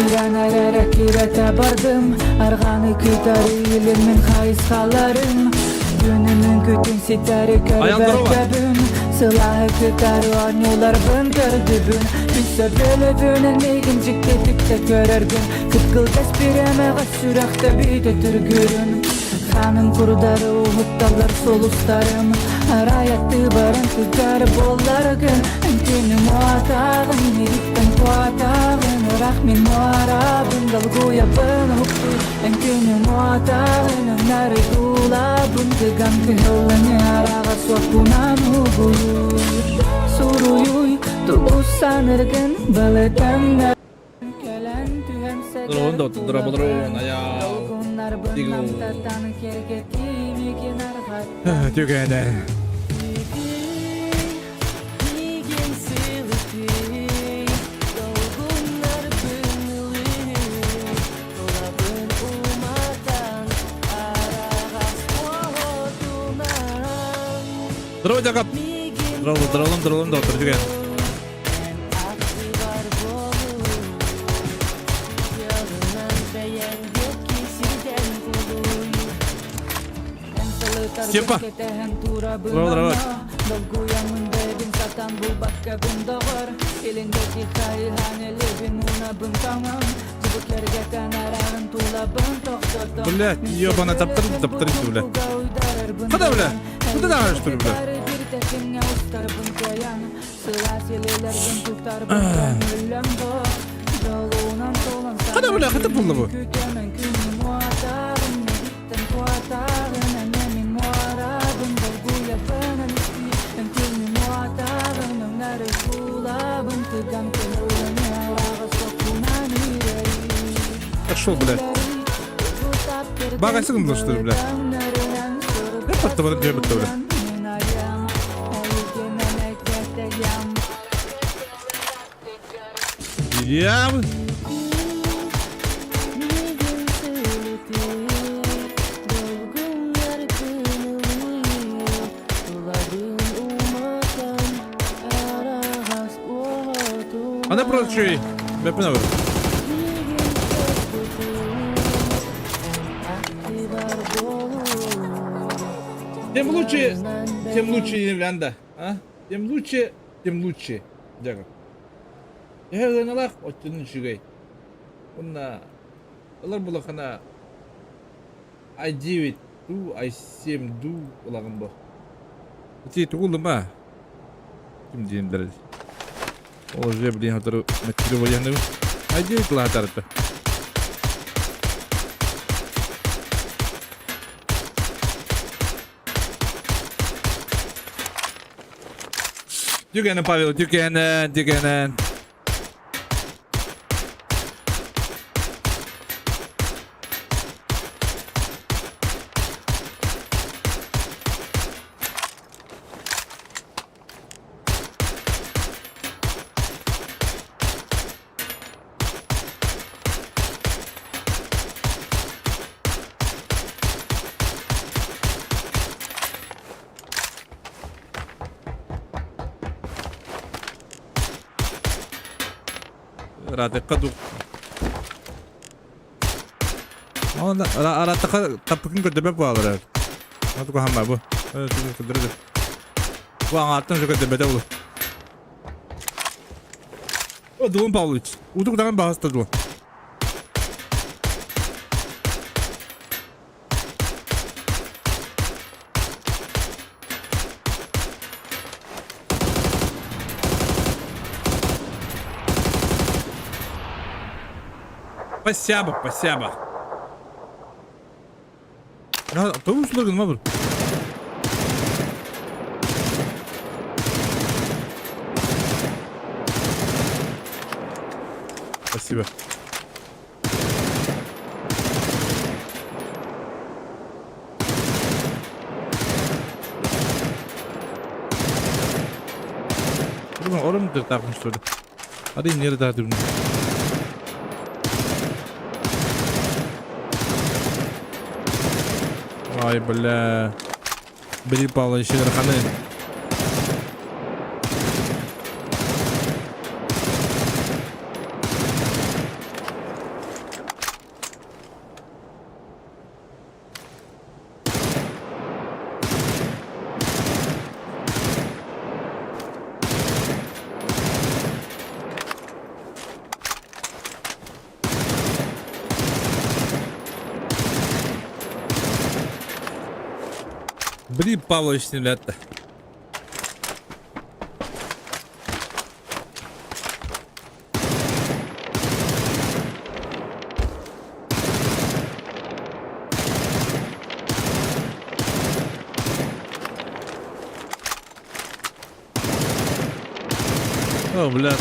Күүһүрэн эрэр эккирэтэ бардым Арҕааны кытары илиммин хайысхаларым Күнүмүн күтүн ситэри көрбөккөбүн Сылааһы кытары оонньууларбын көрдүбүн Өссө бөлөбүнэн миигин дьиктитик да көрөргүн Кыткылгас бириэмэҕэ сүрэхтэ биитэ түргүрүн Ханым курдары уһукталлар сулустарым Арай аттыбарын тыгар буолларгын Эн күнүм уотаҕын миигиттэн куотаҕын Ыраах мин муорабын долгуйабын уһуктуй Эн күнүм уотаҕын өннөрү туулабын Тыган кыһылланы араҕа суоппунан угуйуй Суруйуй тугу саныргын былытаннар Дрон да дрон аял. Түгэнэ. Здорово, Якоб. Здорово, здорово, здорово, доктор, түгэн. Степа! Здорово, здорово. Блядь, ебана таптыр, таптыр, бля. Куда, бля? Куда давай, что ли, бля? Хата бля, хата булла бу. Пошел, блядь. Багасың что ли, бля? Я под тобой, бля. Я... Ана просто чүй. Бэппин абыр. Тем лучше, тем лучше Лянда, а? Тем лучше, тем лучше. Дьэ. Эһэ ыаналаах оччонун үчүгэй. Уонна ылар булахана i9 дуу, i7 дуу ылаҕын бу. Ити тугу ылыма? Ким диэн дэрэл. Ол уже блин хотору мэттири военный. i9 ылаатарыта. Түгэнэ, Павел, түгэнэ, түгэнэ. Ыраатыкка ду. Онда аратыка таппыкын көрдөбөт буолар. Атука хамма бу. Көрдөрдө. Бу аңааттан жо көрдөбөтө бу. О, Дулун Павлович. Удук даҕан баҕаста дуо? Спасибо, спасибо. Ya tavuk slurgın mı bu? Спасибо. Oğlum oğlum da takmış şöyle. Hadi nerede daha durun. Ай, бля. Бери Павлович Ханы. Филипп Павлович ребята. О, бля.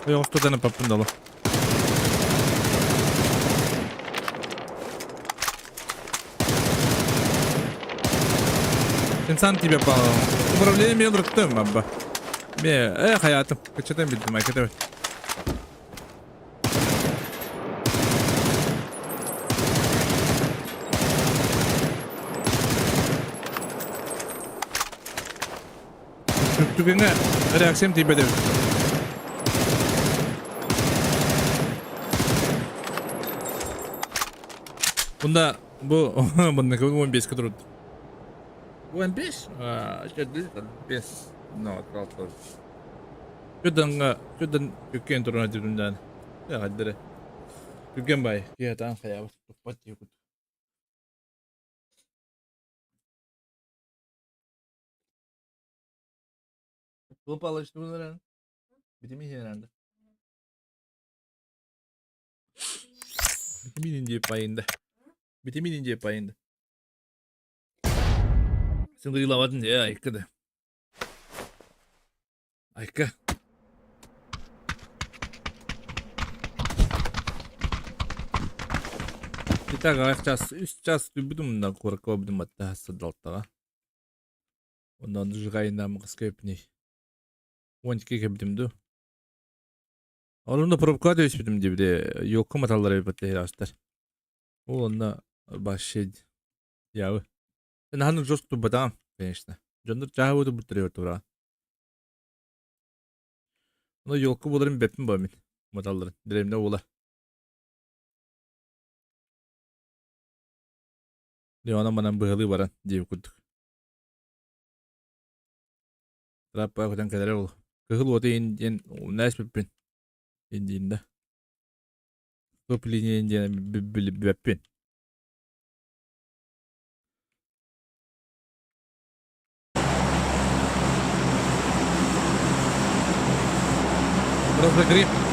Ойоҕостотаны паппын дало. Инсан тебе по управление мен ырыттым, абба. Ме, э, хаятым. Кычатан билдим, айката. Түгэҥҥэ реакциям тиийбэт эбит. Bunda bu bundaki 15 турут. 15? 5. No, 6. Күдәнга күдән күккен турuna дирүндән. Я хаддere. Күккен бай. Киятан хаябыт. Туппат юкут. Тугу Павлович Битими herhalde. Битимин диye payında. Битимин диye payında. Sen gıyılamadın ya айка да. Айка. Итак, аяқ час, үс час түбүдүм мында куракка бүдүм атта хастадалтага. Ондан жыгайында кыска өпней. 12 кебдим ду. Онunda пробка дөспүтүм дибде йокка маталлар эбетте херастар. Ол онна башед. Явы. Sen ханы жестко бадам, конечно. Жондор жаабы буттыр тура. Оны йокка боларын беппин ба мен. Маталларын. Диремне ола. Леона манан быһылы баран дип курдук. Траппа көтөн кэлэр ол. Кыһыл уота индиен нэс биппин. Индиинда. Топ линия индиен биппин. Разогрев.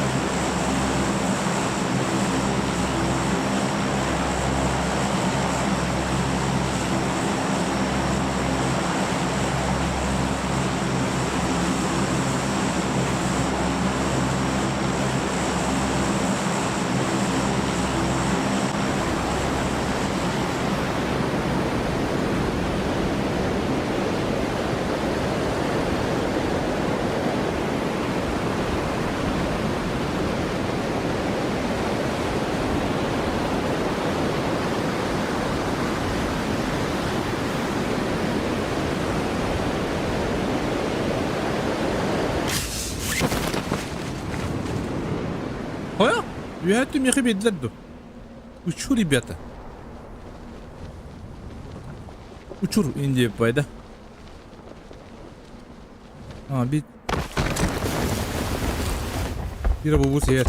Хоя? Үһәттү мехи бедилер ду. Учур, ребята. Учур инде пайда. А, бит. Бира бу сер.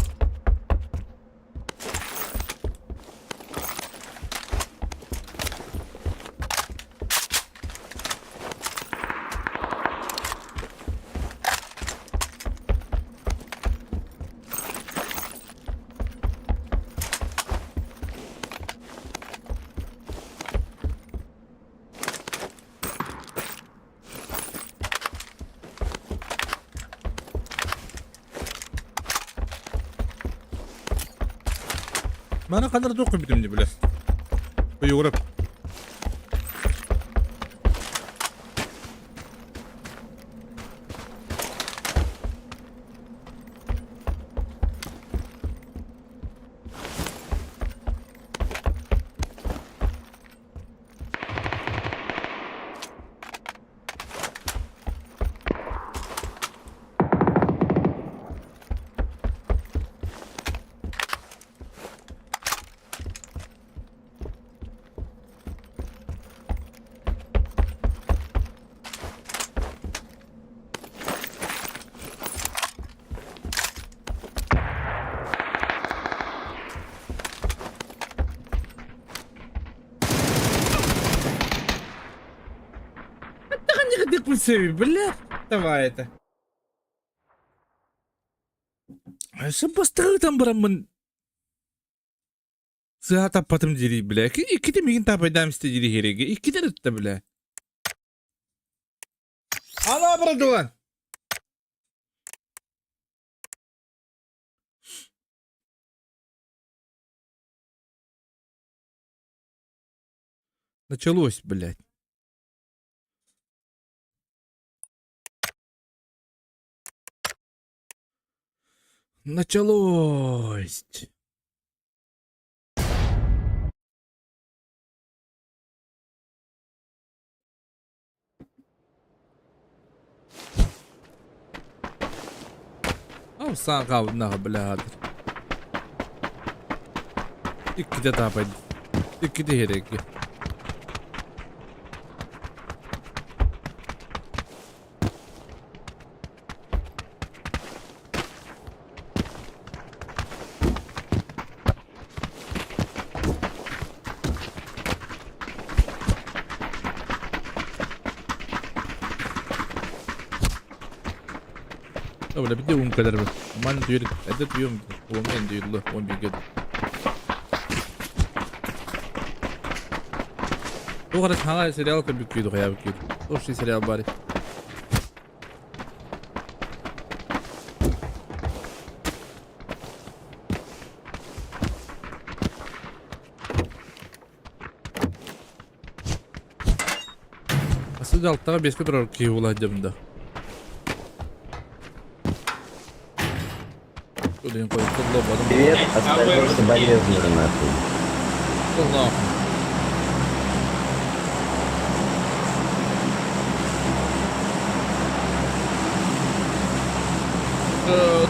Мана kadar тоқы битим биле. Уйгурап. Маннык бля, давай это. Сыбыстыгытан бараммын сыа таппатым дири бля. Икките мигин тапайдаам исте дири хереге. Икките ытта бля. Ала бырдылан. Началось, блядь. Началось. Ау саҕа бля Иккитэ таапай иккитэ иһэрээки. Добре, биде ум кадр. Ман дүйр, это дүйм, он дүйрлі, он бигед. Туғара саңа сериал көбік күйді қоя күйді. Оши сериал бар. Асылда алтыға беске тұрар күйі болады депімді. Привет, остальные соболезную нахуй. Нахуй.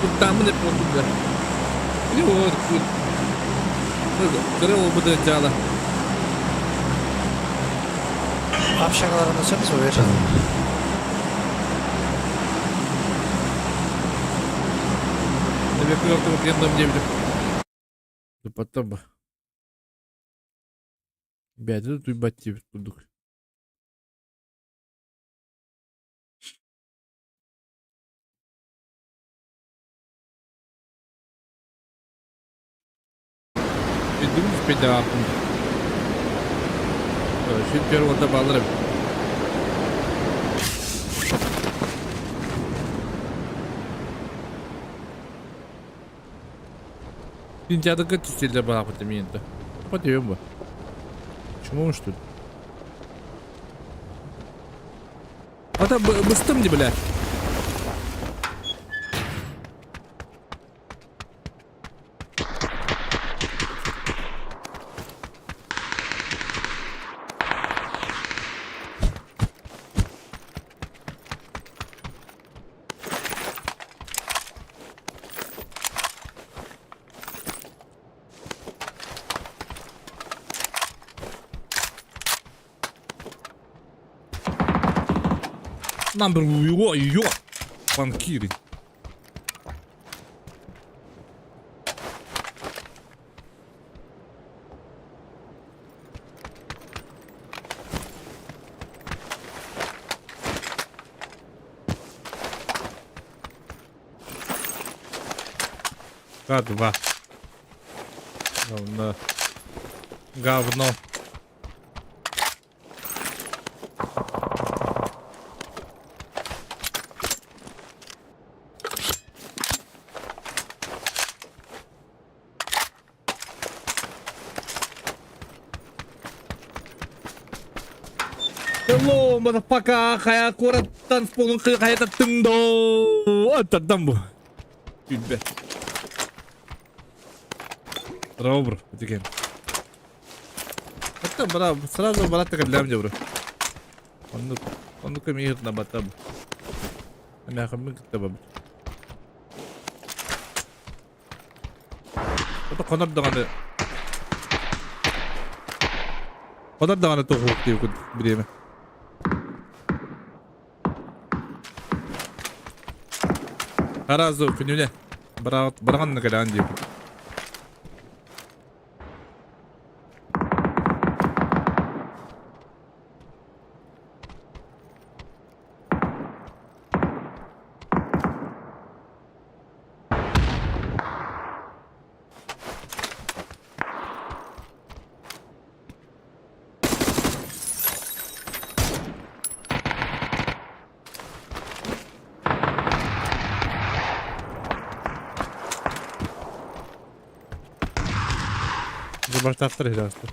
Тут там не просто. Кирило буде дяла. Общагаларына түсеміз ғой вечером. Потом. Бля, тут ебать тебе кудук. Піду педапу. Şu первого alırım. Сентябрьга түстелде барапыты мен енді. Подъем бы. Почему что ли? Ата быстым де бля. Number ё, банкиры. К2. Говно. Говно. Hello, motherfucker! Kaya kuratan spolun kaya tungdo. Аттан бу. Күлбе. Робр, деген. Ата бара сразу баратыга билем же бро. Онну онну кем на батаб. Ами ахамын кытта Ата конор даганы. Конор даганы тоғук деп биреме. Аразу күнүнэ. Бараган кэлэн дип. Баштаахтар иһирээстэр.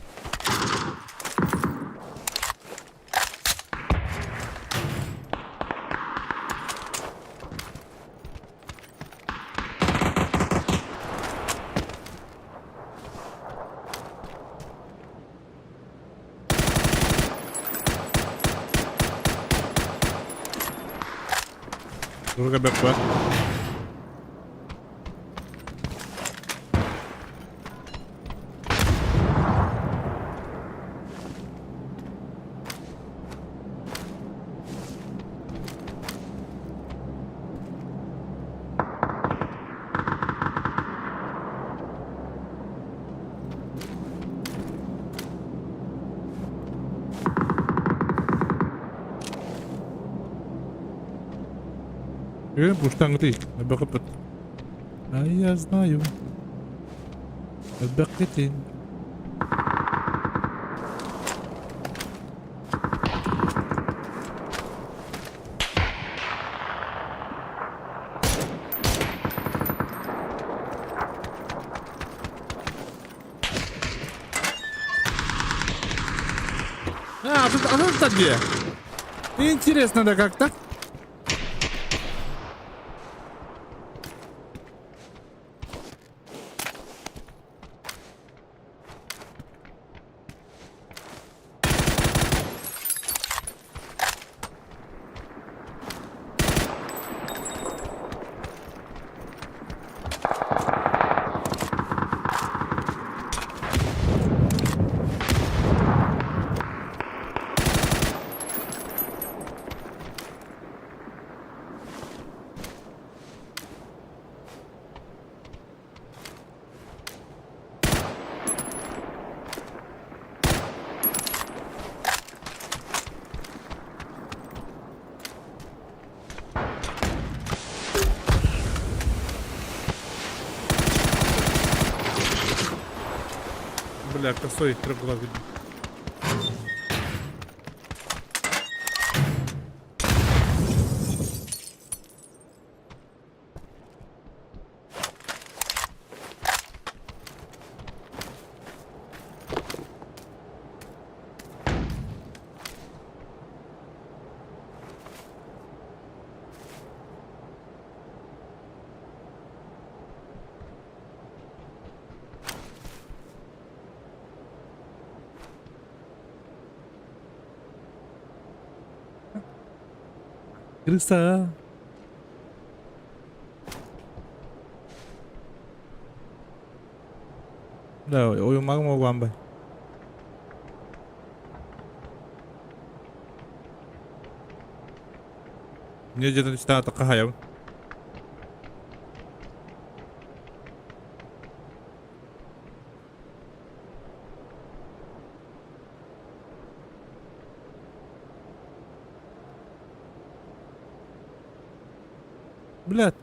Дурга бэкпэт. Пуштаҥытый, элбэх А я знаю. Элбэххитин. А, тут, а тут где? Интересно, да как так? Бля, косой трехглазый. Крыса. Да, ойумагым огуамбай. Не где-то читаа Блядь.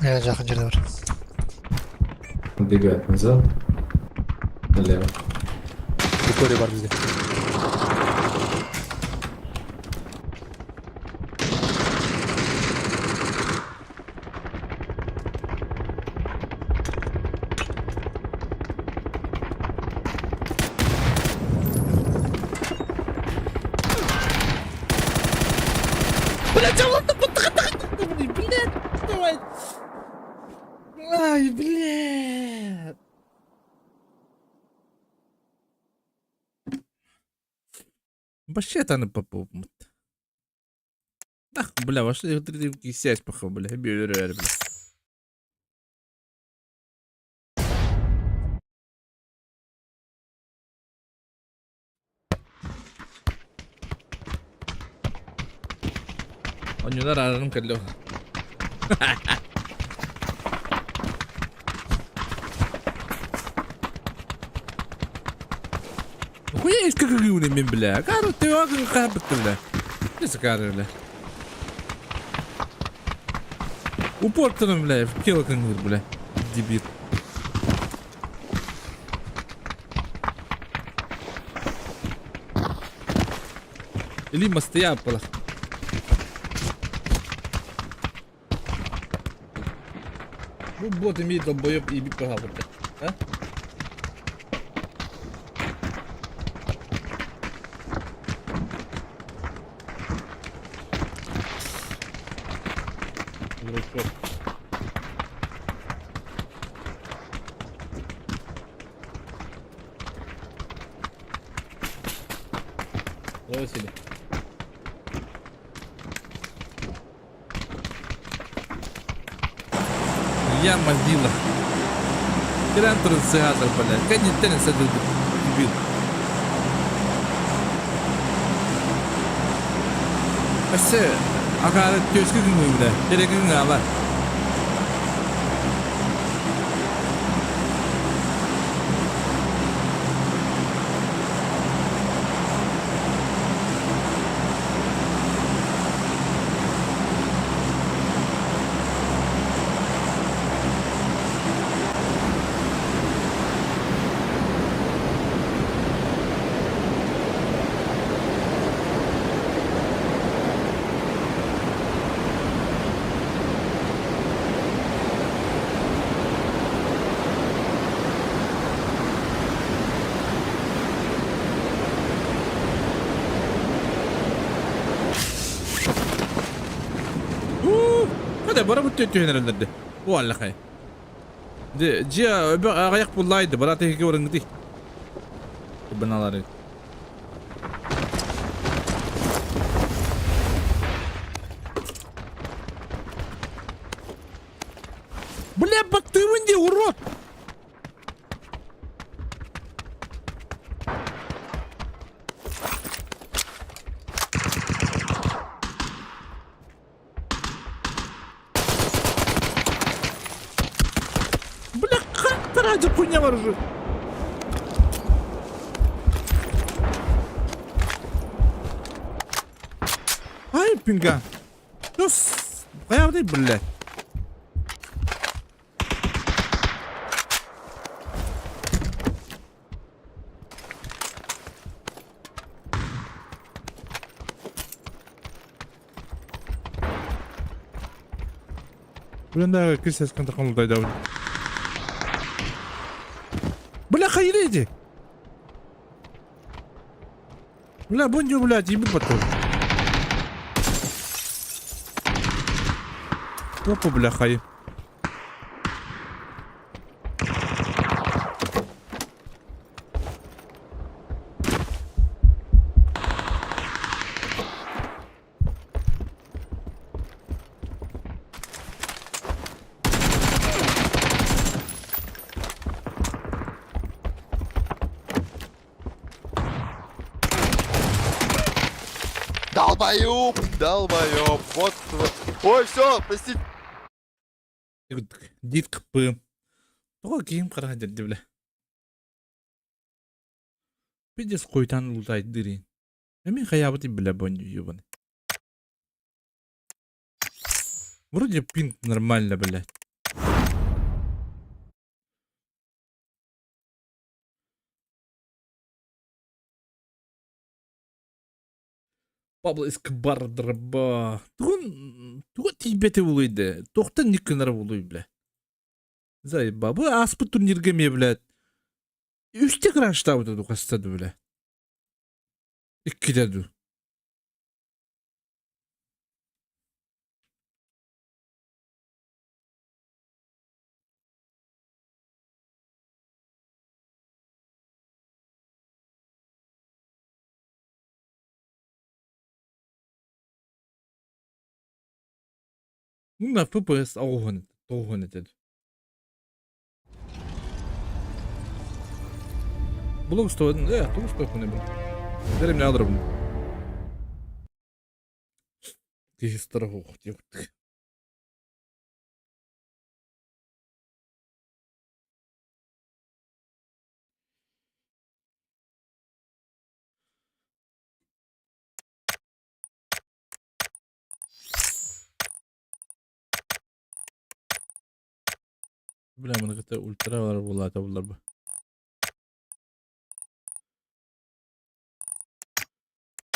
Миэнэ жақын жерде бар. Убегает назад. Налево. Виктория бар бізде. Блядь, а ладно, блядь, давай. Ай, блядь. Вообще-то попу. Да, бля, вошли сядь, паха, бля, бля, бля. Оñular араным кэллэ. Хуя. Эскэ мен бля. Кары ты кабытты бля. Несі кары бля. Упор бля, в тело кыңыр бля. Дебил. Или мастыя пала. Бу бот имеет долбоеб и бит пожалуйста. А? Дурачок. Давай, Василий. Я мобила. Киран трансигатор, блядь. Кэнни теннис это дебил. Өссө акаары түөскэ күҥҥү бля. Терегиҥ аала. Hadi бара бүттө түһэнэрэллэрди. Бу аллахай. Дьиэ аҕыйах буллайды, бара тэһиги орынгыты. Быналары. Бля, баттыыбын дии, урод! Бля, как ради хуйня бар уже. Ай, пинга. Тус, хайабытай, блядь. Бля, кис эскантаханлдай. Бля, хайреди! Бля, бунью, блядь, ебу потом. Опа, бля, хай. Долбоёб, долбоёб, вот, вот. Ой, все, простите. Дит кыппым. Тоҕо киһим хараха дэрди бля. Пиздец хуйтан ултайдырин. Эми хаябыт бля бонью ебаный. Вроде пинг нормально, блядь. Пабло Эскобар драба. Тугун туга тиийбэтэ буолуй Туохтан ник гынара буолуй, бля. Заеба. Бу ааспыт турнирга эмиэ, блядь. Үстэ краштаабыта ду хаста ду, бля. Иккитэ ду. Мына FPS оҕуһун тоҕуһун этэ. Блок стоит, тугу стоит бу. Деревня алырбын. Киһи страхух диэбит. Бля, маны кытта ультра бар буолаата булларба.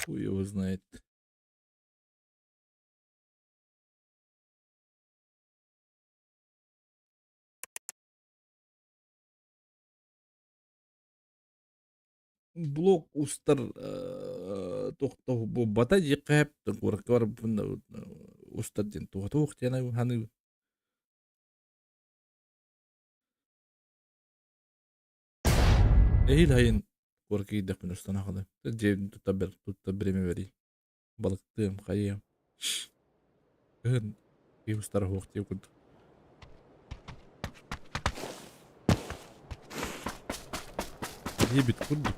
Хуй его знает. Блок устар туох буолбата диэххэ сөп куоракка барбын устар диэн туох туох диэн саныыбын. Эһиил сайын куоракка киирдэхпинэ устан аҕалыам. Дьиэбин тутта тутта бириэмэ бэрий. Балыктыам, хайыам. Кыһын киһи устара суох диэх курдук. Диэбит курдук.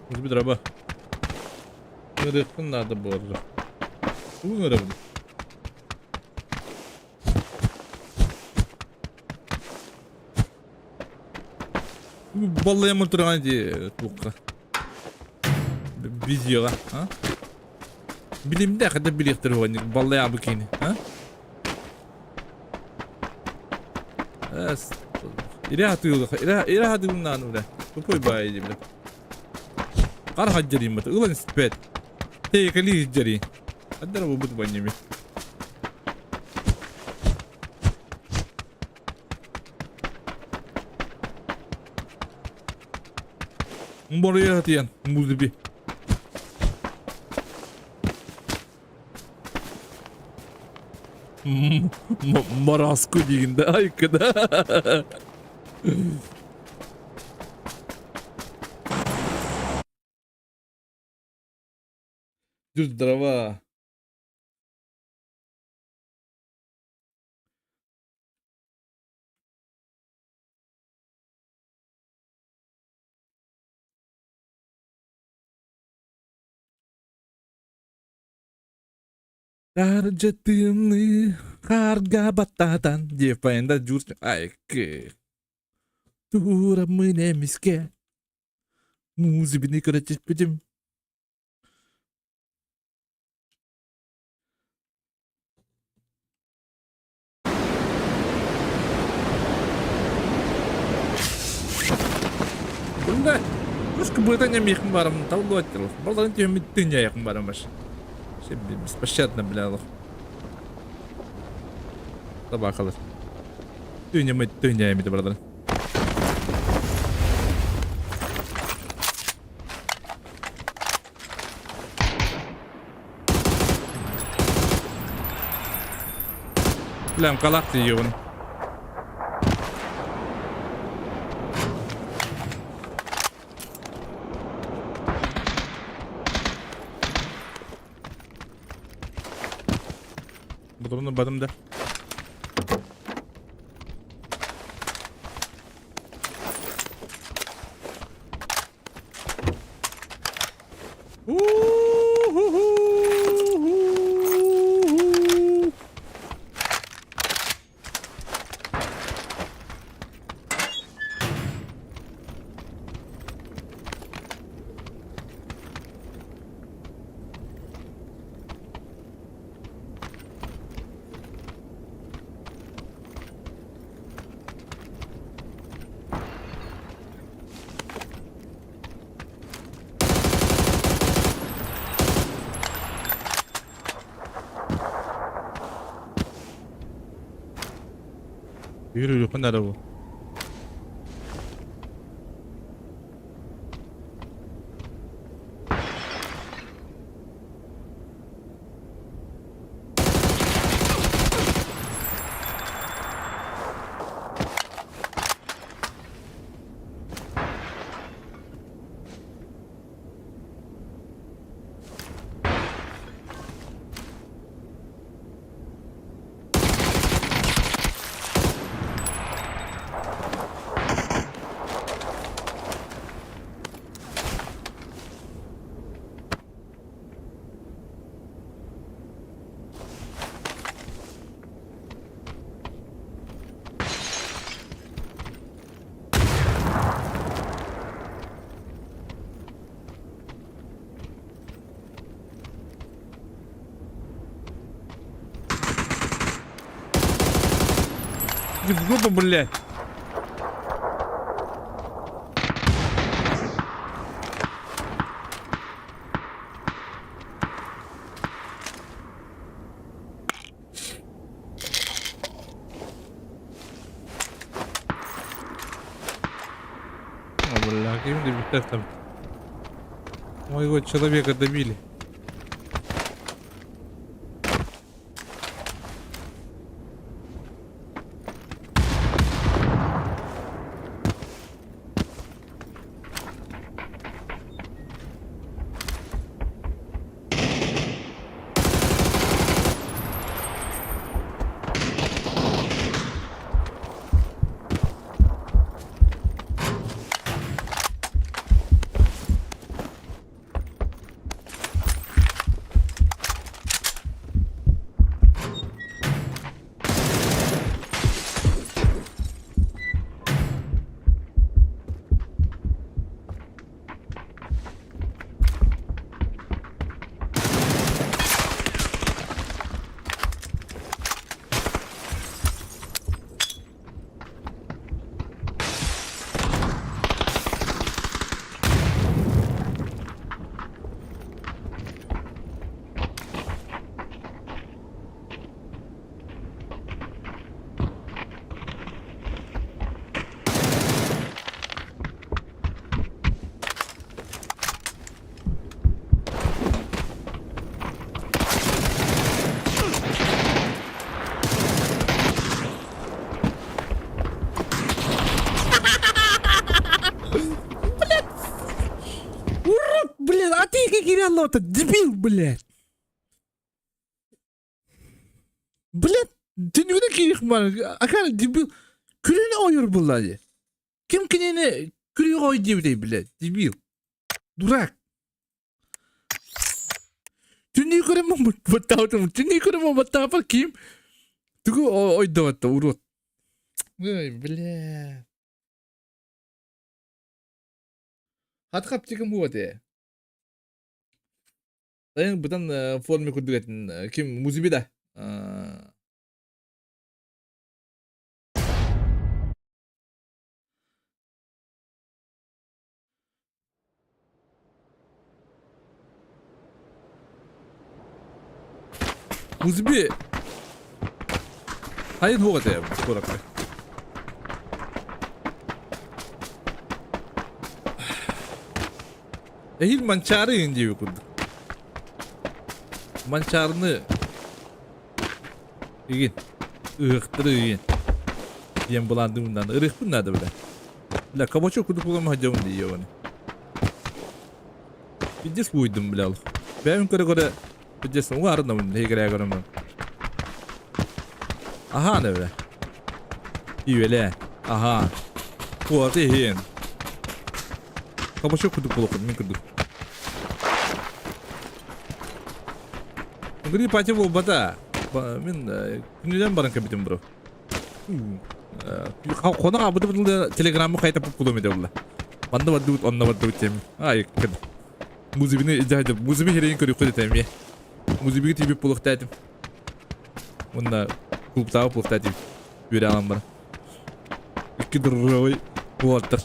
Может раба. Ыҥырыахпын наада буолла. Тугу ыҥырабын? Баллайаммын тураҕын дии туохха. Видеоҕа, а? Билимдэ хата билиэхтэр уонник баллайаабы кини, а? Эс. Ире хатыылы, ире ире хатыылнаан бля. Тупой баай дии бля. Хар хаддьарыймыт, ылан испэт. Тейкали дьари. Аддара бу бут банними. Бория хатыян, музыби. Мараску диигин да айкыда. Жүр дрова. Таһырдьа тымныы хаарга баттаатан диэппайында дьуур айкы Тураммын эмискэ музыбины көрө түспүтүм. Бunda Кушка быта нямихм барым талготил. Балдан тюмит тыняйхм барым баш. Беспощадно, бля, Табакалар. Тынями тыняйми брадар. Блям, калак тиийэбин. Бутурunu бадым да. Yürü yürü bu. Иди в жопу, блядь. А, бля, каким там? Моего человека добили. Урод, блин, а ты как Кирилло-то, дебил, блядь. Блядь, түнүгүнэ киирих бар, акар дебил. Күрүнэ ойор булла дии. Ким кинини күрүгө ой диэбитэй, блядь, дебил. Дурак. Түннүү көрөммүн баттаабытым. Түннүү көрөммүн баттаабар ким? Тугу ойдоботто, урод. Ой, бля. Хат хаптикым буот ээ. Сайын бытан форме курдук этин ким музиби да. Музиби сайын хуох этэ куоракка. Эһиил Манчаары иһин диэбит курдук. Манчаарыны игин ыһыахтары игин диэн былаандыыбын наада. Ырыахпын наада бля. Бля, кабачок курдук буолан сылдьабын дии ебаный. Пиздец буйдум бля. Бэйэм көрө-көрө пиздец уҥаарынабын эһигирээ көрөммүн. Аһаан бля. Иүэлээ. Аһаан. Куораты иһин. Кабачок курдук буолуоххун мин курдук. Гри пати буолбата. Мин күнүнэн баран кэбитим бро. Хонох абыты бутылда телеграммы хайта пупкулум ете булла. Манна бардыбыт, онно бардыбыт тем. Ай, Музыбины жайды, музыби херейин көрүккө детем е. Музыбиге тибип булуктайтым. Мында клубтагы булуктайтым. Үөрэ алан баран. Икки дырровой уолаттар.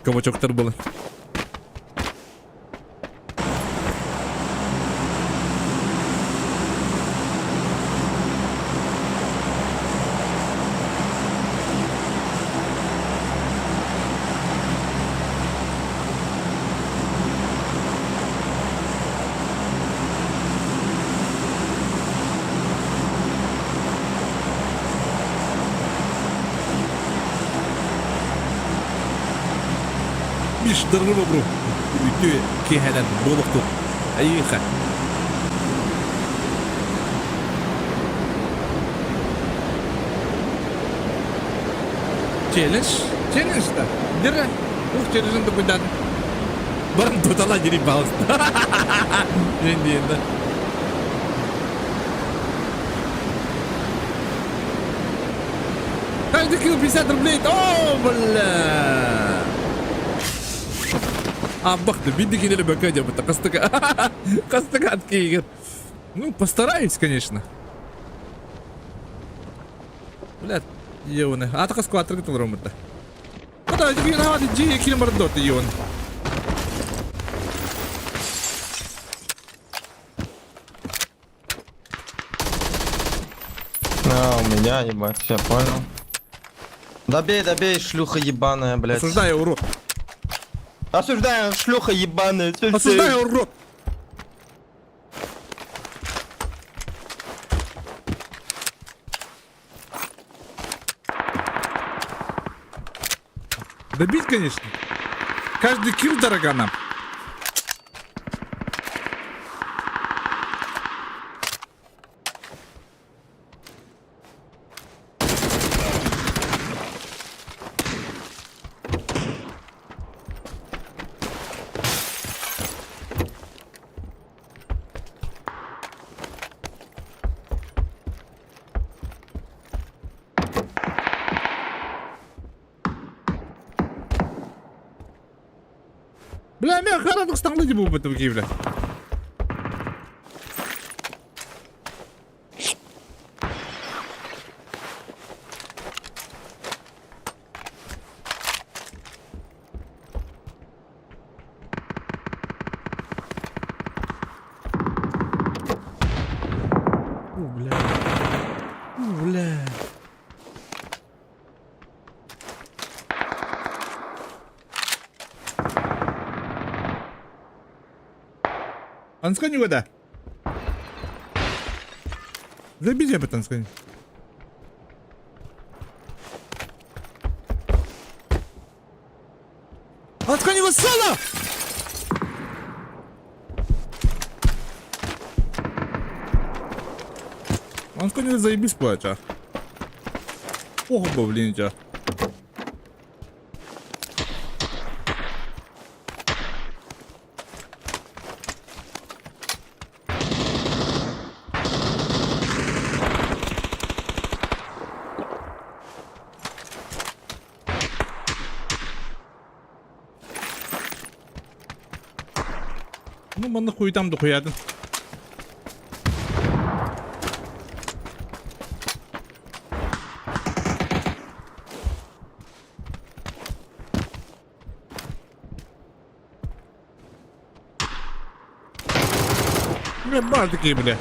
Кабачоктар буолан. Миш, здорово, бро. Үтүө киэһэнэн буолуохтун. Айыыха. Челлендж? Челлендж да. Дера. Ух, челленджин тупойдаатын. Баран тутала дири пожалуйста. Енді енді. Каждый килл 50 рублей. О, бля. Аббахты, бидди кинели бөкө деп Кастыка. Кастыка от кейгер. Ну, постараюсь, конечно. Бля. Ионы. Ата скватры толороммута. Ата дьиэ киирэн баран дооту Ион. А, у меня, ебать, все, понял. Добей, добей, шлюха ебаная, блядь. Осуждаю, урод. Осуждаю, шлюха ебаная. Всё, всё. Осуждаю, урод. Добить, конечно. Каждый килл дорога нам. Бля, мен харадық стаңды деп болып бітіп бля. О, бля. О, бля. Анскани вода. Забейте об этом, Анскани. Анскани Вассала! Анскани заебись плача. Ого, блин, тебя. Ну, манна хуйтам да хуядын. Бля, бар такие, бля.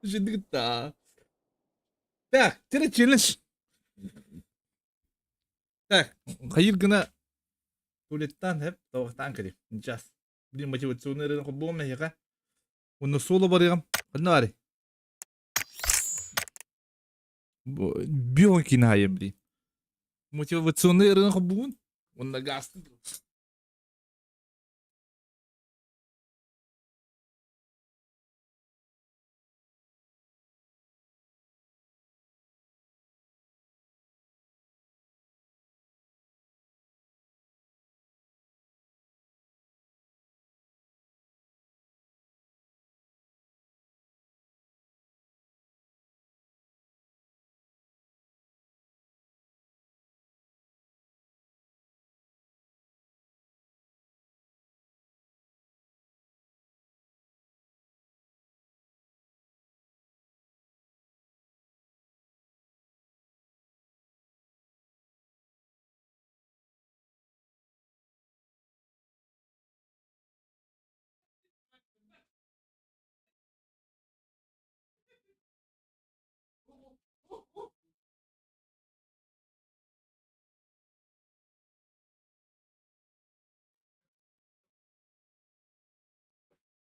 Жидгта. Так, теперь челлендж. Так, хайыр гына туалеттан хеп тавақтан кіріп. Жас. Блин, мотивационный рынок болмай яға. Оны соло барыгам. Қанна бары. Бион кинайым, блин. Мотивационный рынок буын. Онда гасты.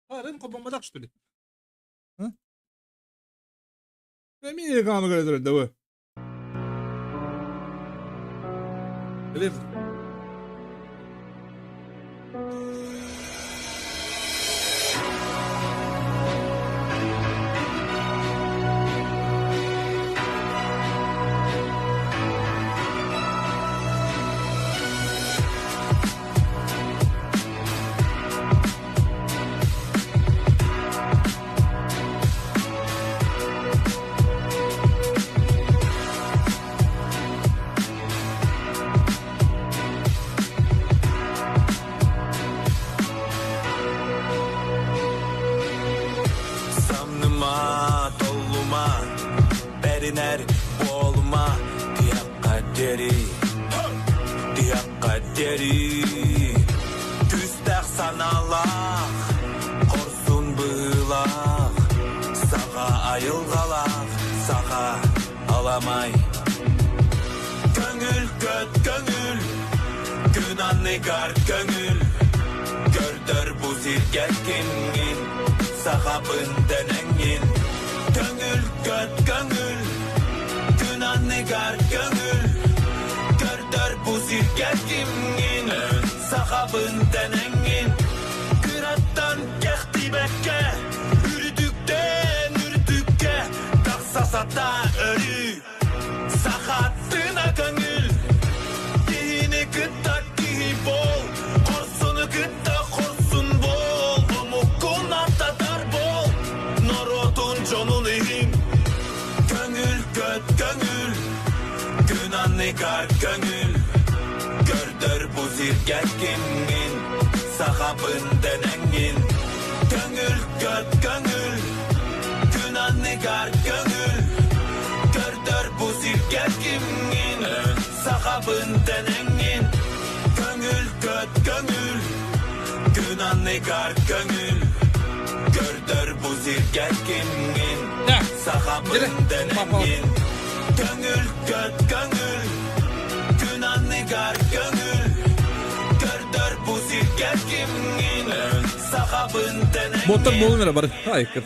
А, рынка бомбадак, что ли? А? Американы говорят, давай. Блин. Эрэнэр буолума тиһэххэ диэри Тиһэххэ диэри Күүстээх санаалаах Хорсун быһыылаах Саха айылҕалаах Саха аламай Көҥүл көт көҥүл Күн анныгар көҥүл Көрдөр бу сиргэ кимҥин Сахабын дэнэҥҥин Көҥүл көт көҥүл Күн анныгар көҥүл Көрдөр бу сиргэ кимҥин Сахабын дэнэҥҥин Кыраттан кэхтибэккэ Үрдүктэн үрдүккэ Тахса сатаа өрүү Сахаттына көҥүл Киһини кытта киһи бол Хорсуну кытта хорсун бол Омуккун аттатар бол Норуотун дьонун иһин Көҥүл көт көҥүл Күн анныгар көҥүл Көрдөр бу сиргэ кимҥин Сахабын дэнэҥҥин Көҥүл көт көҥүл Күн анныгар көҥүл Көрдөр бу сиргэ кимҥин Сахабын дэнэҥҥин Көҥүл көт көҥүл Күн анныгар көҥүл Көрдөр бу сиргэ кимҥин Сахабын дэнэҥҥин Көҥүл көт көҥүл Күн анныгар көҥүл Көрдөр бу сиргэ кимҥин Сахабын дэнэҥҥин Боттор буолун эрэ бары. Айкыр.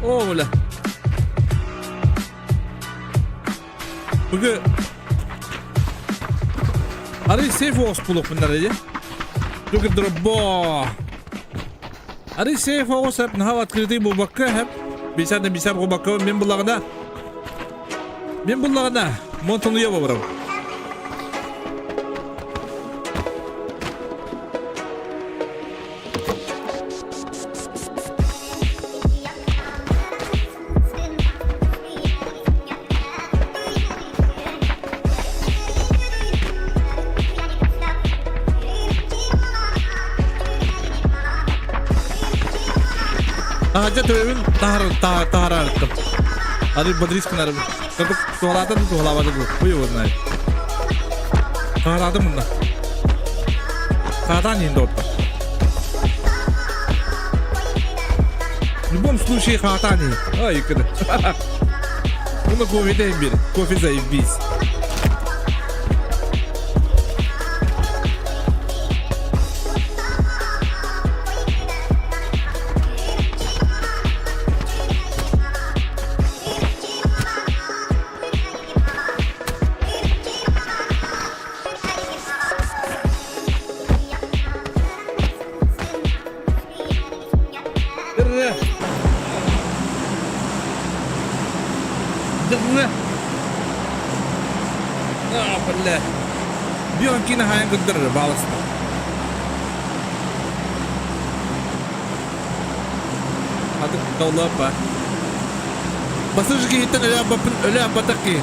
О, бля. Бүгү Арый сейф оҕус булуохпун дии. Дугдробо. Арый сейф оҕус эп наһаа открытый буолбакка эп бисар да бисар буолбакка мен буллаҕына мен буллаҕына монтонуя бабарам. Таһырдьа төбөбүн таһаарарыттым. Ары бодрис гынарым. Кырдык туһалаата да туһалаабата дуу. Хуй его знает. Таһараатым мунна. Хаатаан иһин доҕоттор. В любом случае хаатаан иһин. Ай, кыды. Уна кофе дэйин бир. Кофе заебись. Дыры. Дыры. А, бля. Бианкина хайан кыддырыр балыста. Хатык доллапа. Басыж киһиттэн өлө абаппын өлө абатах киһи.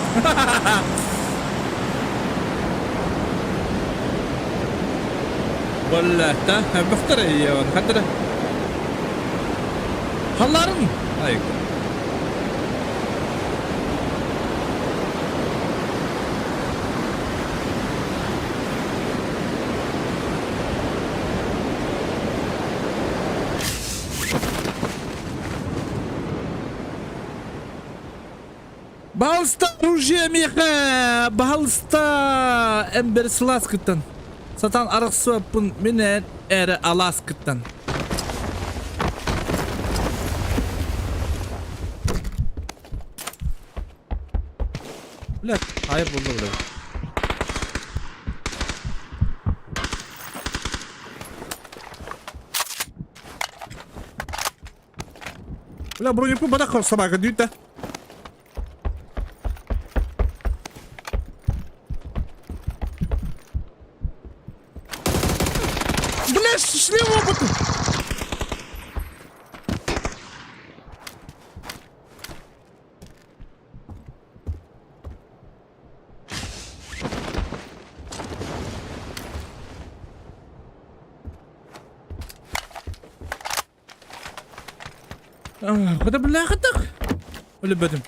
Боллата, бөхтөр ийэван хатыра. Халларын. Ай. Баһалыста оружие миэхэ! Баһалыста эмбер сылааскыттан. Сатаан арахсыбаппын мин эрэ алааскыттан. Блядь, айып болды, блядь. Бля, бронюку бадах собака дүйті. Шлем опыт! Куда бляхатах? Өлбөтүм.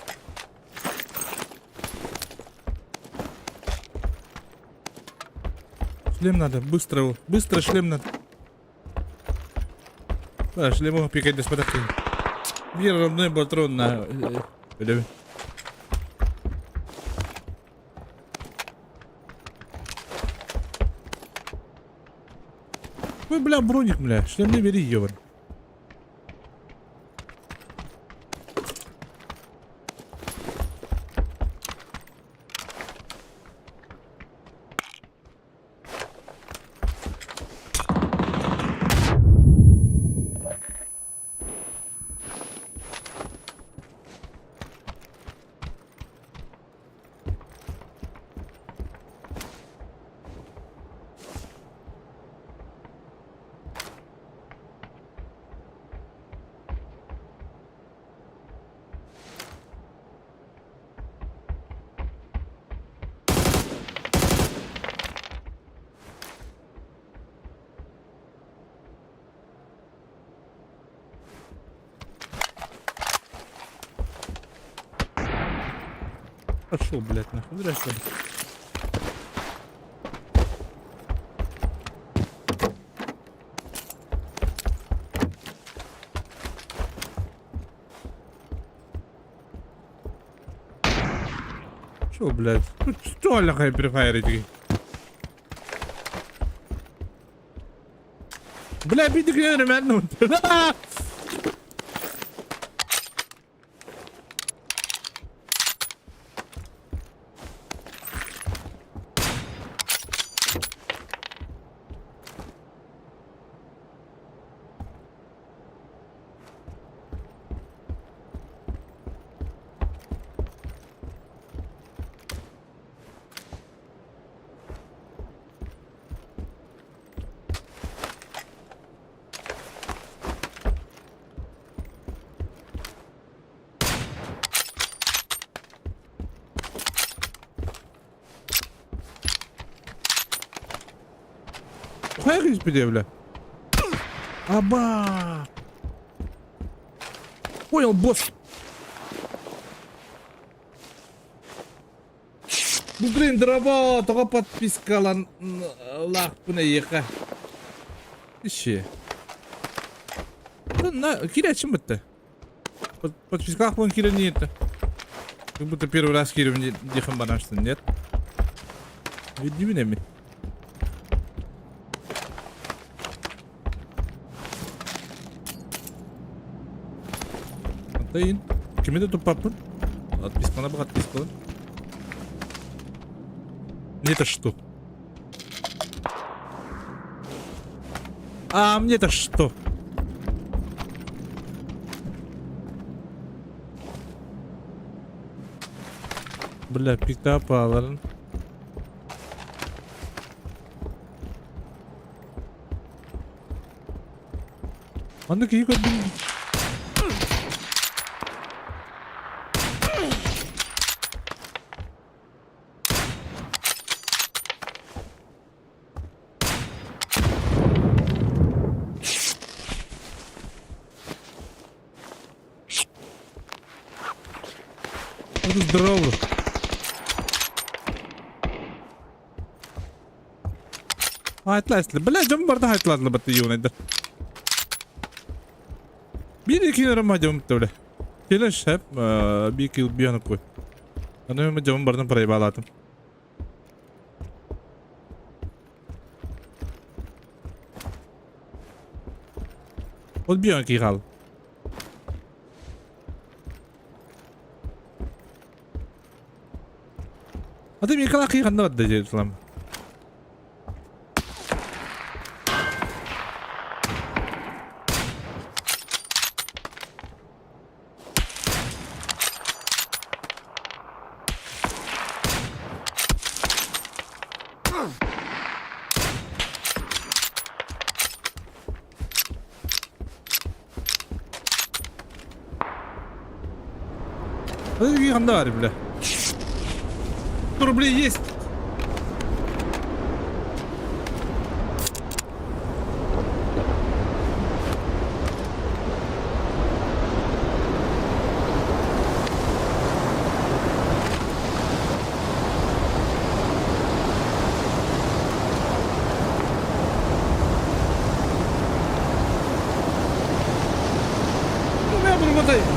Шлем надо, быстро его. Быстро шлем надо. Да, шлему пикать господа. Биир родной патрон на... Өлөбүн. Ой, бля, броник, бля. Шлем не бери, ебан. Пошел, блядь, нахуй. Здрасте. Шо, блядь? Тут что аллахай прифайрить? Бля, бидик мен. Хайа киспите, бля. Аба! Понял, босс. Бу блин, дроба, тоҕо подпискалаахпын эйиэхэ. Ищи. На, кирячим бытта. Подпискалаахпын киирэн это. Как будто первый раз киирэн диэхин барашсын, нет? Видимин эми. Антайын. Кими да туппаппын? Отпискалана бак отпискалан. Мне-то что? А мне-то что? Бля, пикапаларын. Манна киһи көрдүм. Здорово. Хайтлайслы. Бля, дьон барда хайтлаатла батты юунайдар. Биир икки ма дьон бля. Келе шеп, би кил бианы кой. Аны мен дьон бардан проебалатым. Вот биан кигал. Аты мен кала кыйганда бадда жер. Ханна баар, бля? 100 рублей есть!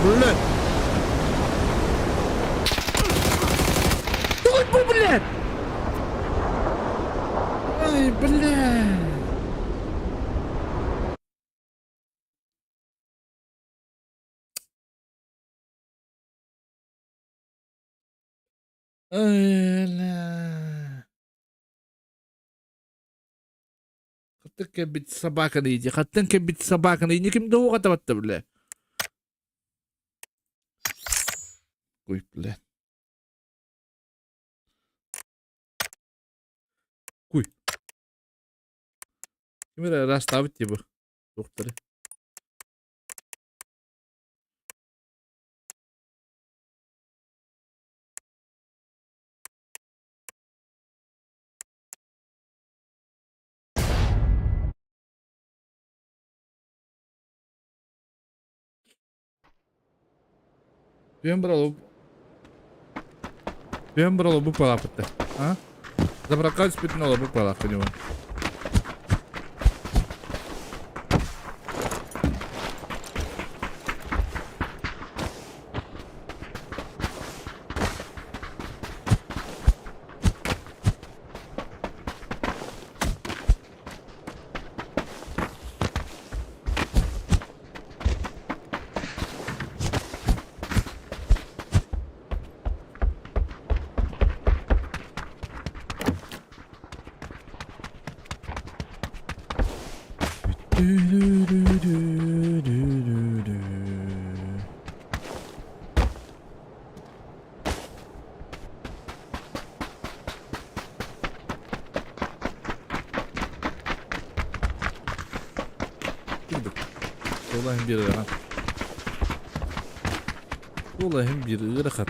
Блядь! Ой, блядь! Ай, блядь! Ай, бля. Хаттан кэлбит собаканы иди, хаттан кэлбит собаканы иди, ким да уоҕа бля. Ой, бля. Куй. Ким эрэ ыраастаабыт дии бу. Туохтары. Түһэн баралу Түһэн баралу бу палапытта. А? Заправка түспүтүн олорбут палаппын него. Суола иһин биир ыарахан. Суола иһин биир ыарахан.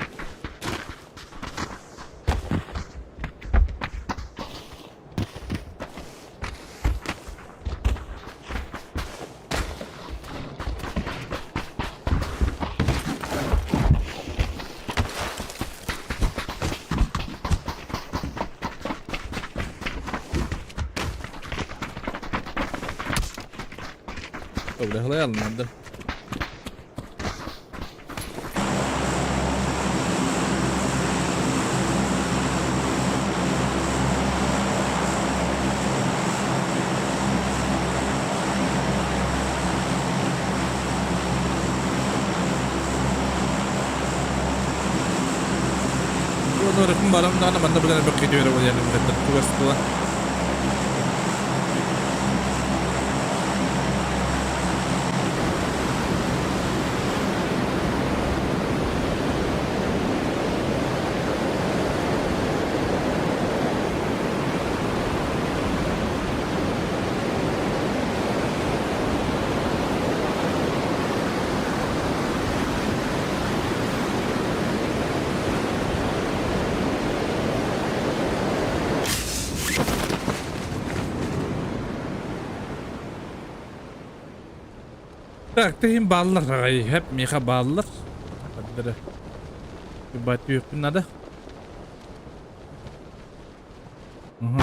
Добре, Барам даҕаны манна билэн элбэх киһи үөрэ буолуон чугас буолан. Так, тыһын бааллар аҕай, хэп миэхэ бааллар. Бардары. Бат надо. Угу.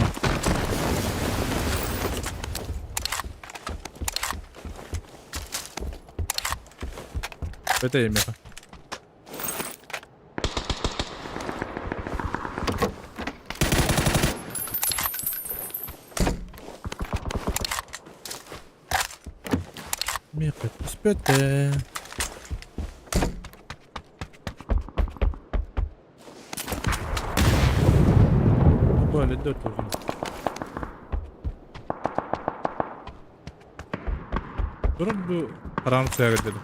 Это миэхэ. Миэхэ түспэтэ. Böyle dört olsun. Durun bu paramı suya dedim.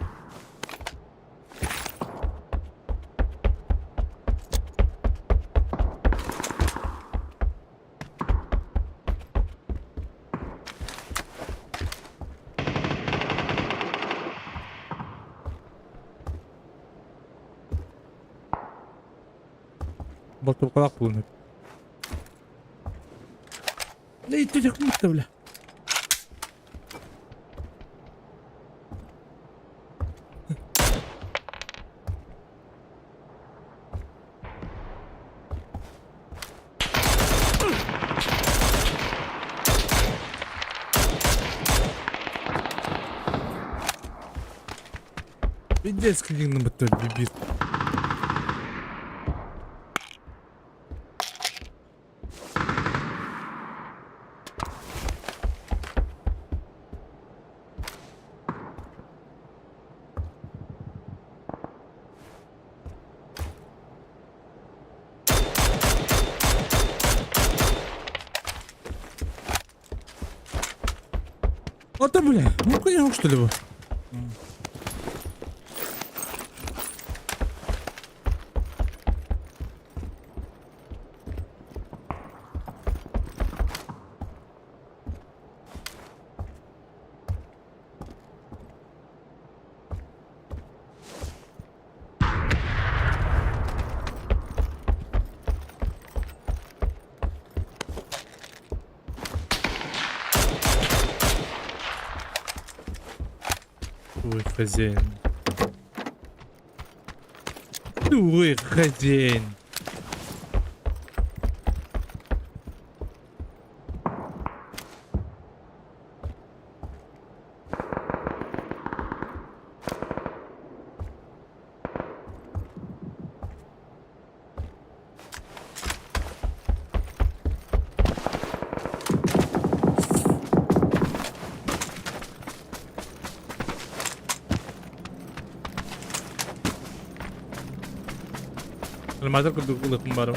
Болтовкалаах буолуон сөп. Эй, бля. Пиздец, как нам это бибит. Вот да, бля, ну конечно, что ли вы? Ой, хозяин. Ой, хозяин. Лиматор курдук ылыхым барым.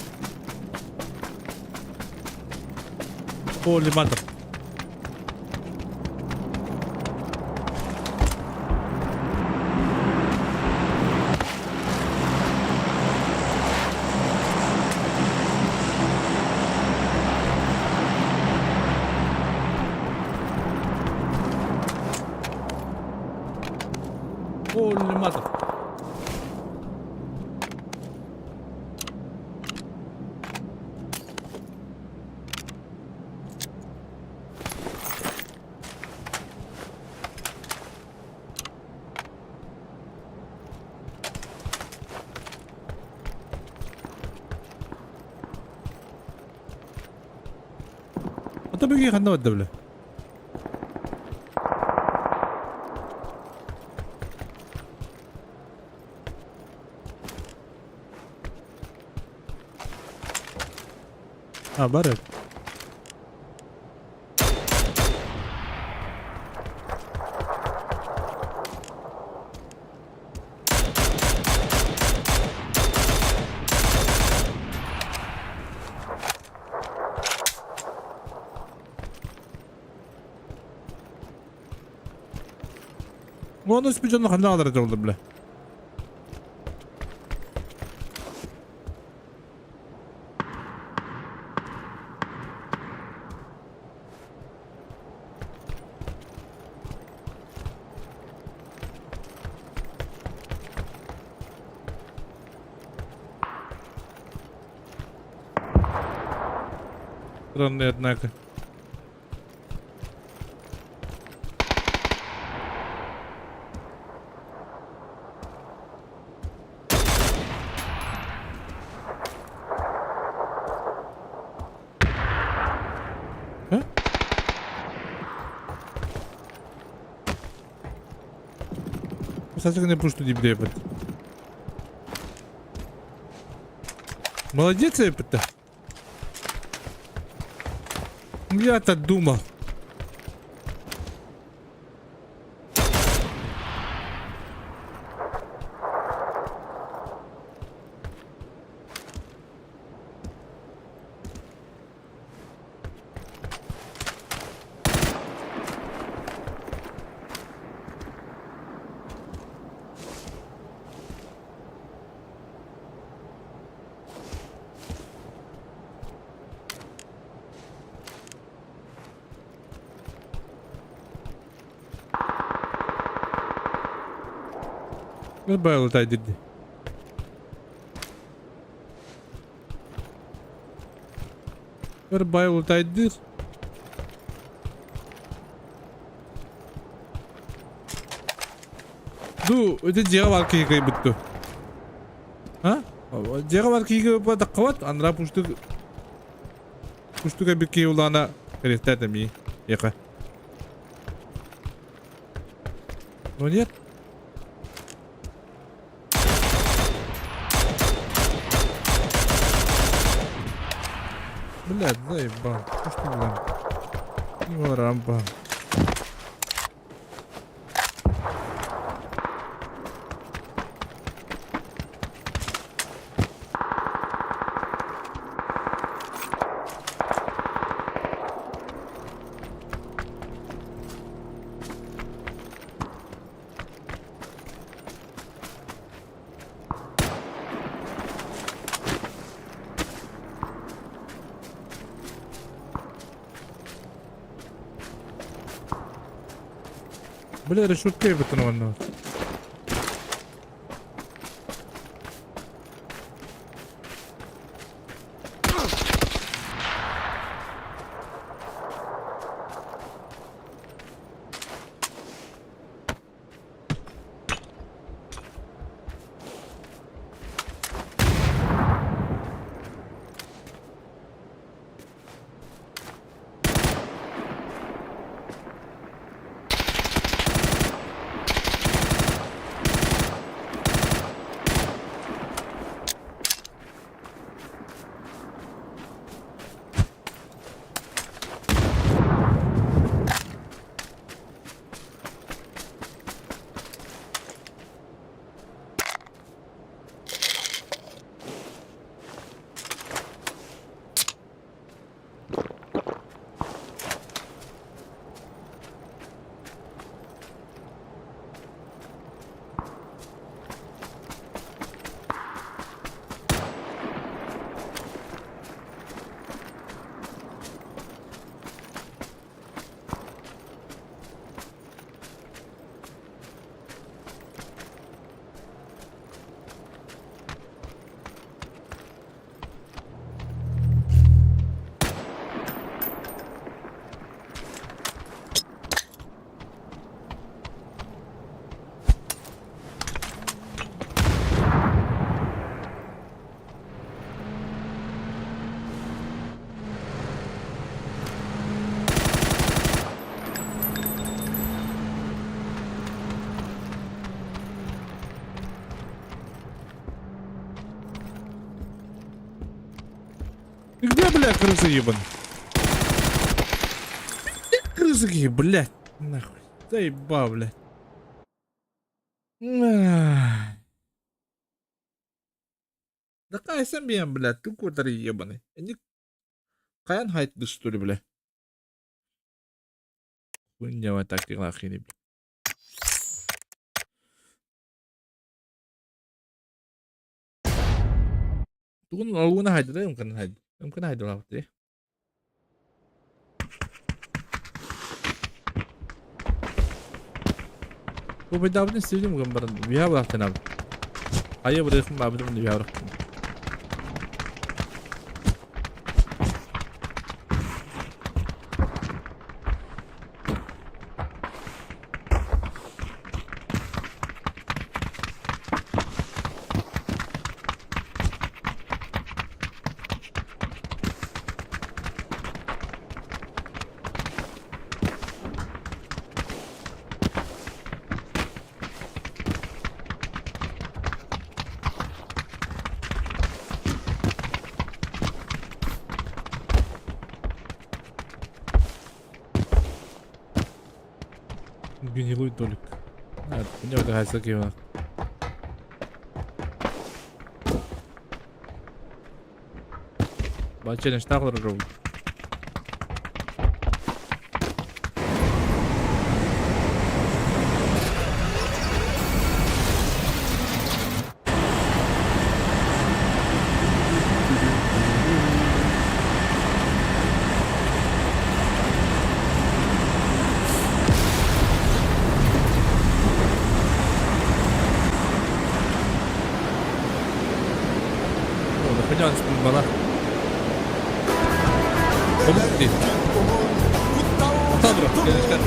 О, лиматор. Holy mother. Ата бөге ханна бадда бля. А, бар эбит. Уонна үспүт дьону ханна аҕалара дьоллор бля. Странный, однако. А? Кстати, пусть не бдепет. Молодец, это. Я-то думал. Goodbye, I did. Өр бай ултайдыыр. Ду, ити дьиэҕэ баар киһи кыайбыт ду. А? Дьиэҕэ баар киһи кыайбат, анараа пуштук пуштук эбит киһи улаана кэриэстээтэ мии. Ехе. Но нет. Блядь, заебал. Ну что, блядь? Не рампа. Бля, решетка эбитин уонна. Ты где, бля, крысы ебаный? Где крысы какие, блядь? Нахуй. Заебал, блядь. Да кайсан биэн, блядь, ты кутар ебаный. Они каян хайтты, что ли, бля? Хуйня так тактикалаах ини. Тугун алуына хайдыда ымкын хайды. Ымкын хайдылаабыт Бу бедабын истибитим гын баран виа булахтанабын. Айа бырыхым бабытым виа бырахтым. Гнилой долик. А, не вот Бачелен штахлар жовут. О, да Обук дии. Махтал, бро. Кэлишкэр.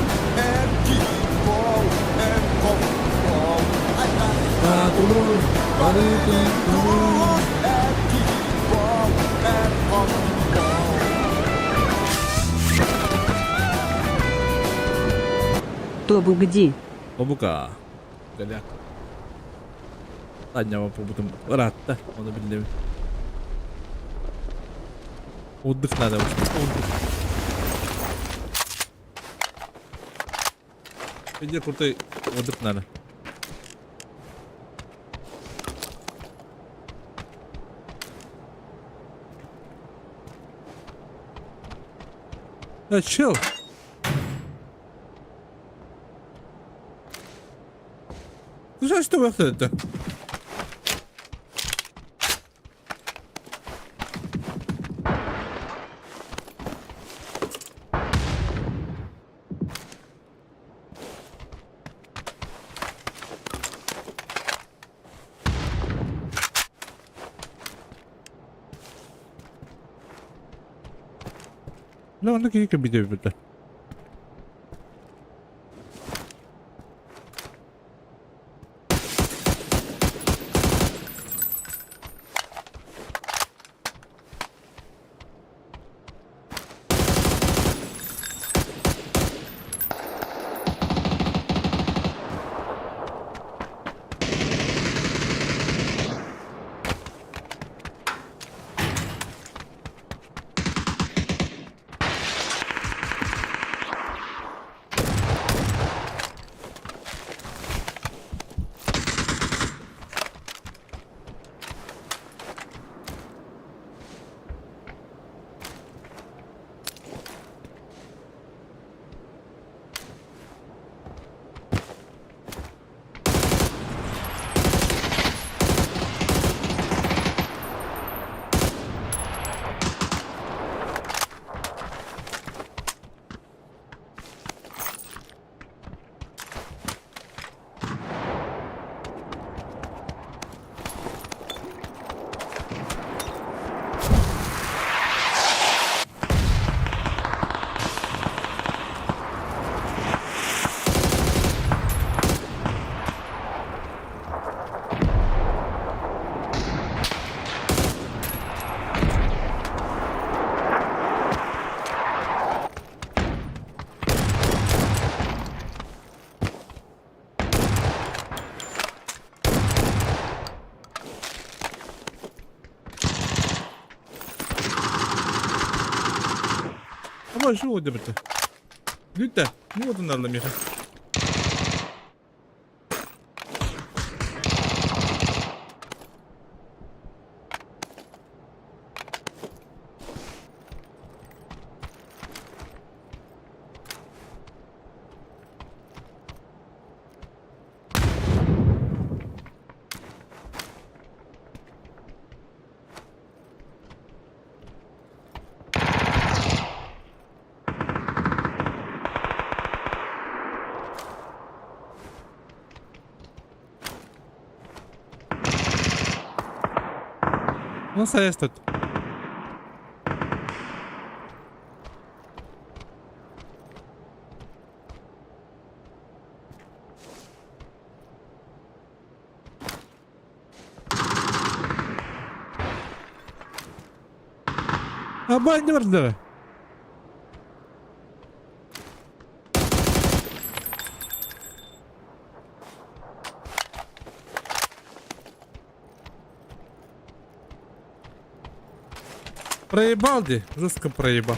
Тобу где? Тобука. Галя. Таня побутум ыраатта, ону биллим. Отдых надо, отдых. Иди крутой отдых надо. Да, чел. Слушай, что вы это? Ну, онно киһи кэлбит эбит. Ama şu oldu bitti. Lütfen. Ne odunlarla mı? Nasıl ayastat? Аба не бардылар. Проебал ди, жестко проебал.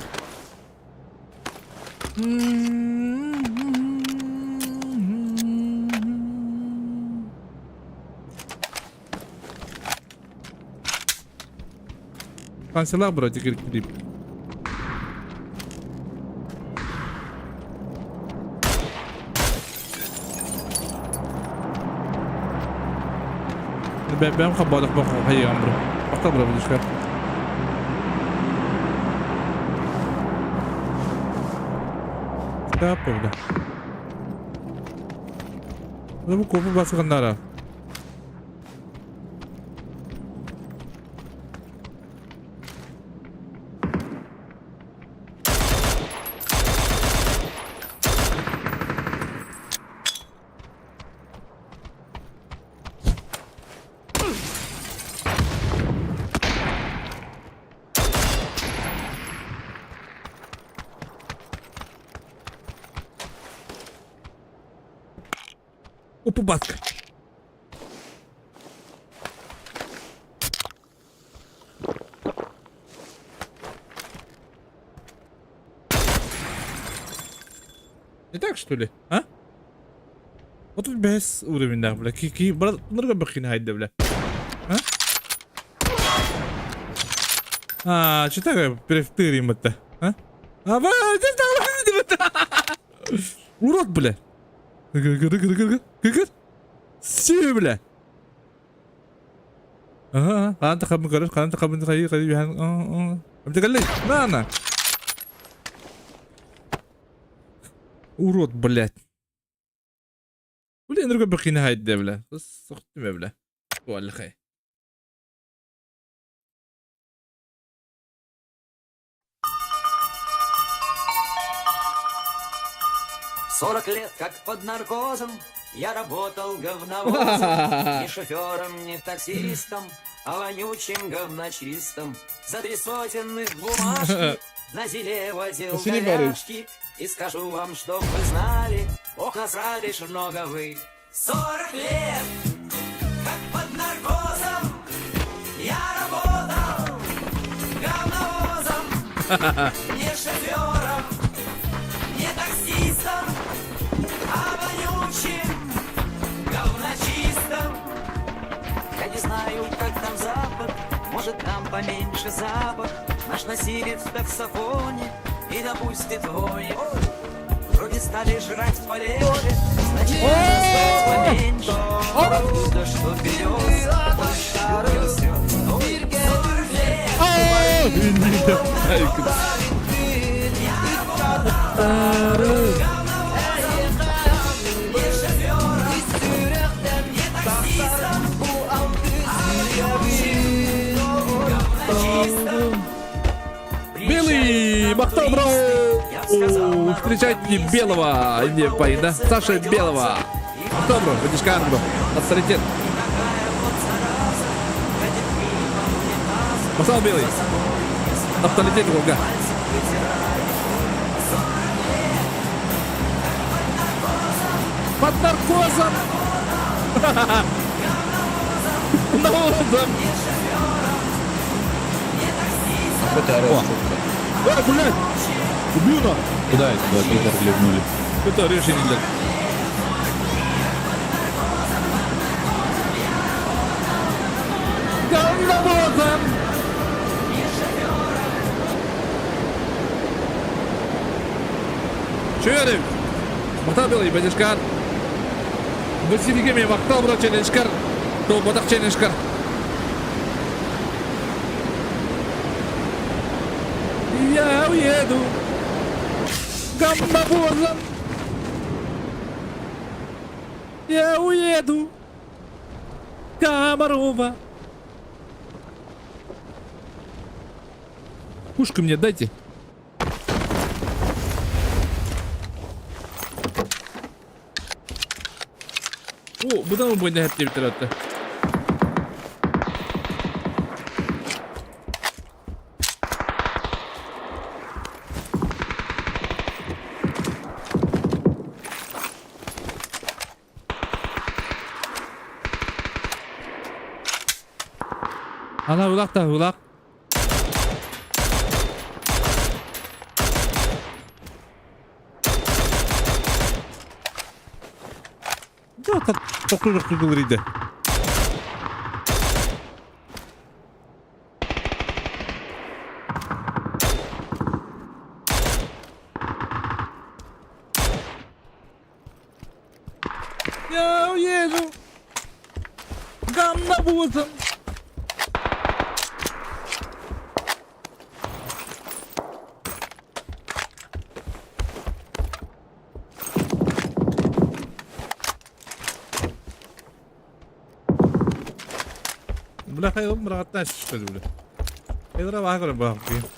Канцелар бро, теперь клип. Бэм хабадах бах хайган бро. Мактал бро видишь. Да, правда. Ну, копы басқандары. Опа баска. Не так, что ли? А? Вот тут бэс уровень, да, бля. Ки, ки, брат, нырга бахин хайда, бля. А? А, что такое перевтырим это? А? А, бля, Урод, бля. Си, бля. Ага, хаан тахабын көрөр, хаан тахабын хайы хайы хаан. Амтагаллай, на на. Урод, блядь. Блин, нырга бахина хайда, бля. Сохтуме, бля. Туаллахай. 40 лет, как под наркозом, я работал говновозом, ни шофером, ни таксистом, а вонючим говночистом. За три сотенных бумажки на селе возил Василий Борисович. говяжки. И скажу вам, чтоб вы знали, ох, насрали ж много вы. 40 лет, как под наркозом, я работал говновозом, не шофером, не таксистом, а вонючим говночистом. Я не знаю, как там запах, может там поменьше запах. Наш насилит в таксофоне и допустит вони. Вроде стали жрать полегче, значит надо стать поменьше. Откуда что берется, растет. Ой, 40 лет. Белый Махтал, бро! Встречайте Белого! Не, парень, да? Саша Белого! Махтал, бро, Вадишкан, бро. Авторитет. Махтал, Белый. Авторитет, Волга. Под наркозом! Навозом! Нахуй ты орешь, А, блядь! Убью на! Куда это два пидора ливнули? Это решение для... Говновозом! Чуярым! Махтал белый, бадишкар! Василий махтал, бро, челленджкар! То ботах челленджкар! Я уеду говновозом! Я уеду Комарова! Пушку мне дайте. О, бұдан бойында хәп деп тұрады. Ана улақ та улақ. Да, тоқту жоқ кылыр Я уеду говновозом. Бля, хайыл мұрағаттан шықпады, бля. Хайылра бағыры бағып.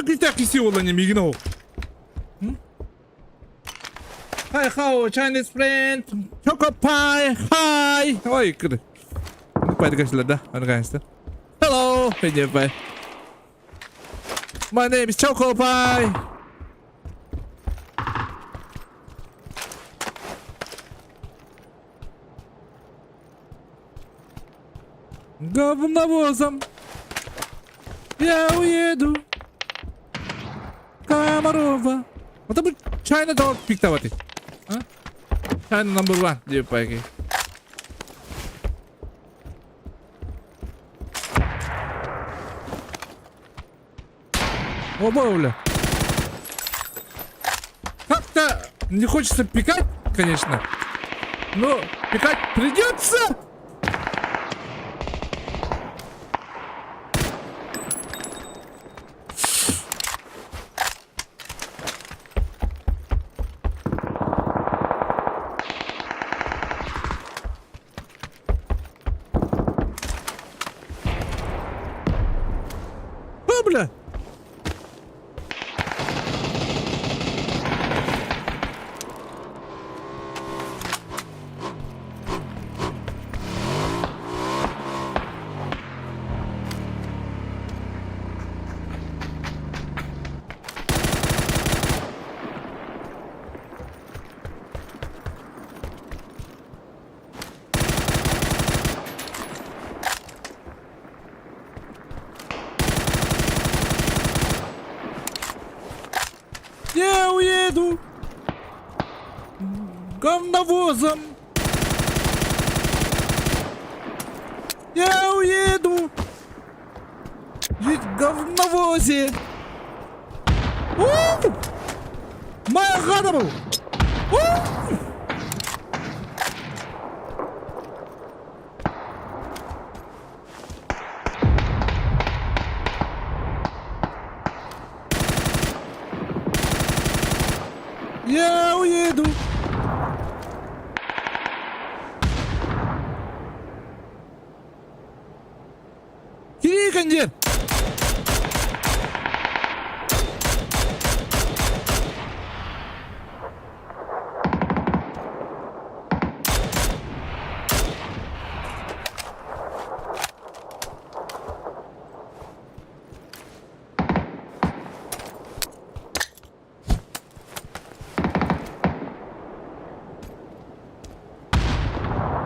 күүстээх киси буолла не миигин ол. Hi how Chinese friend. Choco pie. Hi. Ой, кыр. Пайда да, наконец-то. Hello, бай. My name is Choco Pie. Говновозом я уеду. Комарова. Вот бу China dog пиктавати. А? China number one диэп байки. Оба, бля. Как-то не хочется пикать, конечно. Но пикать придется. О, бля! Я уеду говновозом. Я уеду жить в говновозе. У! Моя хата был. У! Я уеду. Кири, кондер!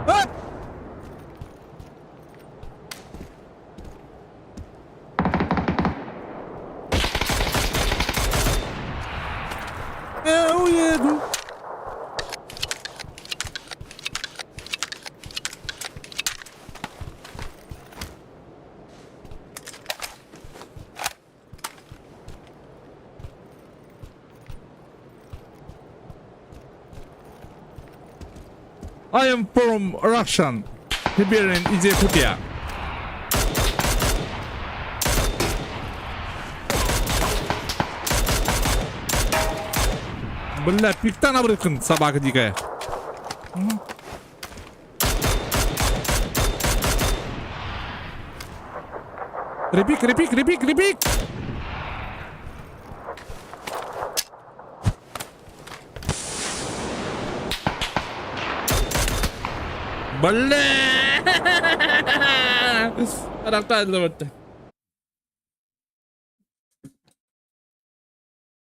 А! Я уеду. I am from Russian, Siberian Ethiopia. Бля, пиктан абрыкын, собака дикая. Репик, репик, репик, репик! Бля!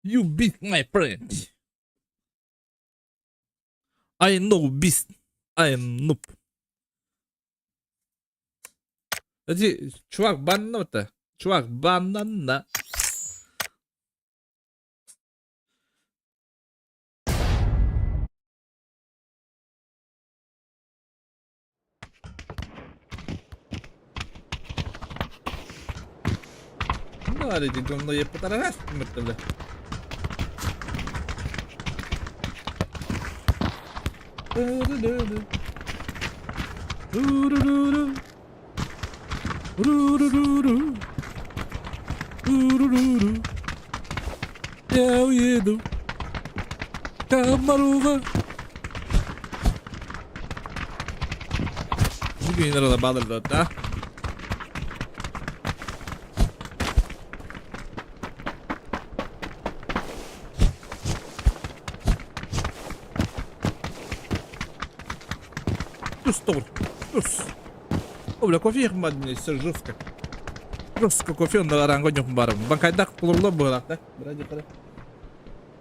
You beat my friend. I know beast. I am noob. Подожди, чувак, банана-то. Чувак, банана. Ну, ладно, говно я полтора бля. Я уеду. Комарова. Бүгүн баалар да. Түс тоҕур. Түс. О, бля, кофе иһим бар, все жестко. Жестко кофе онно аранга ньохум барым. Банкайдах кулурлар быһалаах да. Бра дьахара.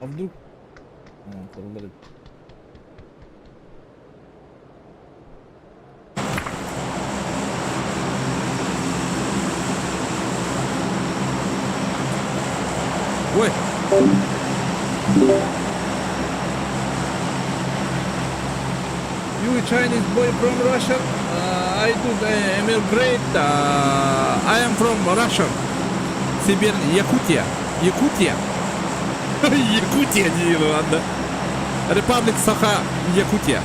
А вдруг? Кулурлар. Ой! You Chinese boy from Russia? I do emigrate. I am from Russia. Сибирь, Якутия. Якутия. Якутия диир ладно. Republic Саха, Якутия.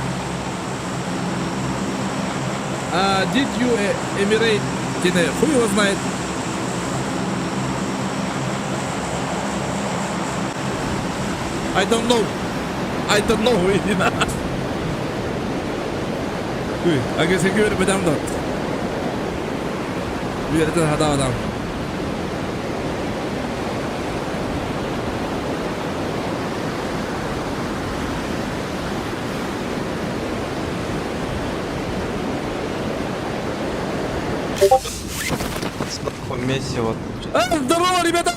А did you emigrate? Диэн хуй его знает. I don't know. I don't know. Ui, агесеки үөрбэтем да. Үөрэтэн хатаабатам. Нахуй месиво. А, здорово, ребята!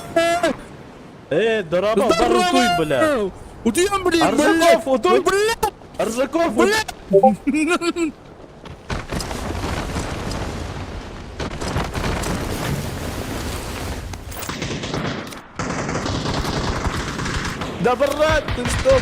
Э, здорово, барутуй, бля. Утуйан, блин, Аржаков, утуй. Бля, Аржаков, бля! Да брат, ты что?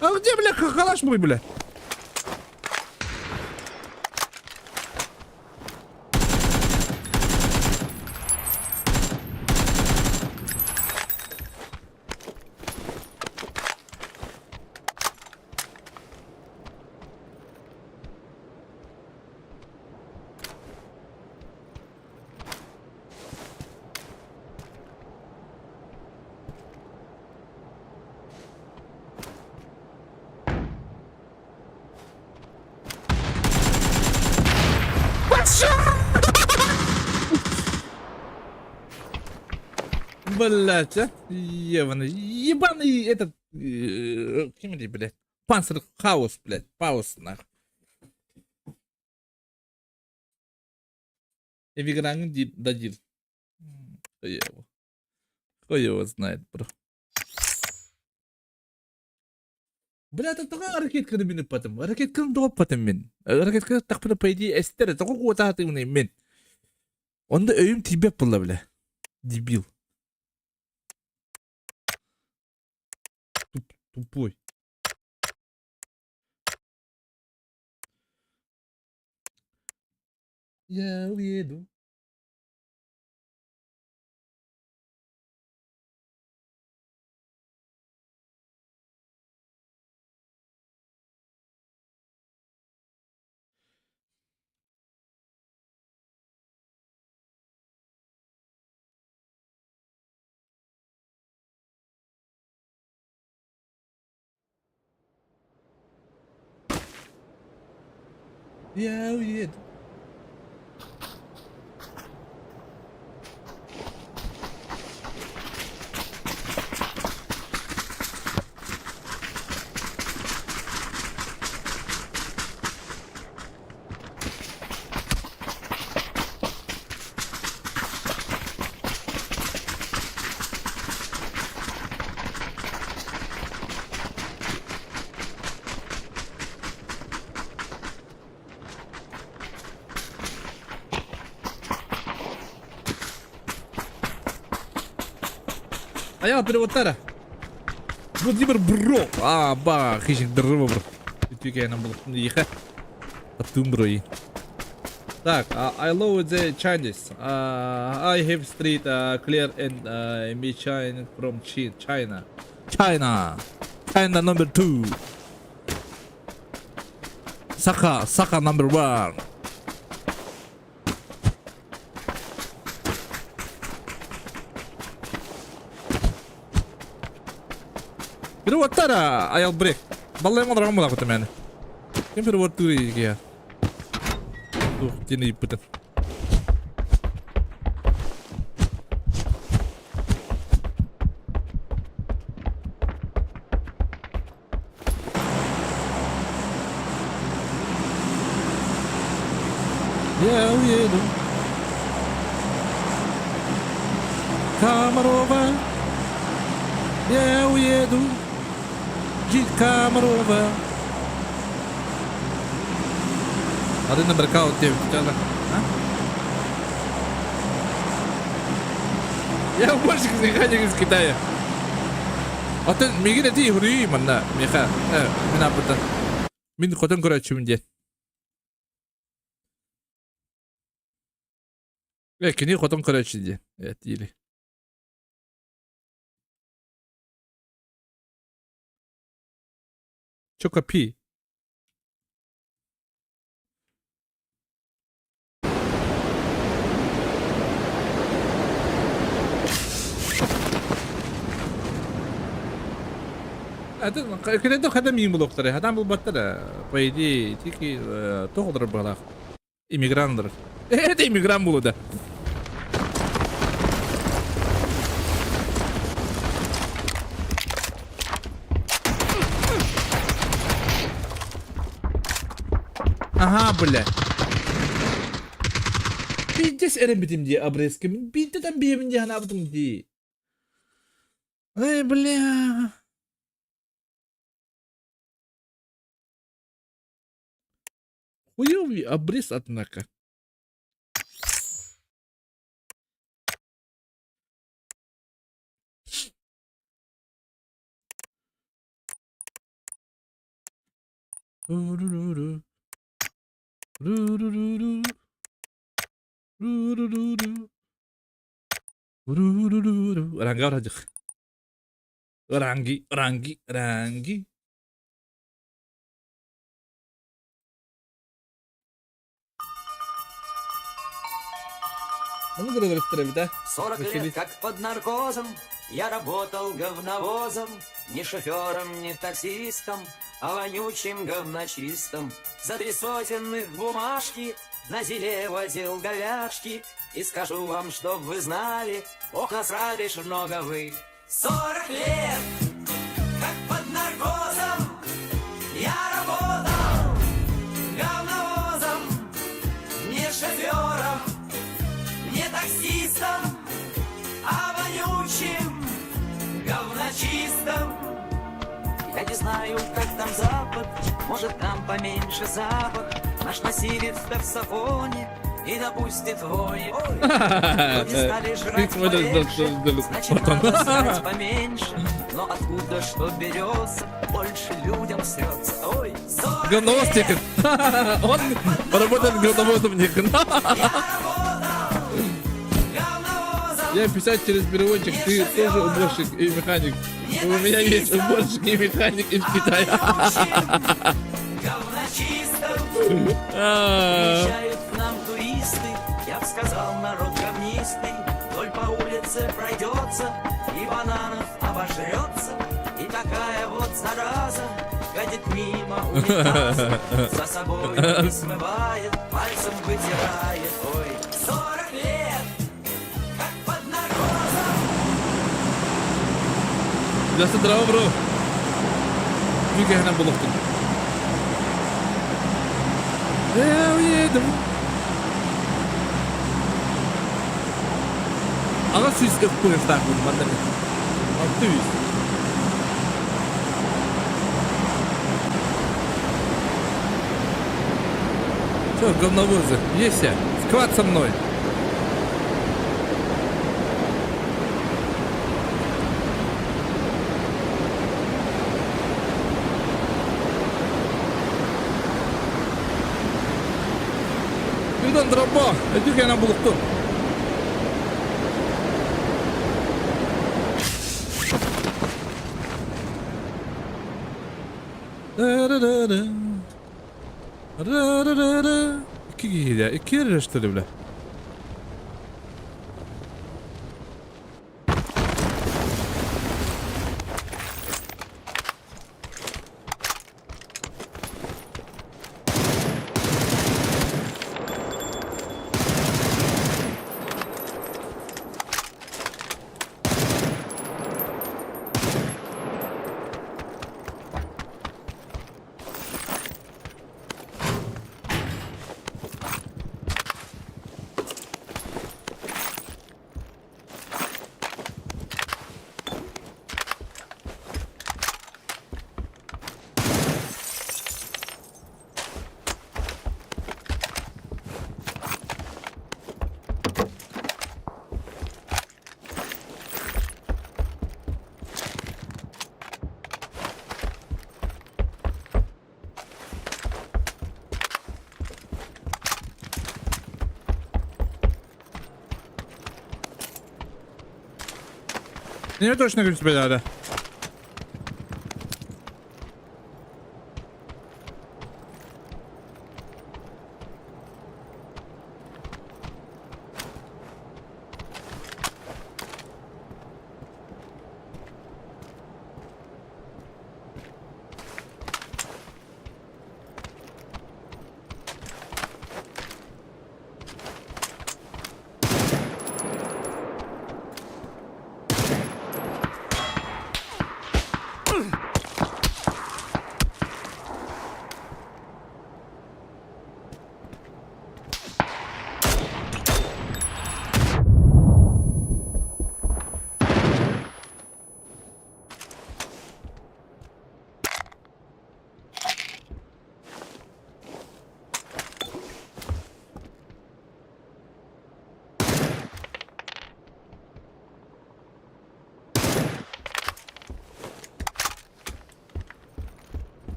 А где, бля, калаш мой, бля? Блять, а? Ебаный, ебаный этот... Ким это, блядь? Панцер хаус, блядь, паус, нахуй. Эвиграҥҥын диир да диир. Хуй его. Хуй его знает, бро. Бля, тоҕо ракетканы мин ыппатым? Ракетканы тоҕо ыппатым мин? Ракетканы тахпына, по идее, эстер, тоҕо куотаатыгыный мин? Онно өйүм тиийбэт буолла, бля. Дебил. Тупой. Я уеду. Я уеду. Айаҕа переводтара. Владимир бро. А, ба, хищник здорово, бро. Үтүкээнэн булуктун иха. Аттым бро. Так, I love the Chinese. I have street clear and me China from China. China. China number two. Саха, Саха number one. Переводтара, аял брек. Баллайым олорон булакыта мэне. Ким перевод тыыр Тух диэн ыйыппытын. Я уеду. Комарова. Я уеду. Жить Комарова. Арына брака диэбит Я уборщик механик из Китая. Оттон миигин этии хуруйуй манна миэхэ мин ааппыттан. Мин хотон көрөөччүбүн диэн. Э, кини хотон көрөөччү диэн. Э, диили. Чокопи. Кэлэн хата миин булуохтара, хатан булбаттара. По идее, тики тоҕо олорор быһалаах. Иммиграннар. Это иммигрант буолуо да. Ага, бля. Пиздец эрэммитим дии обрезками. Биирдэ там биэбин дии санаабытым дии. Эй, бля. Хуёвый обрез, однако. Ру-ру-ру. Ру-ру-ру-ру. Ру-ру-ру-ру. Ру-ру-ру-ру. Ранга вроде. Ранги, ранги, ранги. Ну, да? 40 лет, как под наркозом, я работал говновозом, ни шофером, ни таксистом, а вонючим говночистом. За три сотенных бумажки на зеле возил говяжки. И скажу вам, чтоб вы знали, ох, насрали ж много вы. 40 лет, как под наркозом, я работал говновозом, не шофером, не таксистом, а вонючим говночистом. Я не знаю, как там запад, может там поменьше запах. Наш насилит в таксофоне и допустит вой. Ой, люди стали жрать полегче, значит надо срать поменьше. Но откуда что берется, больше людям срется. Ой, 40 Говновоз лет, Тихон. Он работает говновозом Тихон. я работал говновозом. Я писать через переводчик, ты тоже уборщик и механик. У меня есть уборщик и механик из Китая. Говночистом А. Приезжают к нам туристы, я б сказал, народ говнистый. Вдоль по улице пройдется и бананов обожрется. И такая вот зараза гадит мимо унитаза. За собой не смывает, пальцем вытирает. Ой, 40 лет, как под наркозом. Здравствуй, здорово, бро. Нүкэһинэн булуохтун. Я уеду. 800 ыккуйахтаахпын манна 600. Все, говновозы, есть я. Сквад со мной. Юдан дроба, өтүкэнэ булуктун. Икки киһи икки эрэ бile. Не точно күнүс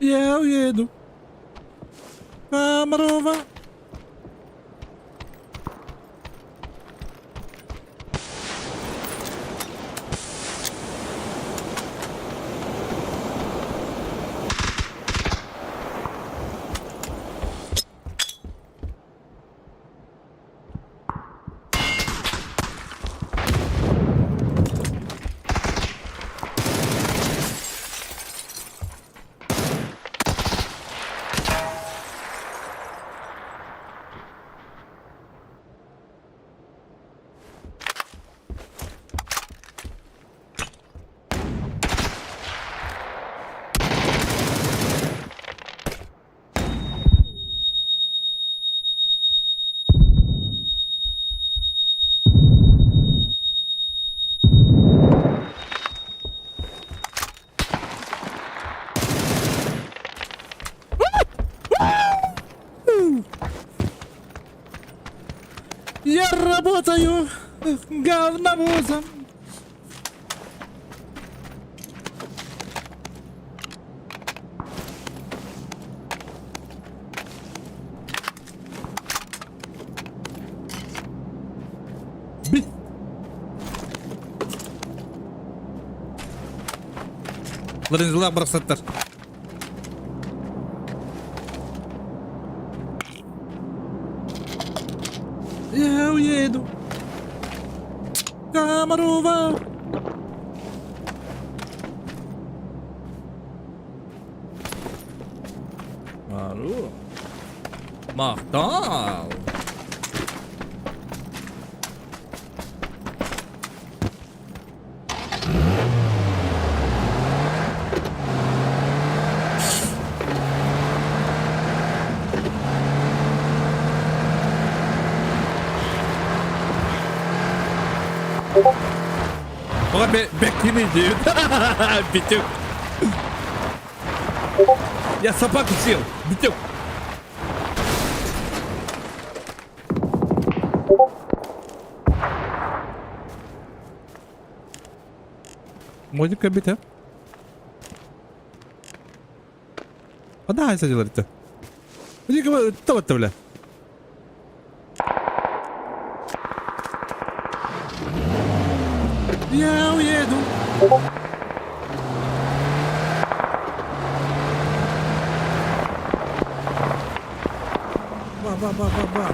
Я уеду. Комарова. Я работаю говновозом. Бит. Лорензолар барахсаттар. Я уеду. Комарова. Алло. Махтал. Оға беккини дейт. Битюк. Я собаку съел. Битюк. Модика бите. Адай садилар итте. Модика таватта бля. Я уеду. Ба-ба-ба-ба-ба.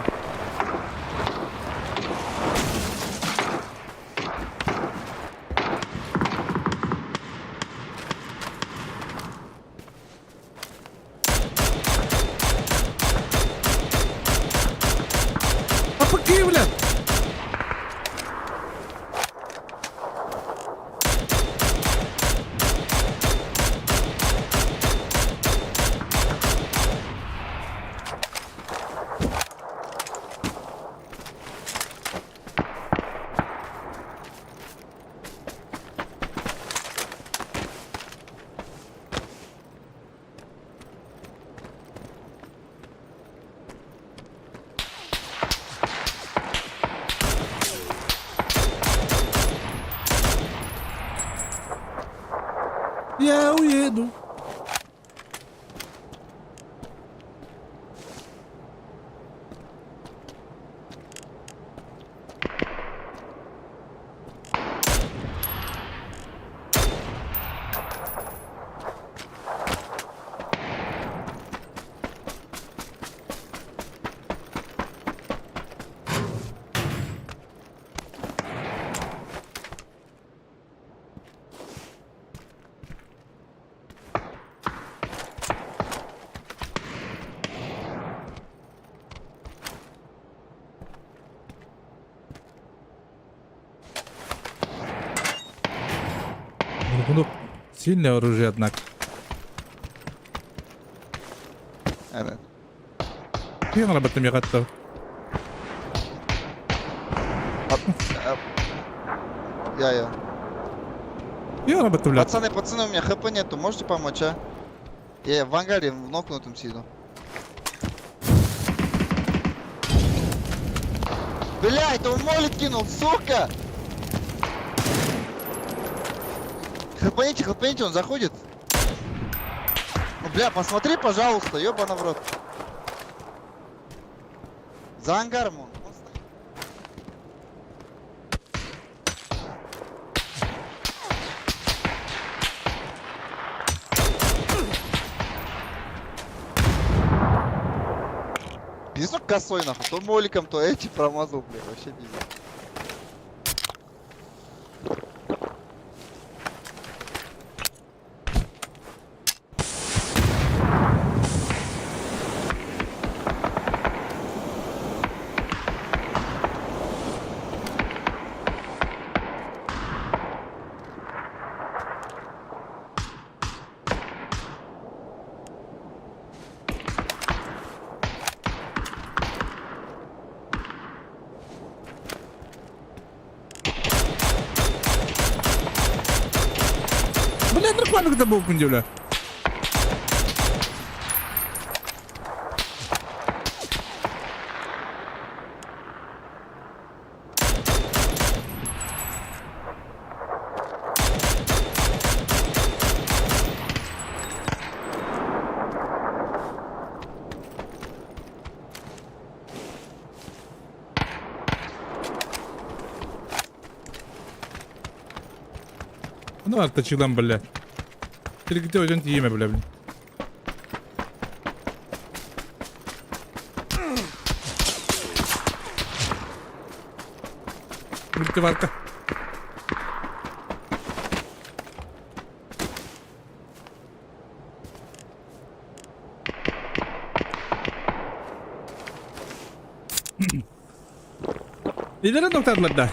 Апаки, бля! Я уеду. Ну, сильное оружие, однако. Evet. Хрен работа мне готов. Я, я. Я работаю, блядь. Пацаны, пацаны, у меня хп нету, можете помочь, а? Я в ангаре в нокнутом сижу. Блядь, он молик кинул, сука! Хлопните, хлопните, он заходит. Ну, бля, посмотри, пожалуйста, ёбана в рот. За ангаром он. Он стоит. Пиздец, косой нахуй. То моликом, то эти промазал, бля, вообще пиздец. Бля, нормально когда был бля. Ну, артачилам, бля. Тригде ойдон тиеме, бля, блин. Мультиварка. Илэрэ доктарлар да.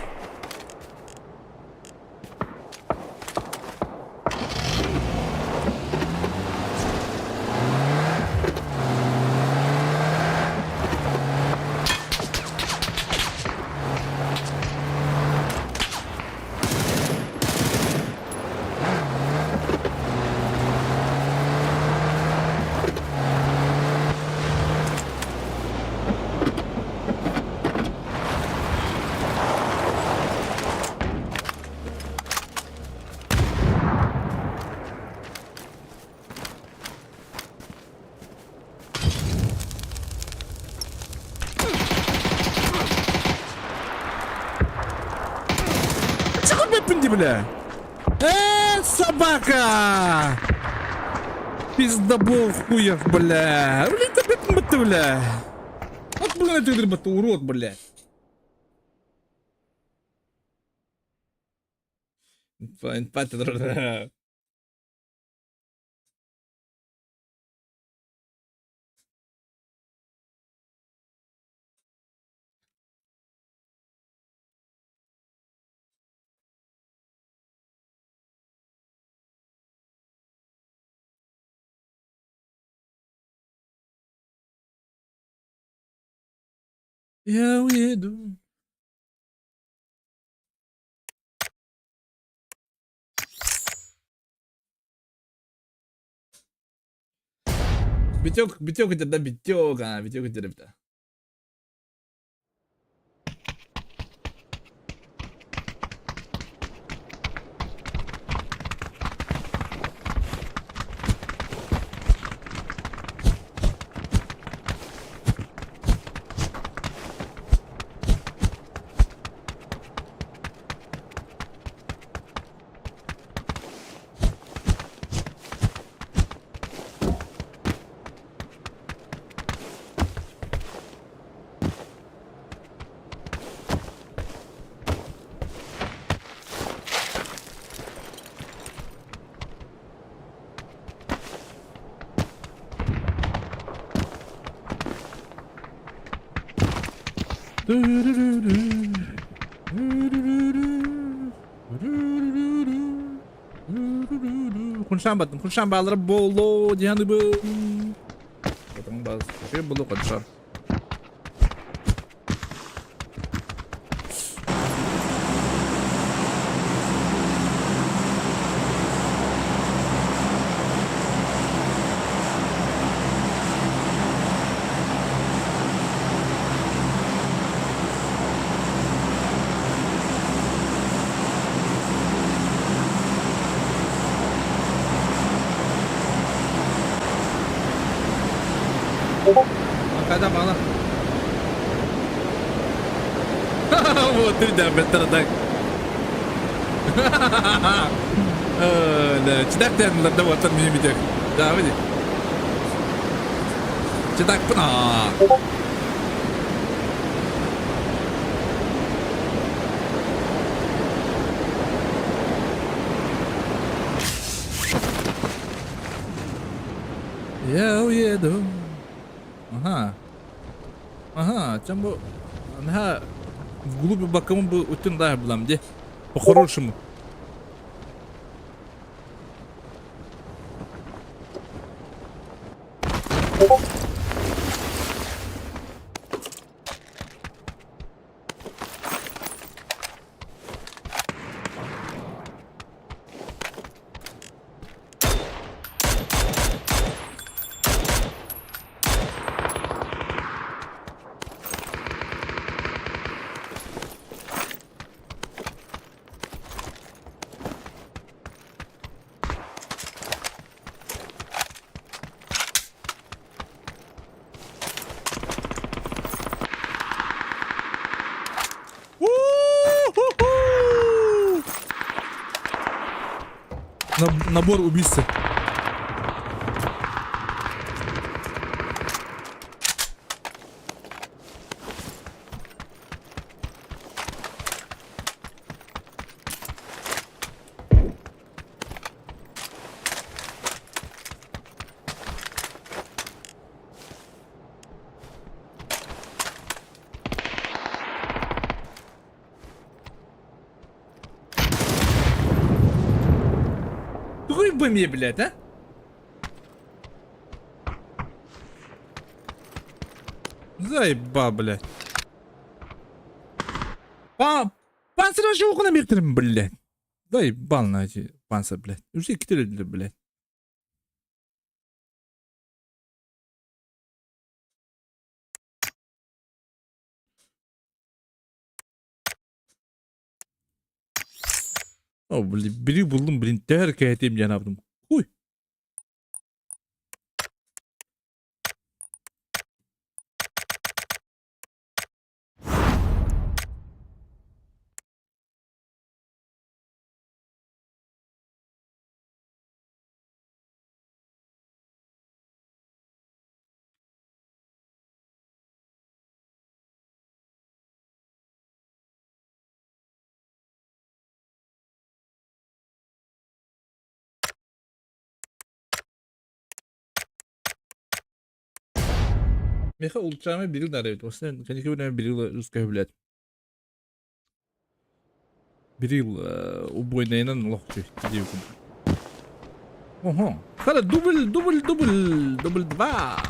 Чего бля? Собака! Пиздобол хуев, бля. Блин, ты, бля. Вот, блин, ты, ты, урод, бля. Infatti, Я уеду. Битек, битек это да битек, а, битек это ребята. Хуншан баттым. Хуншан баалара боло диһаныбын. Потом бас. Боло хуншан. Хайда баҕана. Вот үрдээбэттэр так. Да, читак тянылар да вот мини битек. Да, види. Читак пына. Я уеду. Ага. Ага, чем бу... Ага, вглубь бакымы бу үтін да булам, де. По-хорошему. Набор убийцы. Тугуй бы мне, блядь, а? Заеба, блядь. Па панцирь вообще окна бектерим, блядь. Заебал на эти панцирь, блядь. Уже китерилди, блядь. О, блин, били булдум, блин, тэр кэһэтиэм диэн аабытым. Хуй. Меха улучшаемый бирил дарит. Осен, конечно, бирил русская, блядь. Бирил убойнайынан лох диэбитим. Оһо. Хара дубль, дубль, дубль, дубль два.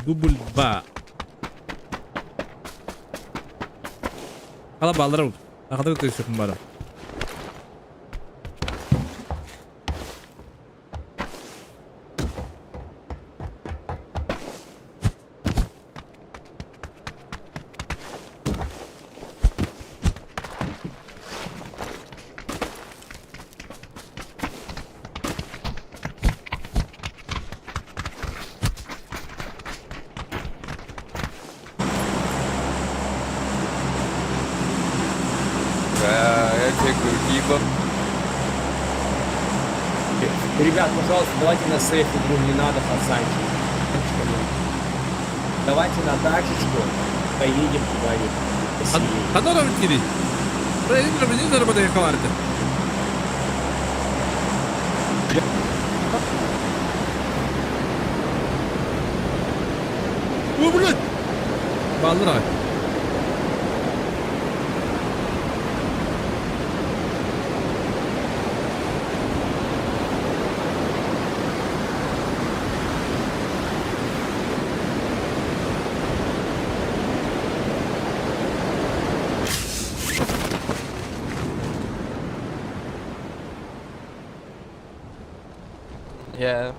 Дубль два. Хала баллара Ахадыр тыйсыкын бара. Егор. Ребят, пожалуйста, давайте на сейф игру, не надо фасанчик. Давайте на тачечку поедем куда-нибудь. Посидим. Ханора битири. Бля, не заработай хаварты. О, блядь! Баллар. Yeah.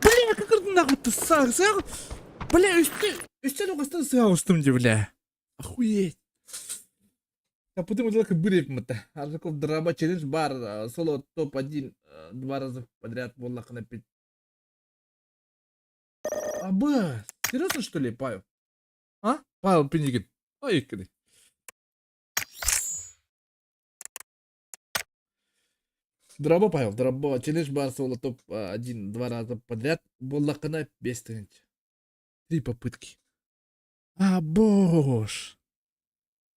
Бля, как это нахуй ты сах, сах? Бля, үстел оғыстан сыға ұстым де, бля. Охуеть. Я потом только были это. Аржаков драба челлендж бар, соло топ-1 два раза подряд Воллаха на пять. Аба, серьезно что ли, Павел? А? Павел Пинигин. Ой, кыды. Драба, Павел, драба. Челлендж бар, соло топ-1 два раза подряд. Воллахана без тысяч. Три попытки. А, боже.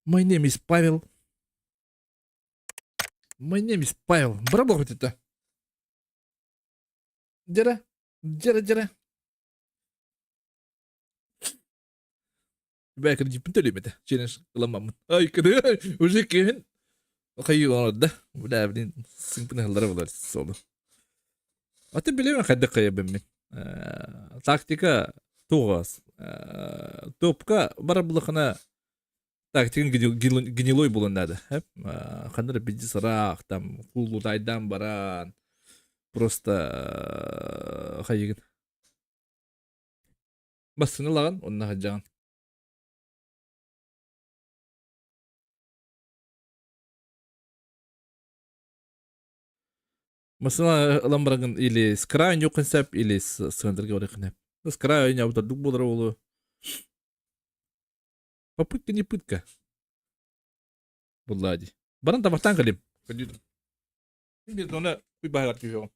My name is Павел. My name is Павел. Браво хоть это. Дера, дера, дера. Бәкір жіпін төлемеді. Челлендж қыламамын. Ай, кіді, уже келін. Қайы да. Бля, блин, сыңпын ғылары болар солы. Аты білемін қайда қая мен. Тактика туғас. Топка бар бұлықына тактикын гнилой болын надо. Қандыр биди сырақ, там, кулудайдан баран. Просто хайыгын. Басыны лаған, онна хаджаған. Масына ылан или с краю юқын или с центрге орықын. С краю не аутадук болар олу. Попытка не пытка. Буллади. Баран табақтан калим. Біз оны куй бағар түйеғым.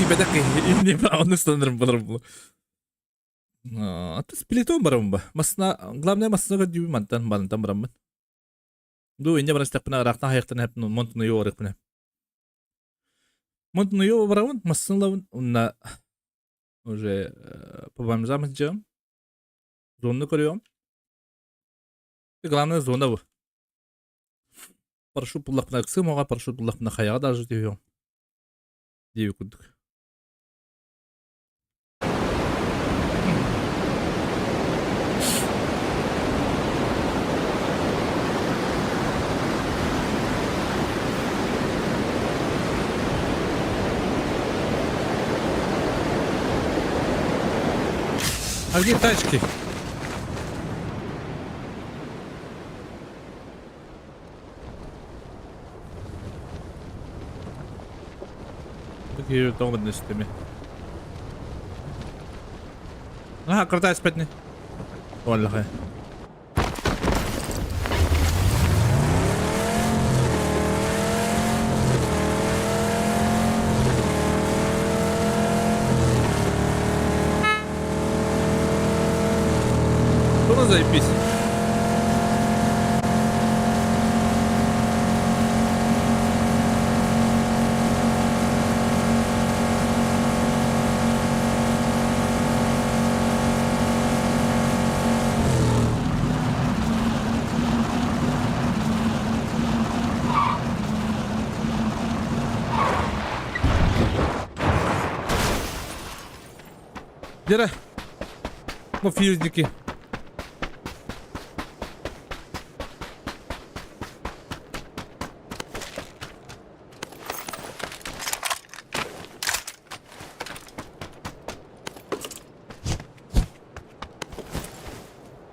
Тиийбэтэх киһи инним онно станарым булар бу. Аты сплитон барабын ба. Масна, главное масна көрдүүбүн мантан барантан бараммын. Ду инне барастахпына ыраахтан хайахтан хэппин монтун уорыкпына. Монтун барабын, массыына ылабын, уонна уже по бомжам сылдьыам. Зонаны көрүөм. Главное зона бу. Парашют буллахпына ыксыам оҕа, парашют буллахпына хайаҕа даже түһүөм. Диэбит курдук. А где тачки? Такие тоҥ Наһаа кырата испэтини. Уоллахай. Что заебись? Дера, мафиозники.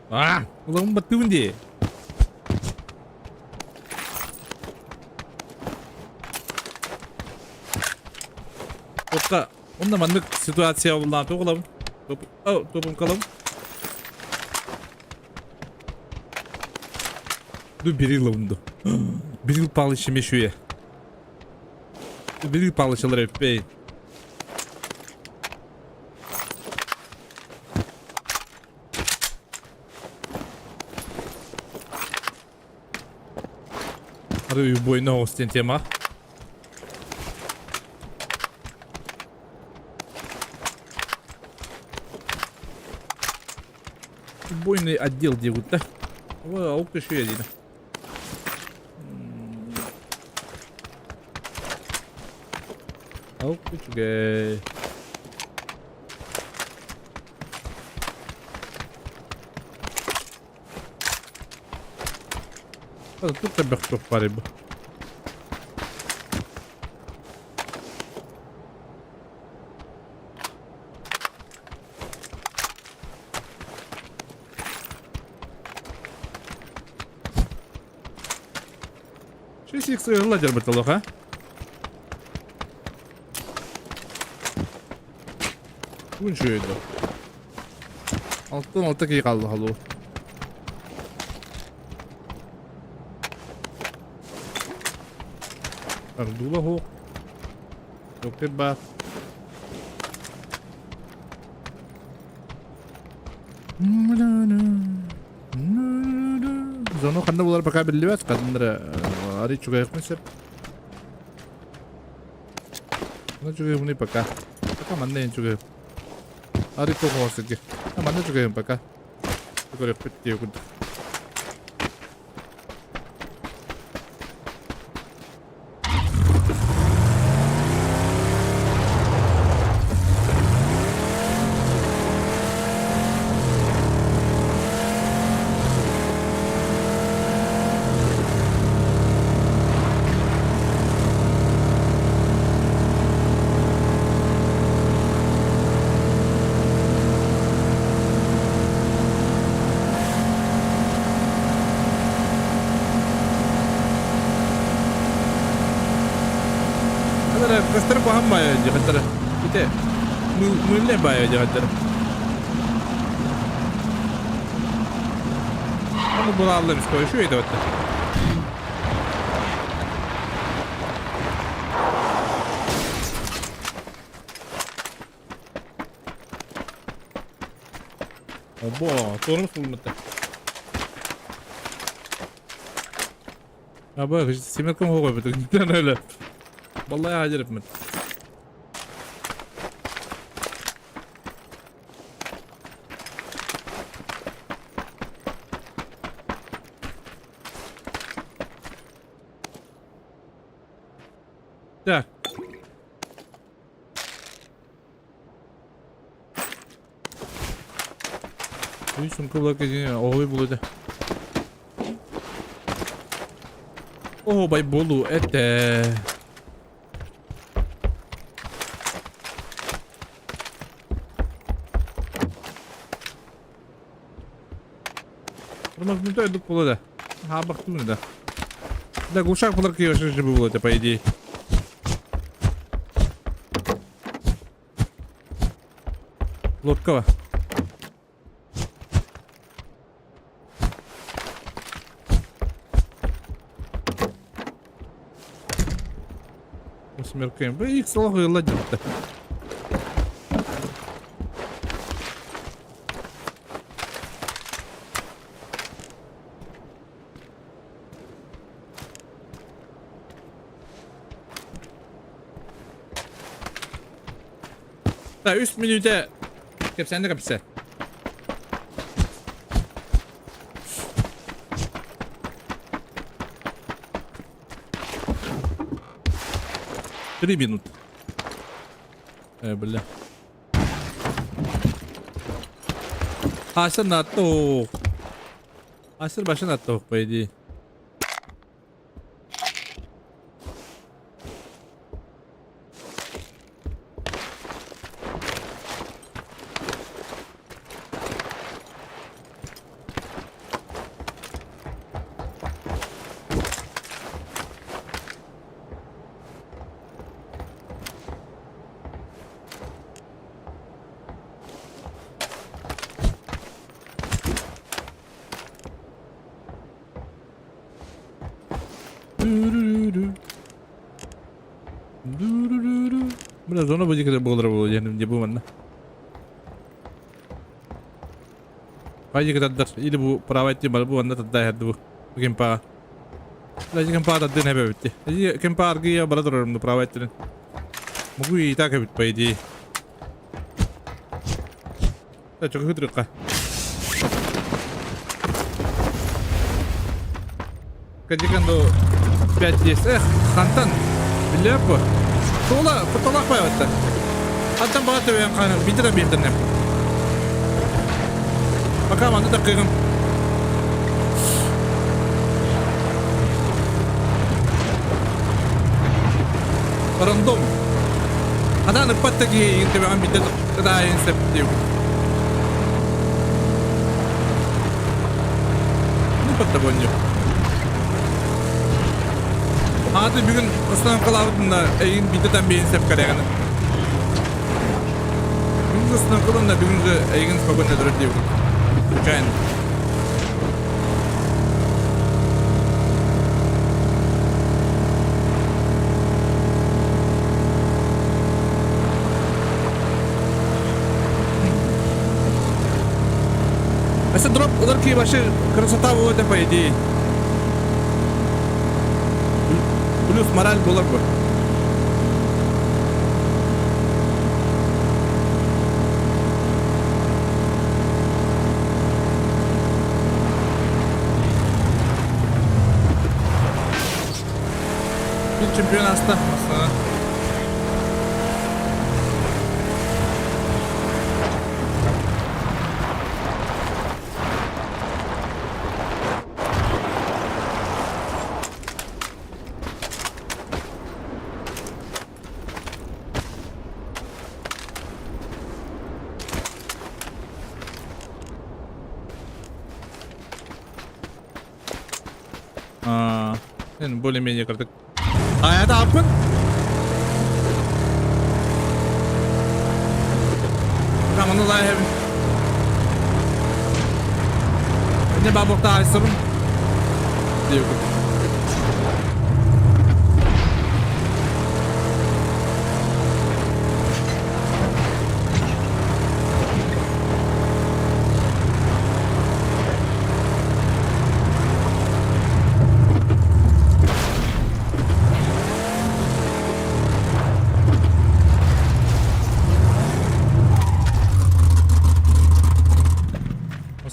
А, улам баттыбын дии. Отка, онно маннык ситуация буллаан туох ылабын? Топум калабын. Ду Бериловым ду. Берил Павлович мешуе. Берил Павлович ылар Арыы бойна оҕус диэн тема. Убойный отдел диэбит да. Ол көшүйэ диэн. Ол үчүгэй. Тут элбэх туох баар бу. Шесть икс ладер бытылых, а? Күн үчүгэй Алтан алта киһи хаалла халуу. Ардула суох. Доктор баар. Зону ханна булар пока биллибэт. Ханна арый чугайыкпын сөп. Манна чугайыбыный пока. Пока манна эн чугайып. Арый тоҕо сиргэ. Манна чугайым пока. Көрөппүт диye курдук. Көстөр куһаҕан баайа диэхтэрэ. Ити мыыллай баайа диэхтэрэ. Ону булааллар үскө үчүгэй да баттар. Обо, тормоз булматта. Аба, семеркам хоҕой бит. Öyle. Vallahi hacer etmedi. Так. Үй сумка була кезине оҕуй булута. Оһуобай буолуу этэ. Тормознутой дук буолуо да. Хаабахтыын да. Да, глушак булар киһи же буолуо этэ, по идее. Лодкова. Смеркаем. Их слава и ладит-то. Так, үс мүнүүтэ кэпсээнэ кэпсэ. 3 минуты. Бля. Асыр натто. Асыр башын натто, по идее. Бля, зона будет когда был я не был манна. Хайдик тадар или бу правайти балбу анна тадда хадду кемпа. Лажи кемпа таддын хэбэ битти. Эжи кемпа аргия бара турарым правайттин. Могу и так бит по идее. Да чого хытрыкка. Кадиканду 5 есть. Эх, хантан. Билляппа. Тула, куталах байватта. Хантан багаты бэйэн ханы, битирен биирден Пока манны такыгым. Рандом. Адан ыппатта киһи төбөҕүн биирдэ тыдаайын сөп диэбит. Ну патта бонньу. Ааты бүгүн остановкалаабытын да эйигин биирдэ там биэйин сөп кэлэҕин. Бүгүн остановкалан да бүгүн эйигин спокойно өлөрөр диэбит. Случайно. Өссө дроп ылар киһи вообще красота буолуо по идее. Плюс мораль буолар бу. Bir чемпион аста. Астана. А, более-менее картак. А это аппын? Там оно лайхебин. Не бабокта айсыбын. Диэбит.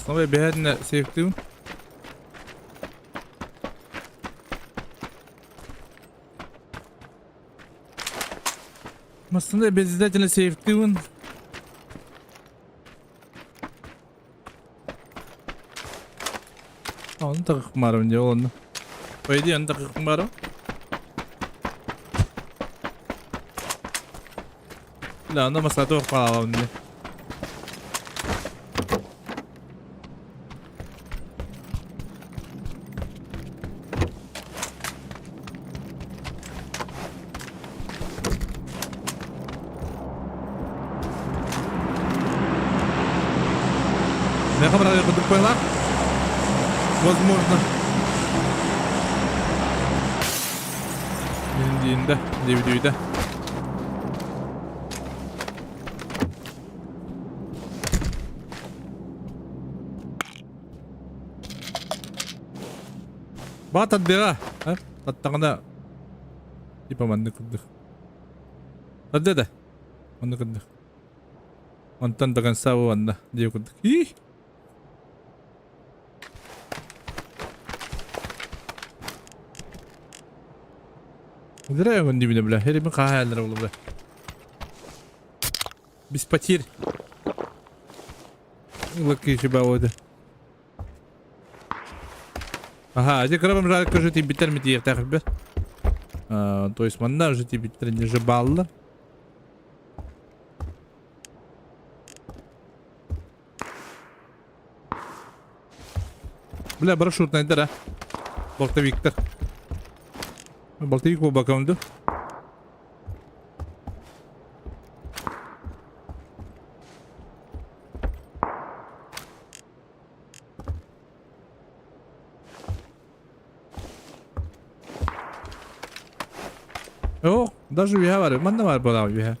Массыына бэһээтинэ сейфтыыбын. Массыына обязательно сейфтыыбын. Оны тагыкмарым дьэ онно. По идее, оны тагыкмарым. Да, онно массата охпаалабын дьэ. Меха брат, курдук поняла? Возможно. Диинде, DVD-де. Баа тардыаҕа. Таттаҕына типа маннык курдук. Тардыа да. Маннык курдук. Онтон до конца уонна диэ курдук. Ии! Зря я дибine бля. Herifin kahayalları oldu бля. Без потерь. Лаки бауды. Ага, эти крабам жарко же тибиттер ми тиехтэх бе. То есть манна уже тибиттер не же балла. Бля, парашютный да. Болтовиктер. Болтовик бакамды. О, даже үһэ бар. Манна бар буолаа үһэ.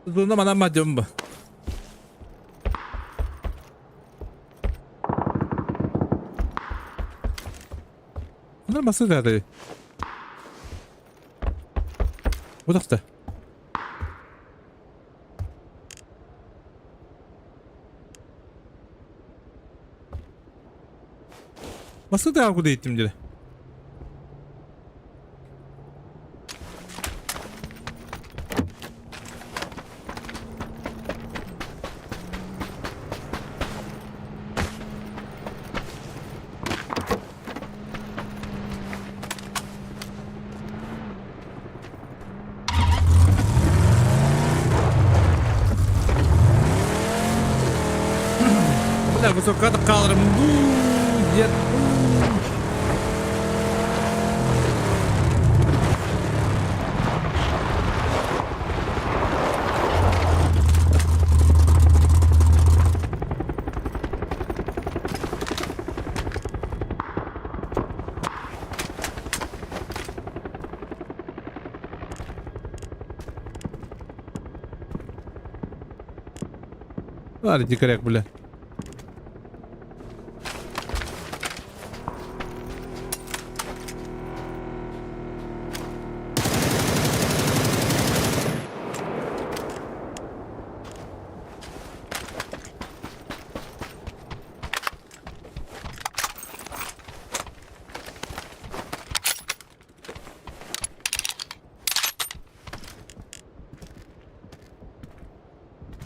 Зуна манан мадьым ба. Bunlar nasıl nerede? Bu da. Nasıl da kudu ettim dire. Бля, высоката калрым. Дед. Ладно, дикаряк, бля.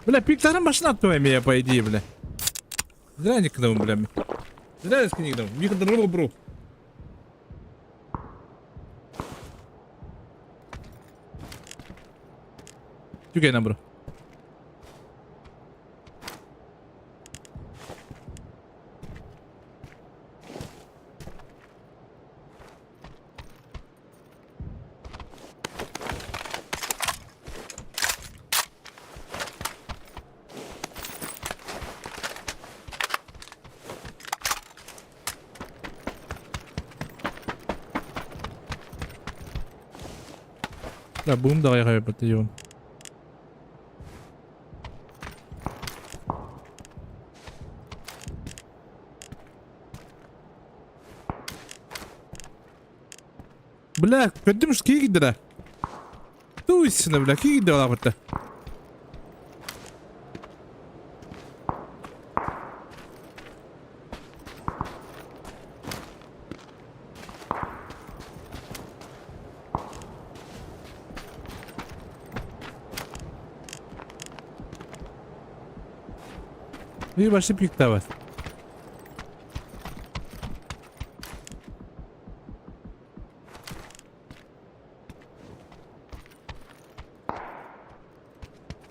Бля, пиктарым машина аттым я, по идее, бля. Зря не к бля. Зря я не к Миха бру. Тюкай нам, бро. Да, бум, давай я подъем. Бля, көрдүм что киирдэ. Туйсына, бля, киирдэ олаабыта. Bir başı piktavas.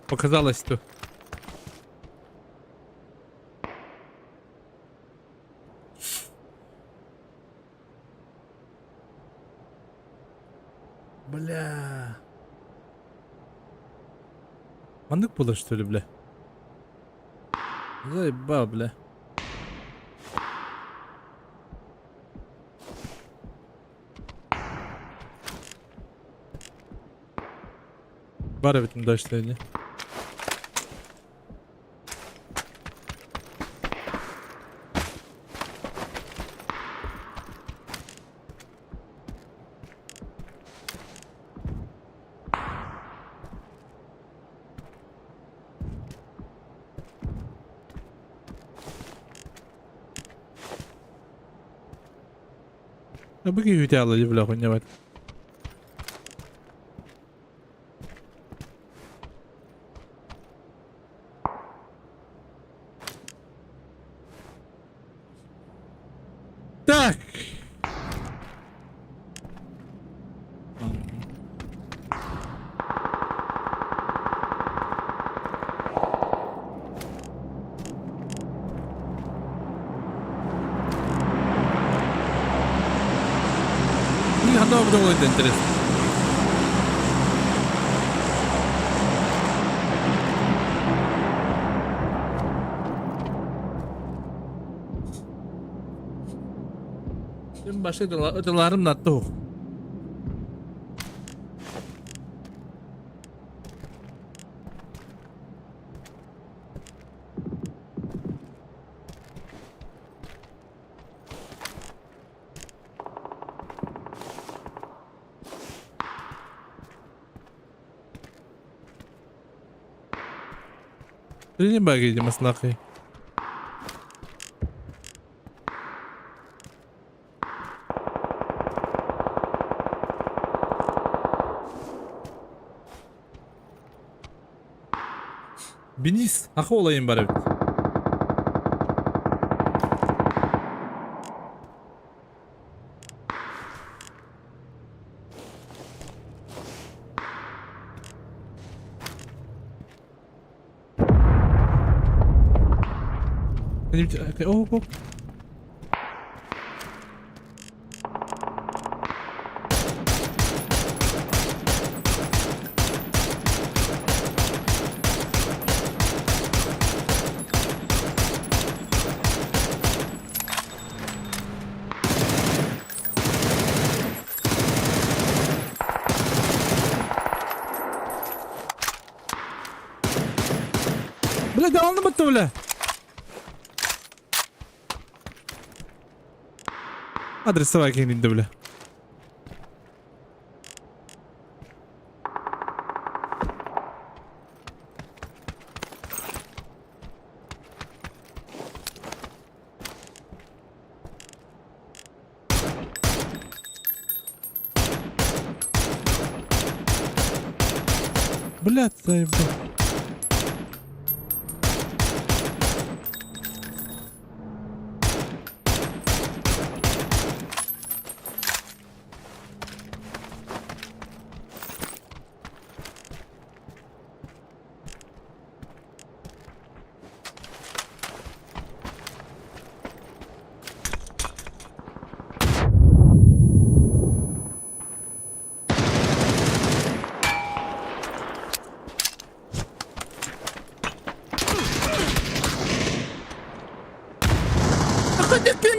Показалось, что... Бля. Маннык буолар что ли, бля? Заебал, бля. Бар эбитим дальше ини. Бу киһи үтэ алла бля хуйня Так. Ханна было это интересно. Başka ödüllerim nattu. Не баги, маслахи. Бенис, аха олайын бар эбит. О, о. Бля, да алынмытты, бля. Адресовай кеңдинде, бля. Блядь, заебал.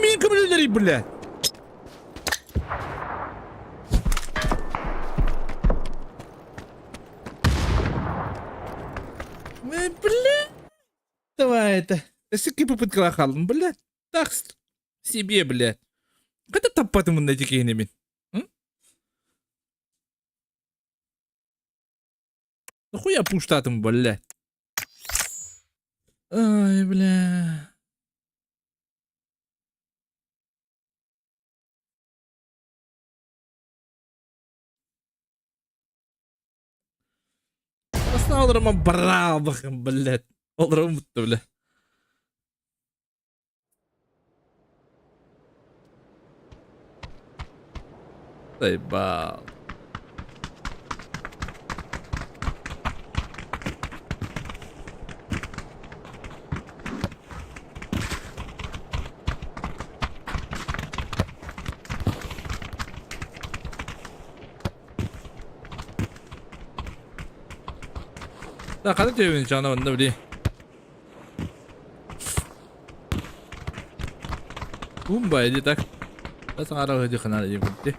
Мин көмөлөлөрүй, бля. Бля. Давай это. Эсики попытка халым, бля. Так себе, бля. Когда таппатым мында дикейне мин? Нахуя пуштатым, блядь? Ай, бля. Основа брал, блядь. Олорон бутта, бля. Заебал. Да, ханнык төбүн чаана онно били. Умба иди так. Да саҥара иди ханаа иди бутти.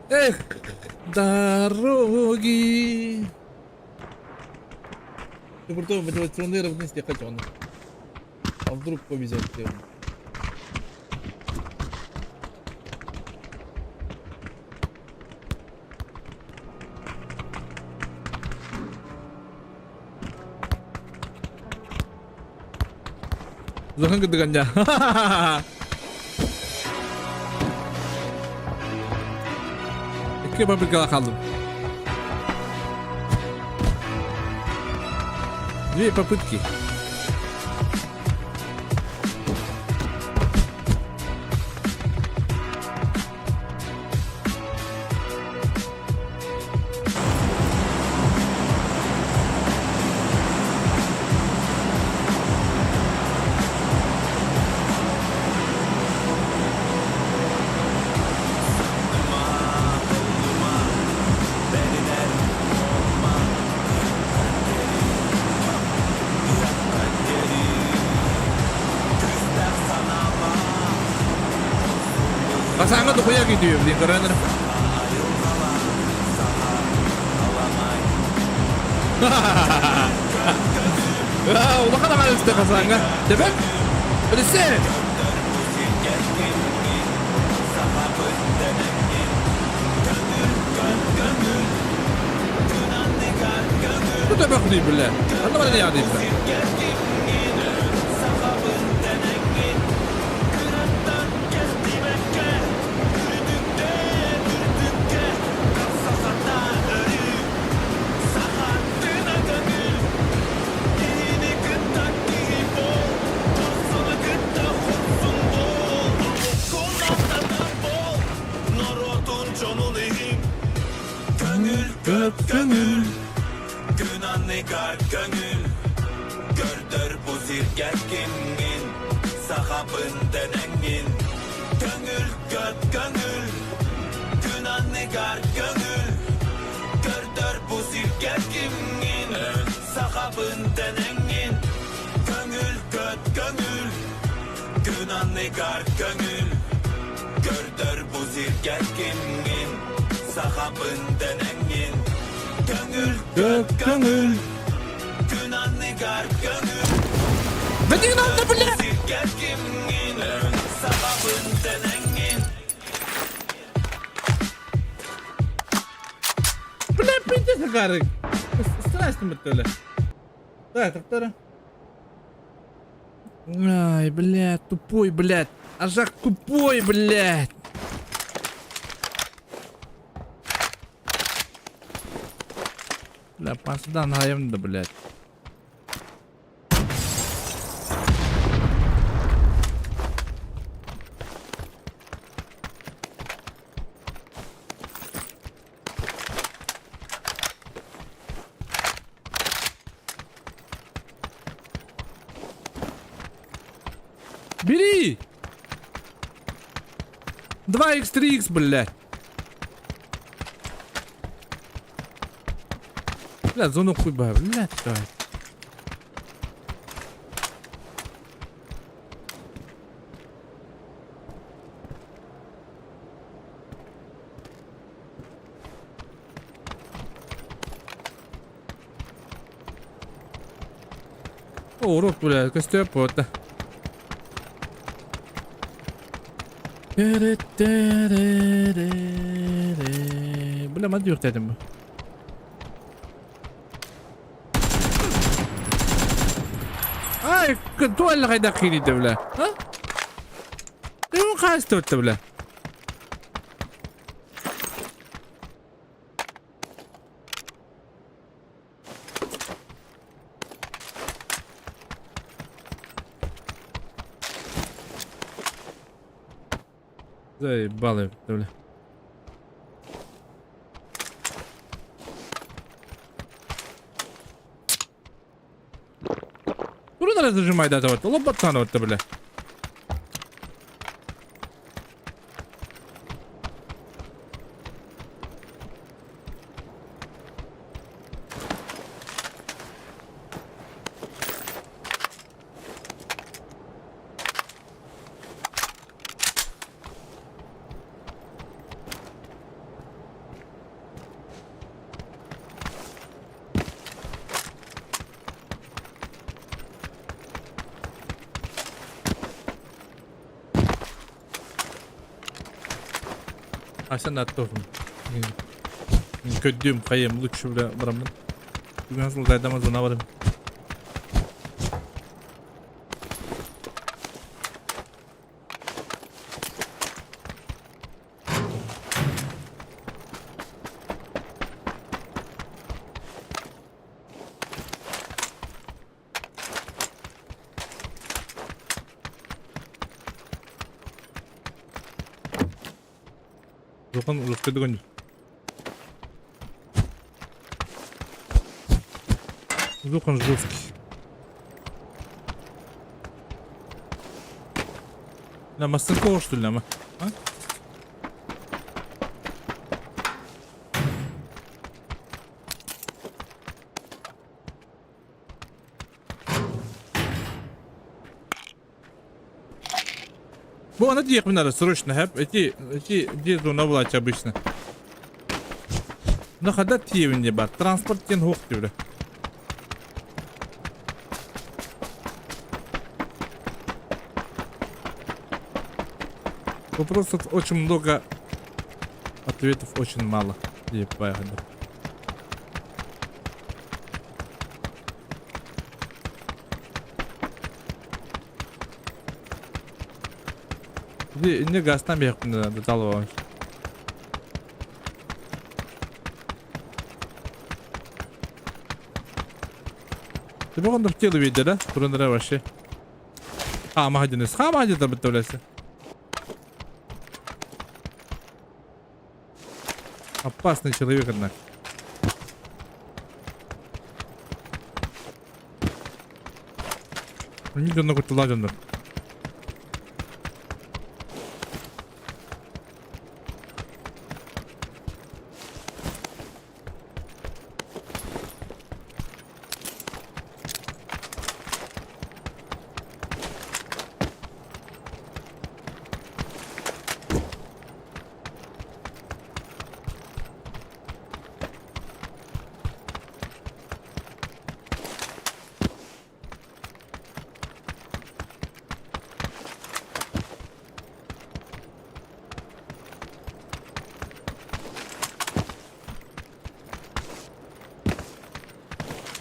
Эх, дороги. Ты крутой мотивационный вниз не хочу он. А вдруг повезет тебе. Улахан кырдыганньа. Икки попыткала хааллым. Две попытки. Басаңа дохуя күйдүү, блин, көрөнөр. Улахан аҕай үстэ хасааҥҥа. Тэбэк! Билсэ! Бу төбөх дии бile. Анна бана яа дии Көҥүл Көҥүл Бэтигин алда бля! Бля, пиздец акары. Страшно бөттөлө. Так, тоқтара. Ай, блядь, тупой, блядь. Ажак тупой, блядь. Бля, пасыдан айымды, блядь. Бери! 2х, 3х, блядь. Бля, зону хуй ба, блядь, давай. Урут, бля, көстүөп буолта. Бля, ман диэхтээтим бу. Ай, туалла хайдах киирдэ, бля? А? Ким хаастыбыт, бля? Заебали, бля. Турун зажимай да вот, лоботтан вот, бля. Асан аттофум. Көддүм хайым лучше бля барамын. Бүгін сылдайдамаз она барым. Улахан улахан дөгөн. Звук он жесткий. На Мастенкова, что ли, нам? А? Бу аны диэхпин надо срочно хэп. Эти, эти где зона власть обычно. Ну хада тиевин де бар. Транспорт тен хук дибре. Вопросов очень много, ответов очень мало. Ебать. Инне газтан биһиэхпин талбабын. Ты бүгін тело видели, да? Турындыра вообще. Хаама хадинес. Хаама хадида бітті Опасный человек, однако. Не дьонно кутталаах дьоннор.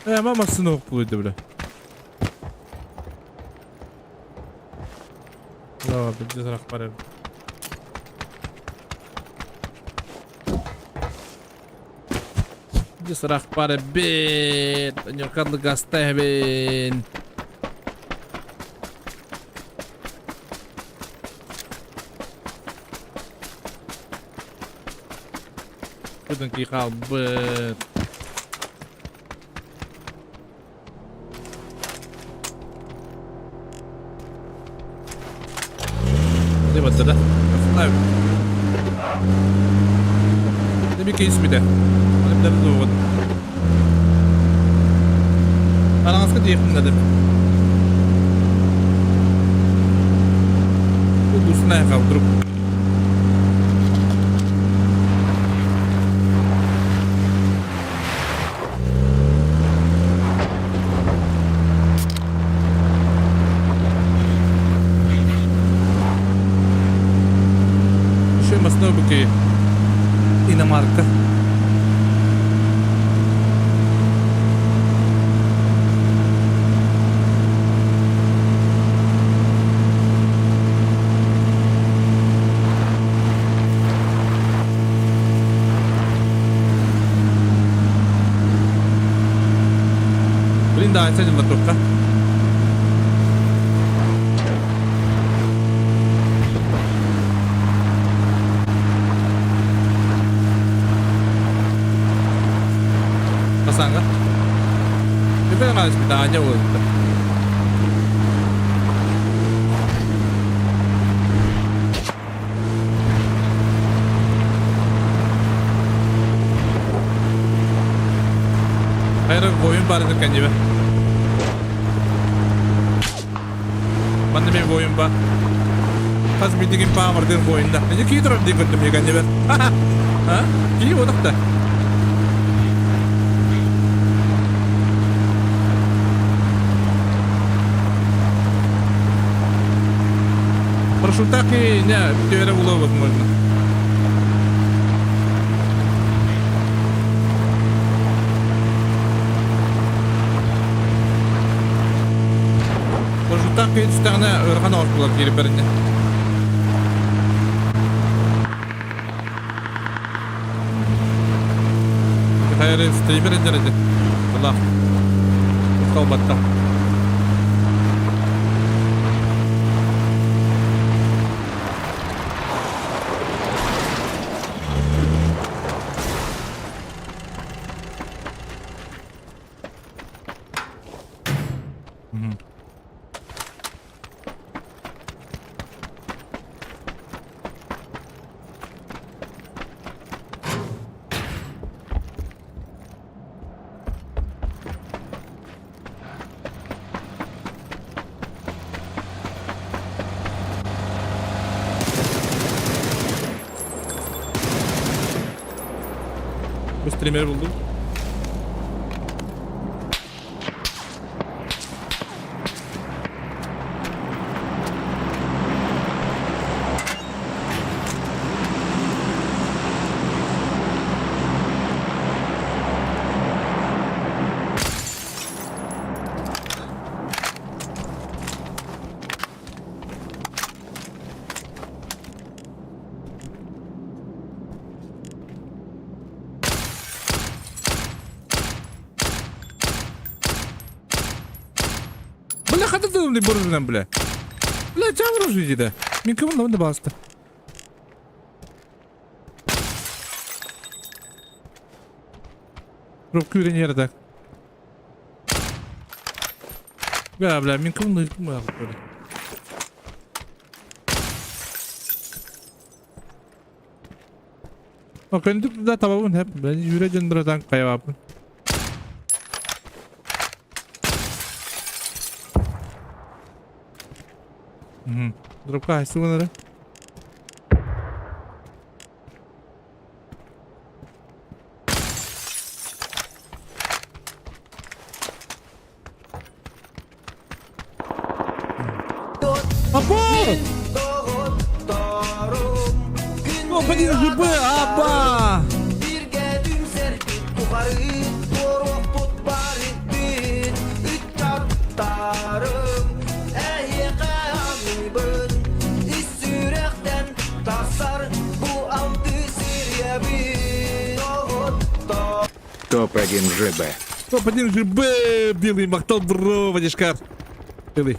Э, мама сынок будет, бля. Да, бир бар. Дисрах пара бит. Нюркадлы гастебин. Күдін киқал бит. Деп да? Демек кейсмиде. Алымдарды туғын. Араңызға дейхін деп. Бұл дусына вдруг. Иномарка. Блин, да, это ватрука. Басанга. Теперь надо испытание будет. Хайра воин баар кэннибэ. Манна мен воин ба. Хас биирдигин паамардыыр воин да. Эни кии турар дии көрдүм кэннибэр. А? Кии бодохта. Парашютах и не, теперь было возможно. Парашюттаах киһи түстэҕинэ ыарахан оҕус буолар киирбэринэ. Хайары стример эдэр Аллах. Калбатта. Bu streamer'i buldum. Бля, хата ты буржунан, бля. Бля, чам оружие да. Мен кім онда басты. Рук күүрен так. Бля, бля, мен кім онда Көндүк да табабын хэп. Бля, жүре жандыратан кайбапын. Дропка хайсы гынары? Апа! Топ-1 ЖБ, апа! Топ-1 ЖБ. Топ-1 ЖБ, белый махтал бро, вадишкар. Белый.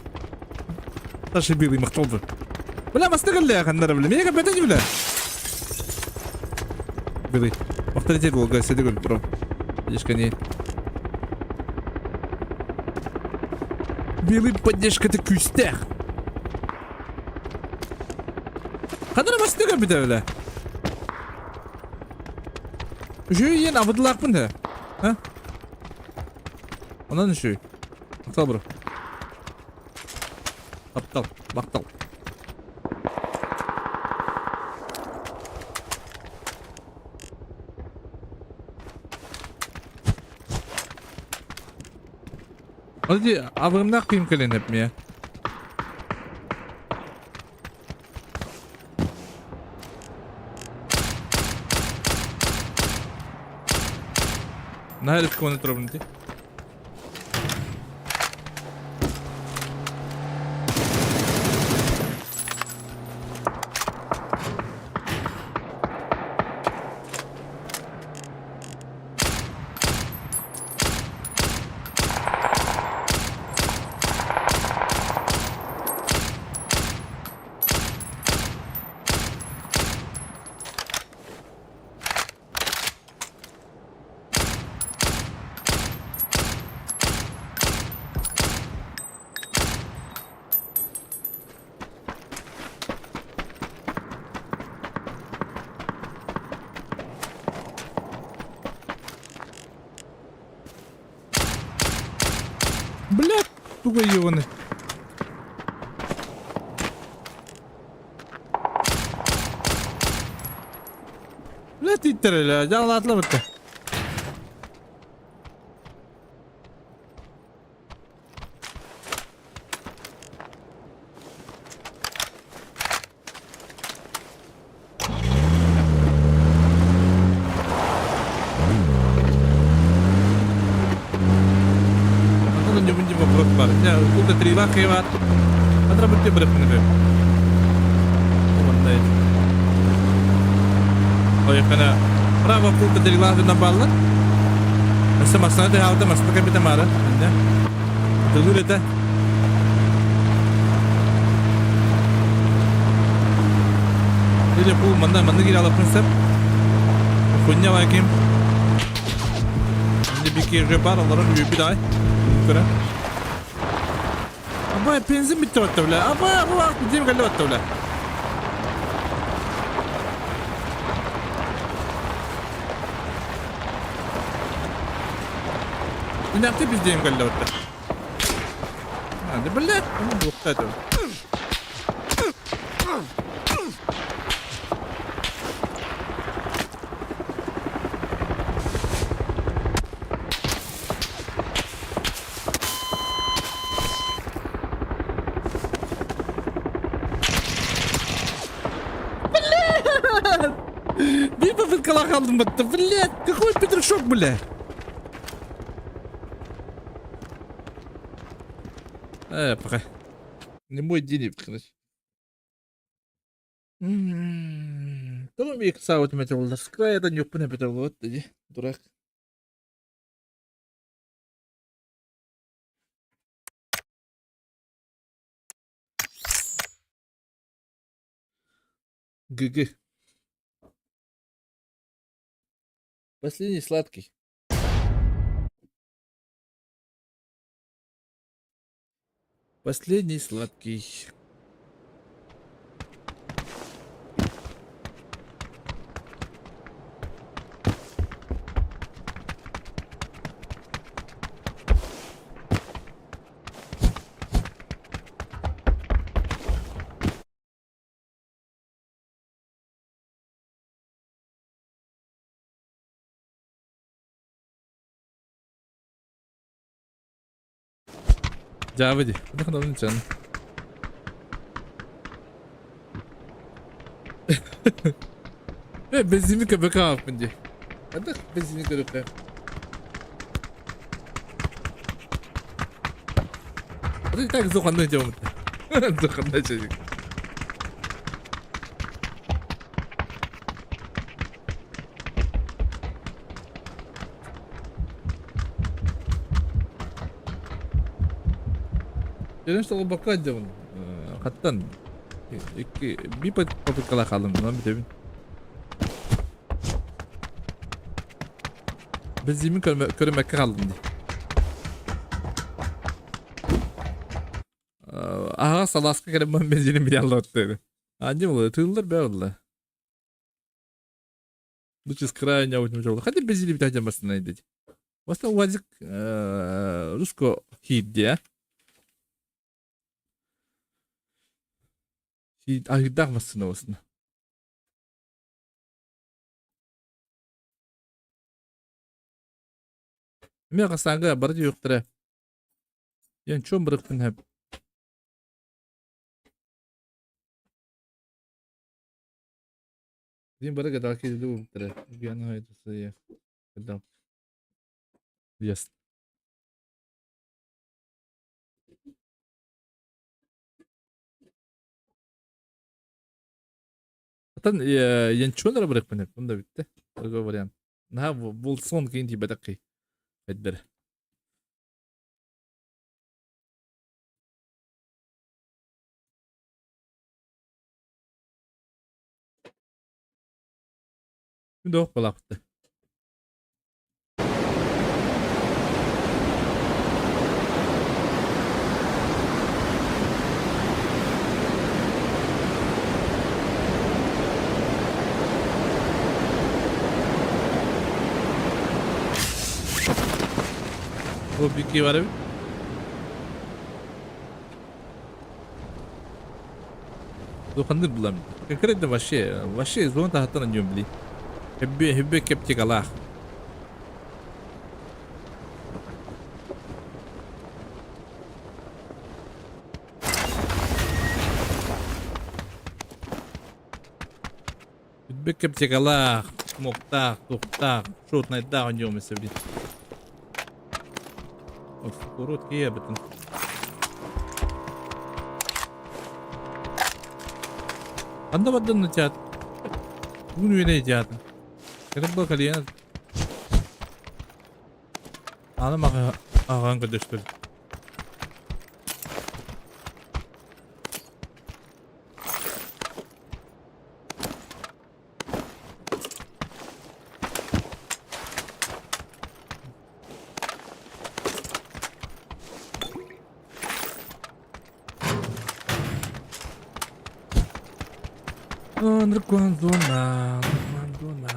Саша белый махтал бро. Бля, мастыгылля, ханнара, бля. Меня капета не бля. Белый. Авторитет был, гайс, это бро. Поддержка не. Белый поддержка это күстэх. Ханнара мастыга бите, бля. Үшүй ен абыдылақпын да. А? Онан үшүй. Мақтал бро. Таптал, мақтал. Hadi avımdan kıyım kelen hep mi ya? Наһаа рискованно турабын ити. Бля, туга ебаный. Бля, тииттэрэлэ, дьаалаатыла бытта. Антон не вопрос бар. Не, куда три лака бар. Отработай брепнebe. Ойхана право култа три лака на балла. Өссө массана тыһаабыта массана кэбитэ маары. Инде. Тылыр этэ. Или бу манна манна кире алаппын сөп. Хуйня ваким. Инде бики же бар, олорор үбү дай. Көрө. Аба бензин битте батта бля. Аба бу вакыт дем кэллэ батта бля. Инакты биздейм кэллэ батта. А, да бля, ну бухта это. Биир попыткалаах хаалдым батта. Блядь, какой петушок, бля. Э, пока. Не мой день, короче. Тоҕо миик саабыт металлар. Скайда ньуппун эбэтэ дии, дурак. ГГ. Последний сладкий. Последний сладкий. Дьаабы дии. Ханан чан. Э, бензини көбөкө ааппын дии. Адах бензини көрөккө. Это так зуханны идем. Зуханны чайник. Дөрүн солбокко дьабын. Хаттан икки би попыткалаах хаалым онон бүтэбин. Бензимин көрүмэккэ хааллым дии. Аһаҕас салааска кэлэн бензинин билэ аллааттыыр. Анньа буолла, тыыллар бээ буолла. Лучше с края не Хотя бензини бүтэ басына дить. Баста УАЗик русско хит дии Аһыырдаах массыына басына. Эмиэ хасааҥҥа бары диэхтэрэ. Диэн чуон бырыкпын хэп. Диэн бары гадалки дуу буттара. Гена хайдасы. Гадал. Ясно. Atan янчон эрэ барыахпын эп, онда бүттэ. Другой вариант. Наһаа булсон киин тиийбэтэххий. Эддэр. Дох балаахпыт. Бу бики бар эбит. Ханнык булам. Конкретно вообще, вообще зона таһыттан анньуом били. Хэббе, хэббе кептикалаах. Бүт кептикалаах, муктаах, тухтаах, шутнайдаах анньуом эсэ били. Урут киэбитин. Ханна бардын театр? Бүгүн үөнэй театр. Кэлэн бу калиена. Аны маҕа аҕаан көрдөстөр. Ныркуандуна, ныркуандуна.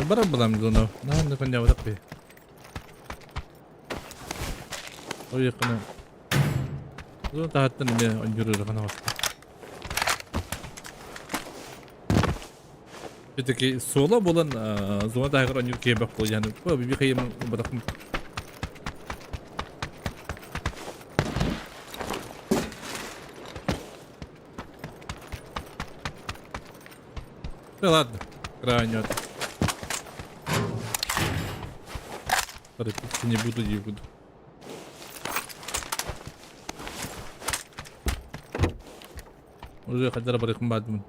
Барар балам зона. Наһаа коннябатах би. Ой, якына. Зона таһаттан эмиэ онньур ыарахана Все-таки суола буолан зона таһыгар онньур киэбэх буолан би хайым батахым. Да ладно, крайне. Торопиться не буду, не буду. Уже хотя бы барыхым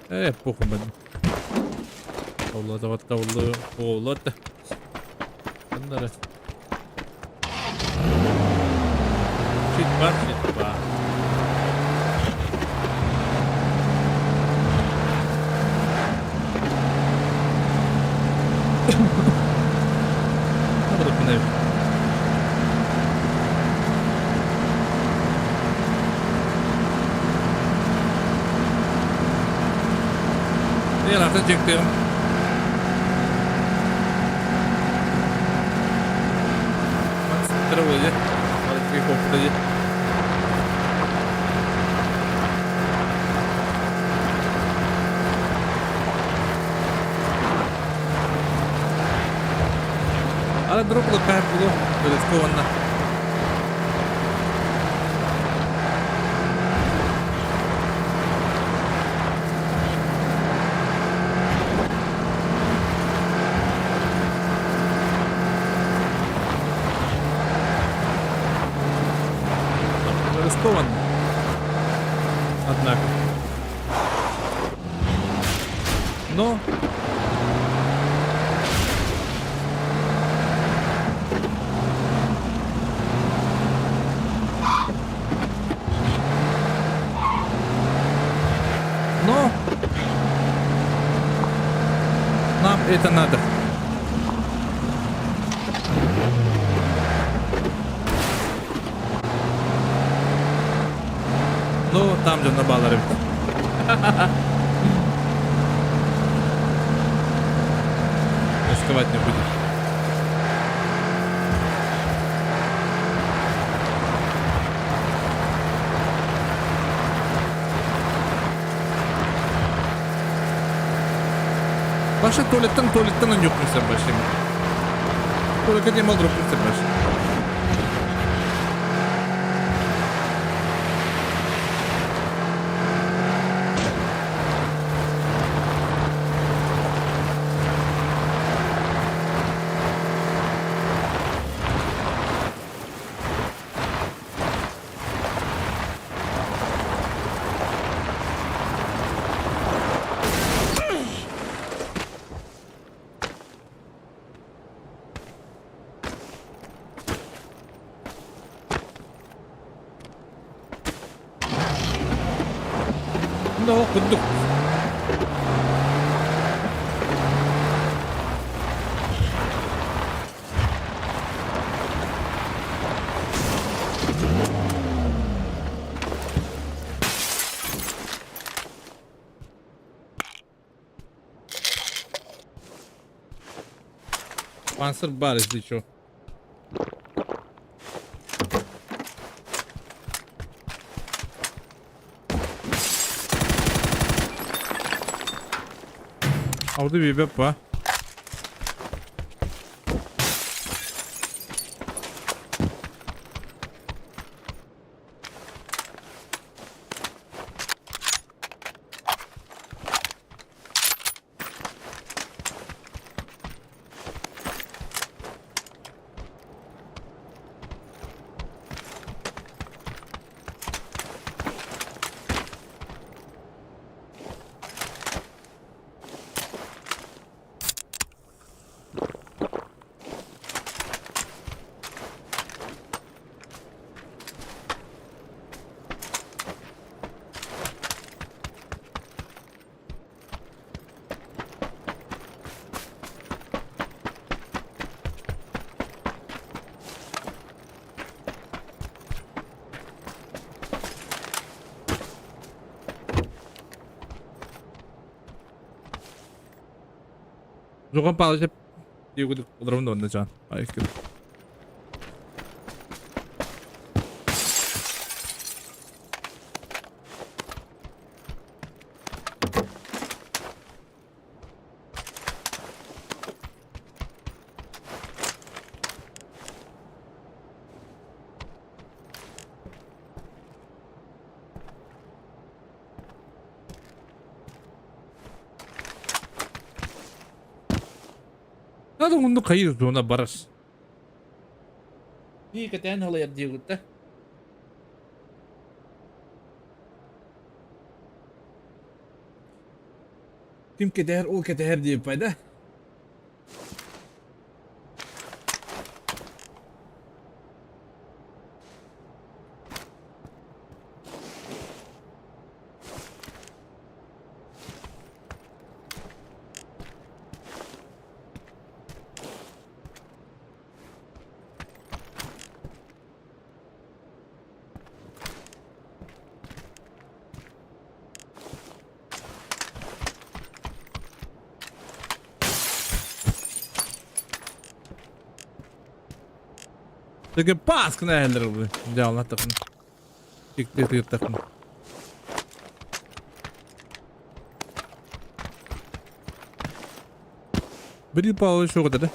Э, похуй мен. Тавла, тавла, тавла, Ханнары. Щит бар, щит бар. Надо Ыраахтан чектиэҕим. Ара дроп лаппаһар буолуо, бөлөскө уонна Арестован. Однако. Но Но нам это надо. Ну, там дьонно баалар эбит. Рисковать не будем. Баша туалеттан туалеттан ойнуохпун сөп башым. Туалекка диэн олоруохпун сөп баш. No, курдук. Панцир бар, если чё. Ауды бибеп ба. Жогон Павлович диэгудук олоробун да онно дьон. Надо оннук хайыр зона барар. Нии кэтээн халайар диэгутта. Ким кэтэһэр ол кэтэһэр диэппай да. Теге паскына әлер бу. Дьаална тахын. Тик тахын. Били Павлович суох да?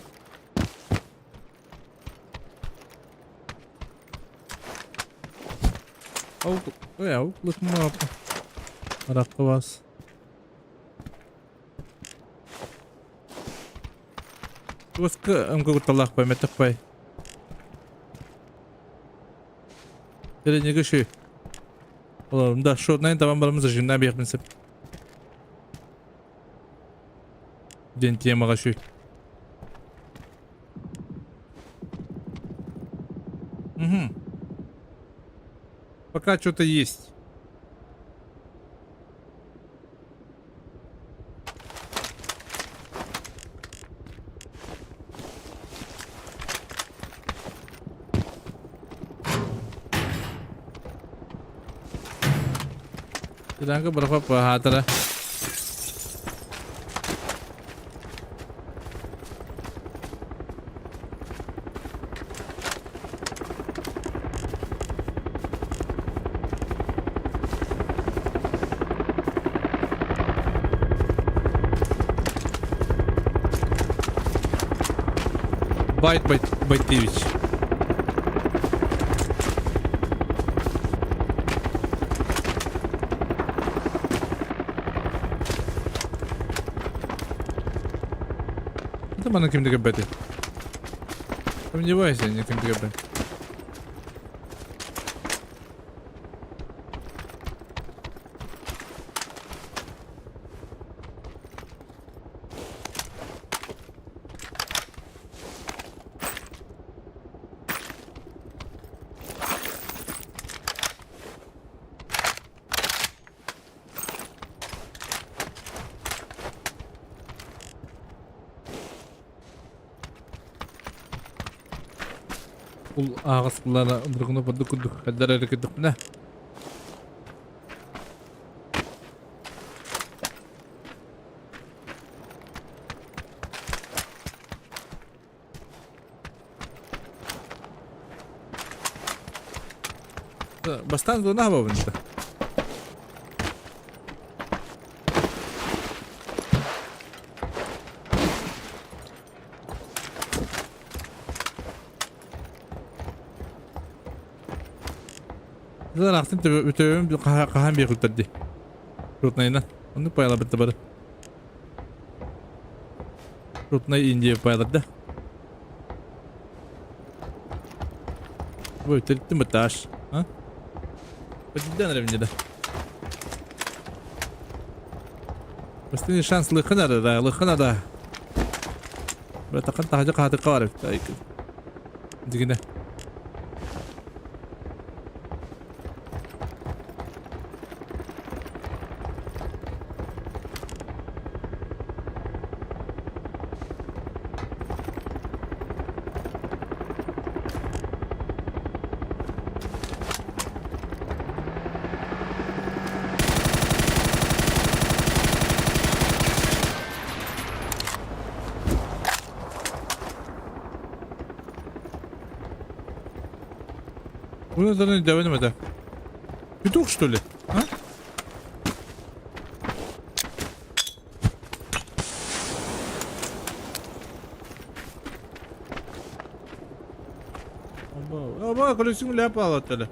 Ол Араққа Туоска ымга кутталаах пай мэттэх пай. Теле шүй. Олорум да шотнайн табан барамыз зажимна биэхпин сеп. Ден темаға шүй. Угу. Пока что-то есть. Киданга berapa пахатара? Байт Байт Байтевич. Это маны кимди көрбөтүй? Сомневаюсь, я кимди көрбөт. Ол ааҕыс кыллаана ындыргына бурдук курдук хаддар эрэ кырдыкпына. Бастаан зона хабабын да. Зар ахсын төбөм хаһан биэхүттэр дии. Рутнайынан. Оннук пайалабыт да бары. Рутнай Индия пайаларда. Ой, тэлиттим этаж. А? Подиден эрэ да. Последний шанс лыхына да, лыхына да. Братахан таһдьа хаатыкка бар эбит. Дигинэ. Bunu zaten devam edemedi. Петух, что ли? А? Оба, оба, колесим ляпало тогда.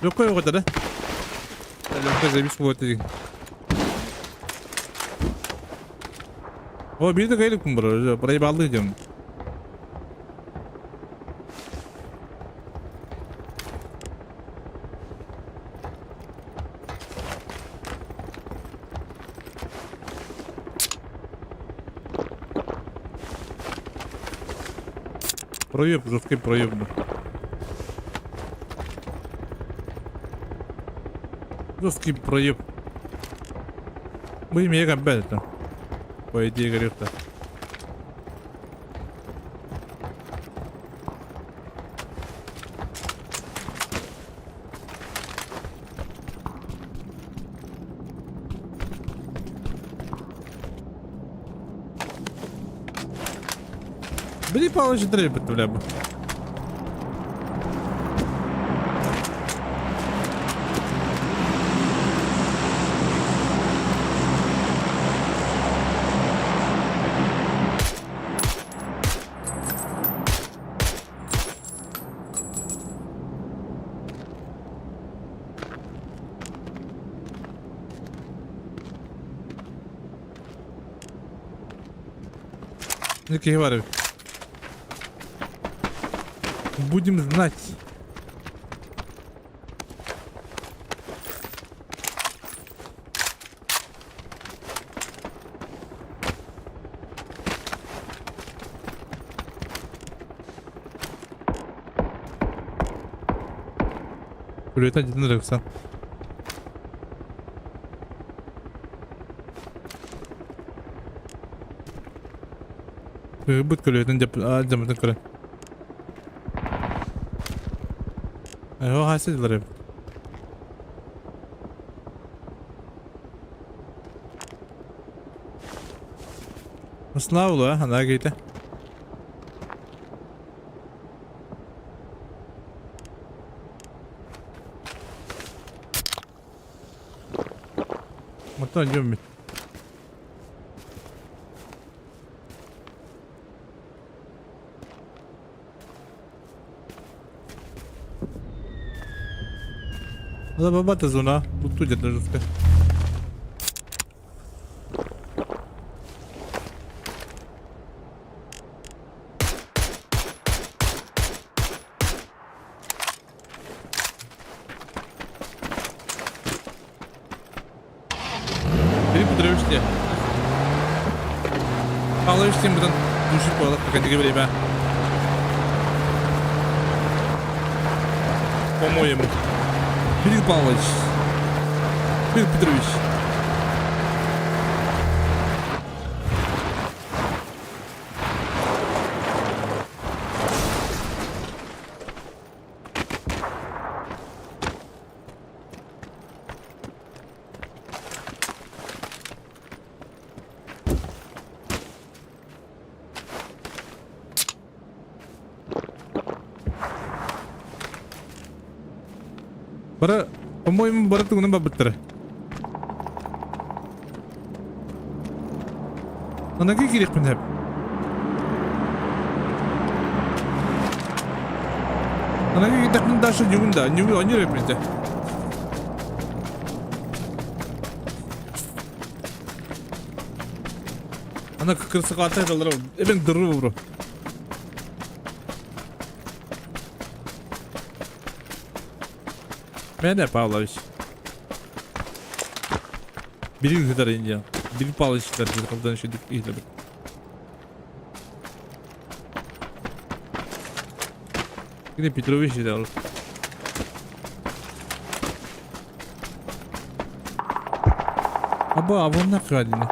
Легкая оҕото да? Легкая заебись вот этих. О, биир да кэликпин бро, проебалды идем. Проеб, жесткий проеб. Жесткий проеб. Бу имея кабель там. По идее, говорю-то. Бери Павлович дребет, бля. Киһи бар эбит. Будем знать. Күлүөтэ дьитин ырыксан. Кыһыйбыт көлүөтүн дьаммытын көрөн. Оо, хаайса дьылар эбит. Слава, ана кейте. Маттан жөммүт. Надо бабата зона. Тут тут где-то жестко. Филипп Петрович те. Павлович тем бұдан душит болады пока время. По-моему. Филипп Павлович. Филипп Петрович. Бары, по-моему, бары тугунан барбыттара. Анаги кириэхпин сөп. Анаги киирдэхпин дальше ньюгун да, ньюгу онньур эппитэ. Ана кырсыкаата далара эбен дыры бро. Мене Павлович. Бирин хытар Индия. Бир Павлович хытар қалдан шедік иhlебит. Кини Петрович деді. Аба, абонна крадені.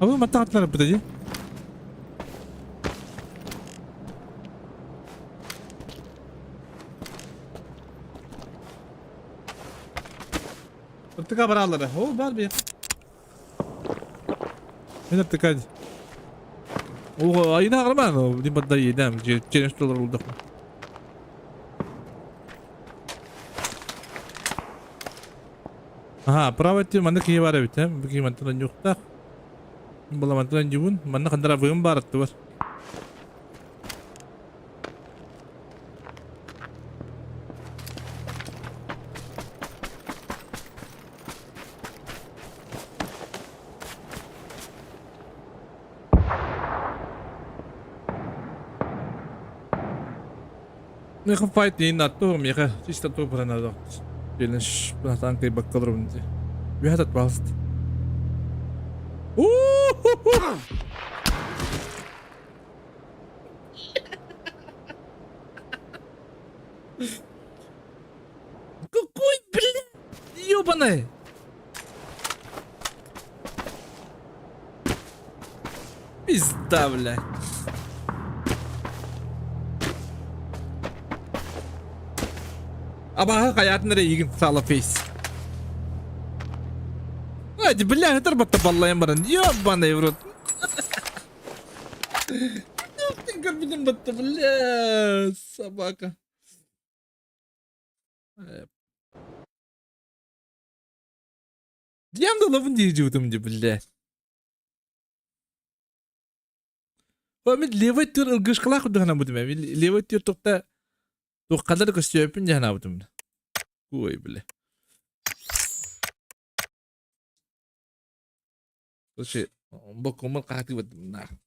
Абы матааттар бітеді. Ыртыка баралары. О, бар бер. Мен ыртыка. О, айына агырман. Дим бадда едем. Челлендж доллар болдuk. Аха, право өттү манна киһи бар эбит, Бу киһи мантан ньуктаах. Була мантан дьубун, манна хандара быгым бар бар. Меха файт не на то, меха чисто то пранадо. Челлендж танкой баккалар бунди. Вятат пожалуйста. Какой, блин, ёбаный! Пизда, бля. Абаха хаятын эрэ игин сала фейс. Ай, бля, это батта баллайын баран. Ёбаный в рот. Ты горбидин батта, бля, собака. Дьям да лавын дейжі өтім де, бля. Мен левый түр ылгышкалах удыгана будым. Мен левый түр тоқта тоққалар көстөпүн жана будым. Ой, бля. Слушай, бокомыл қаты баттым.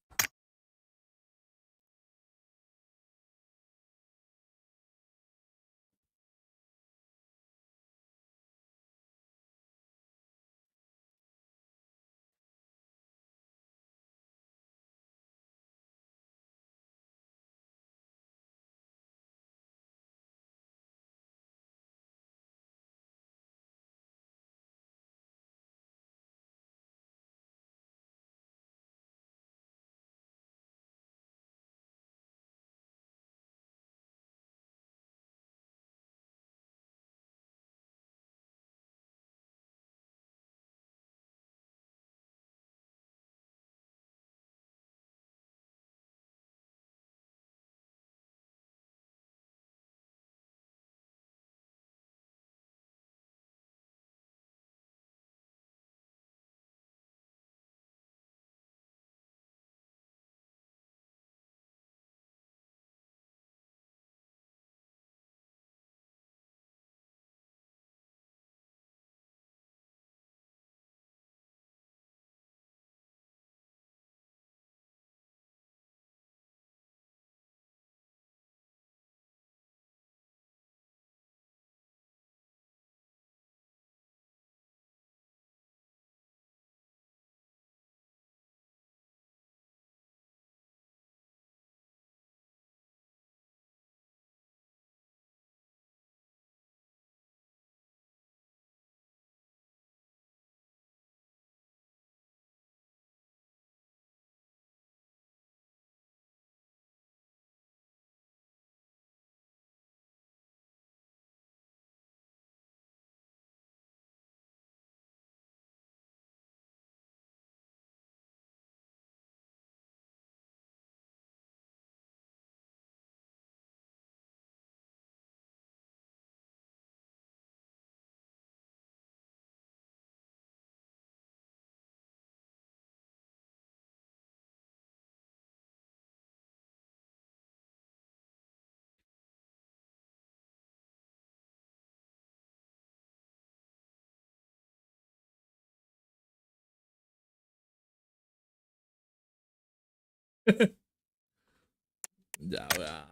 Дьаба.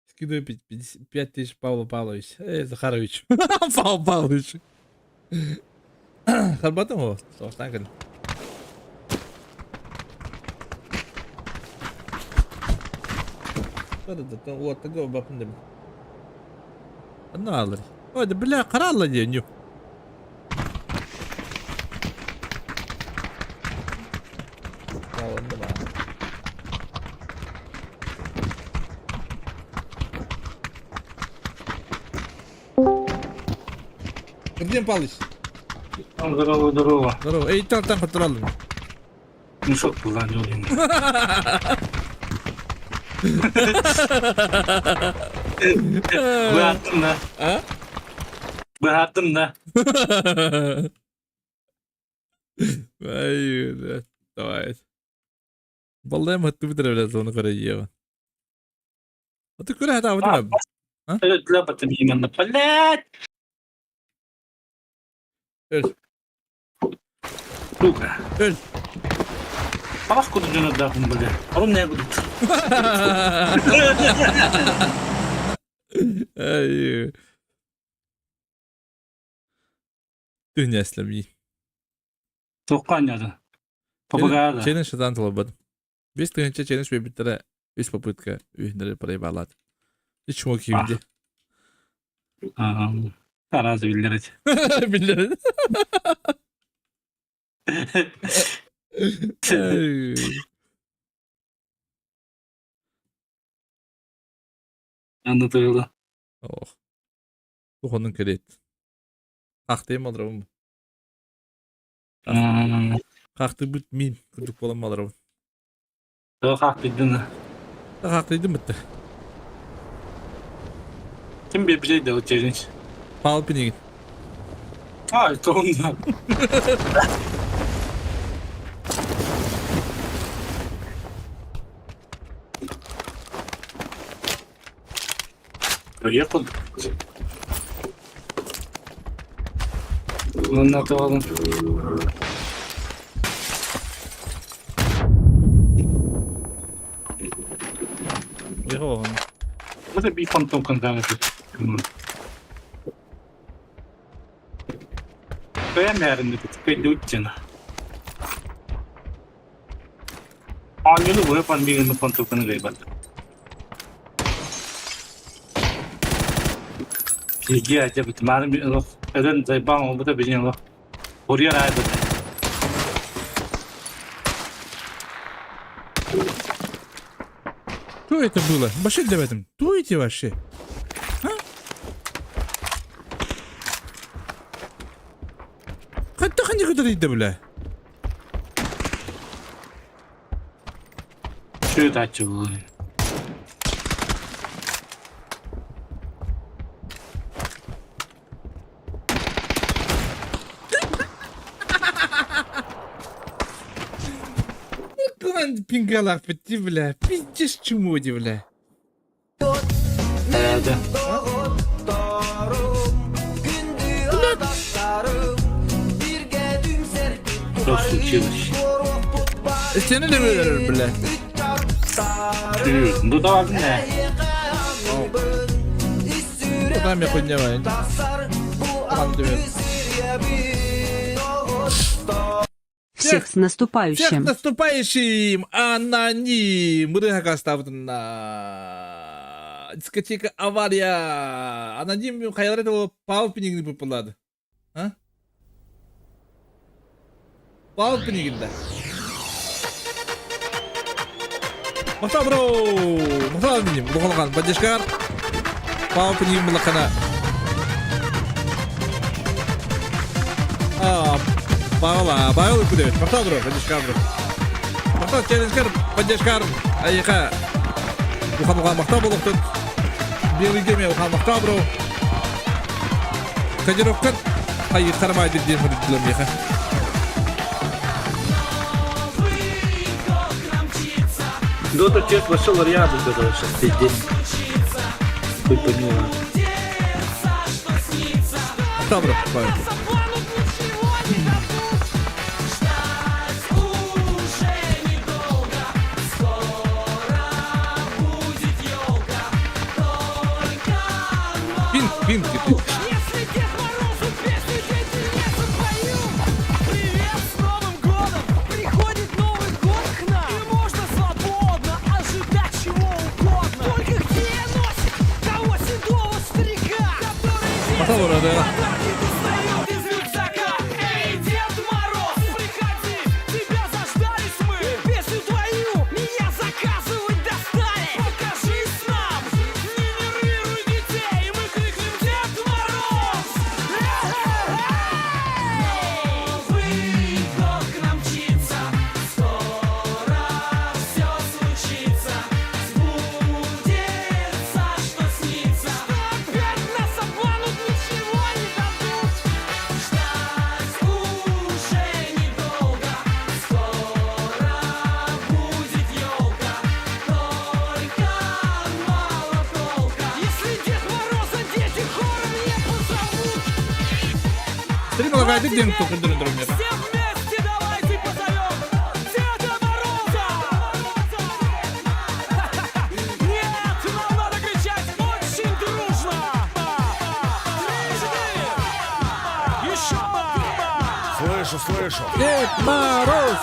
Скидывай 5000 Павлу Павлович. Захарович. Павел Павлович. Харбатым его. Соғыстан кіл. Уоттага бапын деп. Анна алыр. Ой, да бля, қаралла де, ню. Где Палыч? Здорово, здорово. Здорово. Эй, там, там, контроль. Ну что ты занял? Быһааттым да. А? Быһааттым да. Ай, да, давай. Баллайым хаттı bir biraz onu карайева. А ты куда это вот А? Ляпа именно, блядь! Öl. Сука. Öl. Алах куду жөнөт дахын, бля. Орун не буду. Ай. Ты эслэми. Тоққан яды. Попугада. Челлендж шатан толбадым. 5 тыһыынча челлендж биэрбиттэрэ үс попытка үһүннэри проебалаат. Үч мог киирди. Аразы биллер эти. Биллер. Anlatıldı. Ох. Тухонун кэлиэт. Хахтыйым олоробун. Хахтыйбыт мин курдук буолан олоробун. Хахтыйдын. Хахтыйдым бытты. Ким биэрбитий да челлендж? Павел Пинигин. А, это он. Приехал. Ну, на то. Уехал. Это би фантом контакт. Бэймэрин көйдүтчен. Анюлу веб анбигин фантом гайбат. Иге ажабыт марын эден зайбан обута бижин ло. Курьер айбат. Что это было? Вообще для этом. Туете вообще? А? Хатта ханни куда бля? Что это было? Кулан пингалах пити, бля. Пиздешь чумоди, бля. Да. Что случилось? Сені не берер, бля. Ну давай, не. Там я хуйня, вань. Всех с наступающим. Всех наступающим! Аноним! Мырыга на дискотека авария! Аноним хайалар это Павел Пинигин популады. А? Павел Пинигин да. Махтал бро! Махтал аноним. Лухалган поддержкар. Павел Пинигин булакана. А, Павла, Павел Кудевич. Махтал бро, поддержкар бро. Махтал челленджкар, поддержкар. Айыка. Ухануга махтал болуктун. Белгеме ухан махтал бро. Кодировкан айы кармайды ден хүрдүлөм еха. Дота чек вошел рядом, это сейчас пиздец. Хуй поняла. Добре, Пинг, пинг, ты. Пошел, да. Стрим лагайды дем токындырын дұрым. Слышу, слышу. Дед Мороз!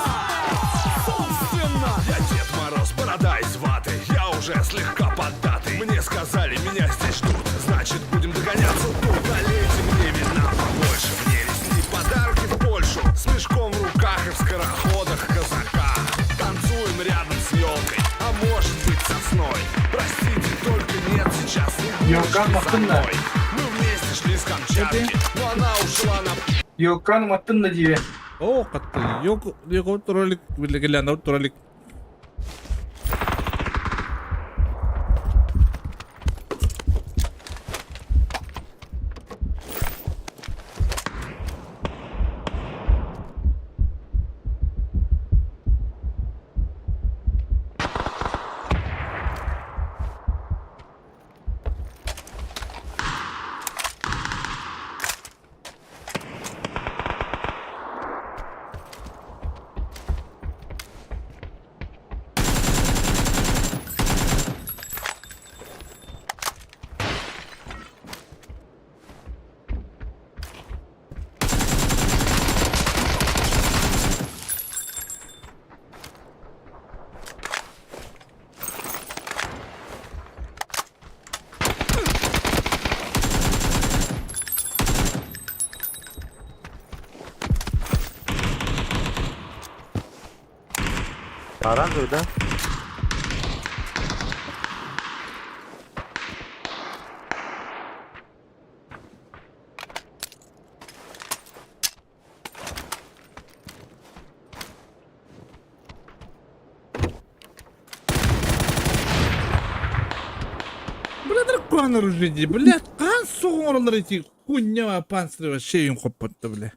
Я Дед Мороз, борода из ваты. Я уже слегка поддатый. Мне сказали, меня здесь ждут. Значит, будем догоняться тут. Налейте мне вина побольше. Мне везли подарки в Польшу. С мешком в руках и в скороходах казака. Танцуем рядом с елкой, а может быть сосной. Простите, только нет сейчас Йокан Снегурочки со мной. Мы вместе шли с Камчатки, но она ушла на Йокан маттын да дии. О, қатты. Yok, yok туралик, билгеләнә туралик. Оранжевый, да? Бля, дракон оружие, бля, кан сугын эти хуйня панцирь вообще им хопотты, бля.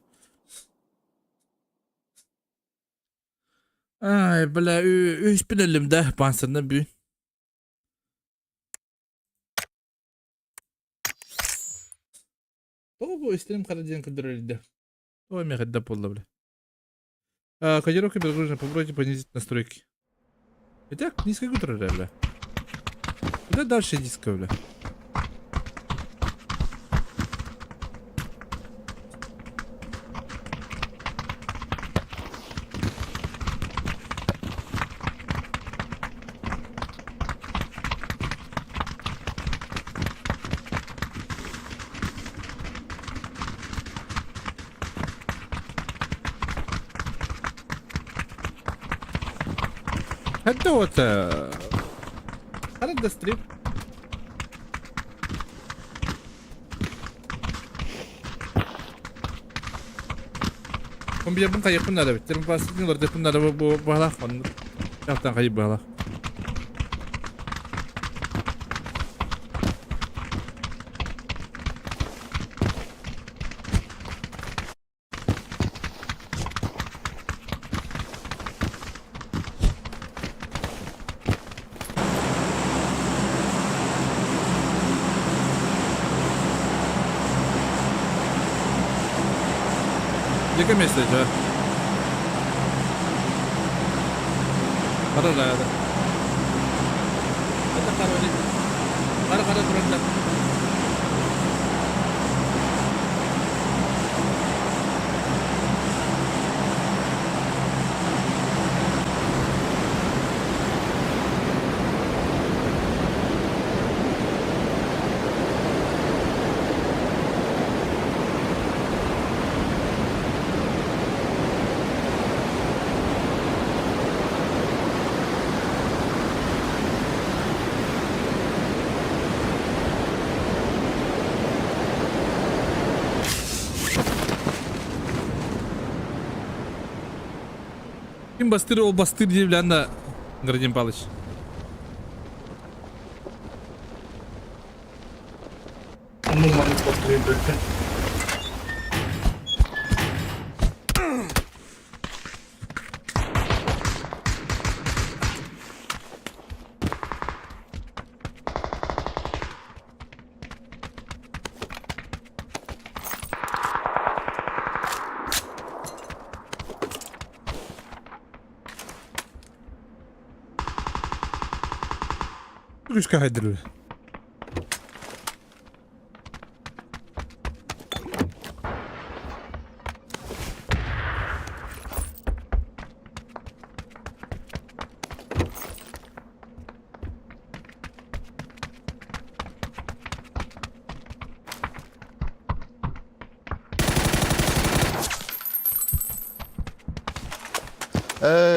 Ай, бля, үс бинелим да, панцирны бүй. Тоғу истерим қара ден күндірілді. Ой, мен қайда болды, бля. Кодировка перегружена, попробуйте понизить настройки. Итак, низкая культура, бля. Куда дальше низко, бля? Это вот... Аренда стрип. Компьютербин хайыппын наада бит. Термопастын олордеппин наада бу баһалаах оннук. Яхтан хайып баһалаах. Дьэкэ место чё? Хара да. Это хороший. Хара хара туранда. Ким бастыр ол бастыр диye билэн да Градим Палыч. Ну, маннык бастырыы Үскэ хайдыры.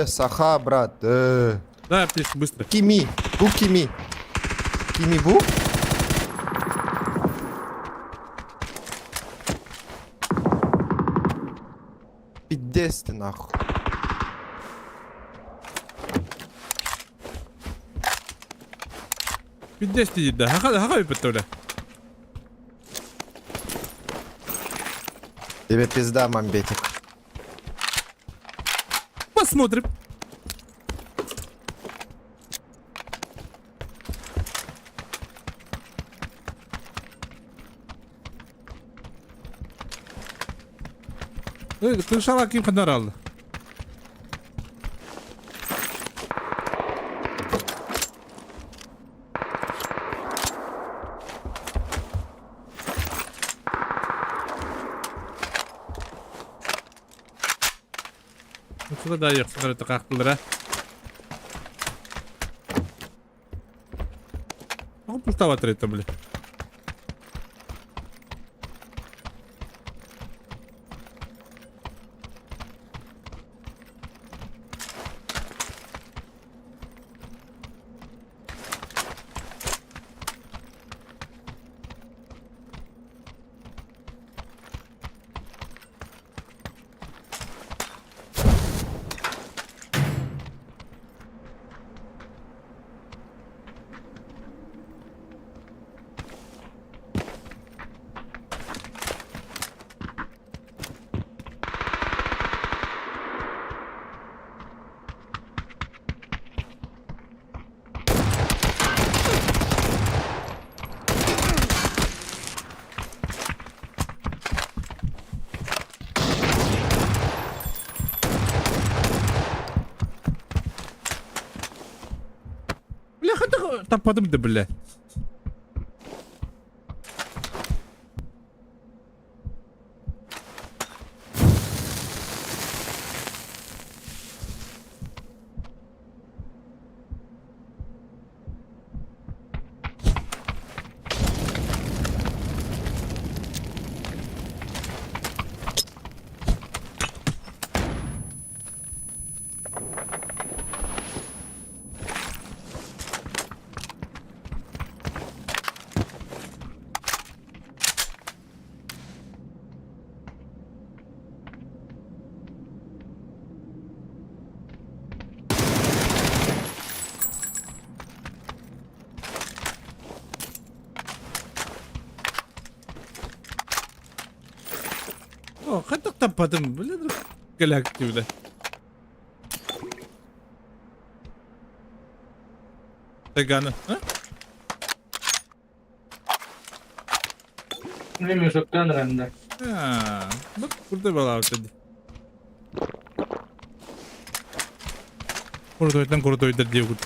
Саха, брат. Дай аптечку быстро. Кими, бу кими. Кими бу? Пиздец ты нахуй. Пиздец ты да. Хаха хаха выпытывали. Тебе пизда, мамбетик. Посмотрим. Крышала ким ханарал. Сюда да, ехсыңар қақтылар, а. Ну, пустовато это, бля. Бля, таппадым да, бля. О, хатак таппадым, бля, галакти, бля. Тагана, а? Билмейм, шотган ранда. А, бу курда бала өтеді. Крутойтан крутойдар диэбит.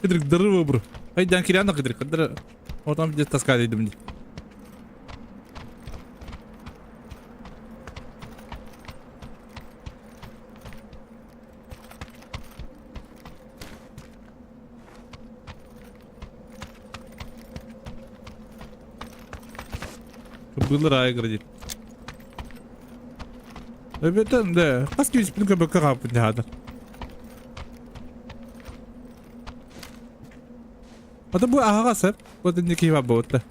Кыдырык дыры выбор. Айдан киряна кыдырык. Кыдыры. Вот там где таскали идем. Было рай градит. Эбэтэн да, хас киһи көбөккө хааппыт дьаһаата. Ата бу аһаҕас эп, бу инни киһи бар буолта.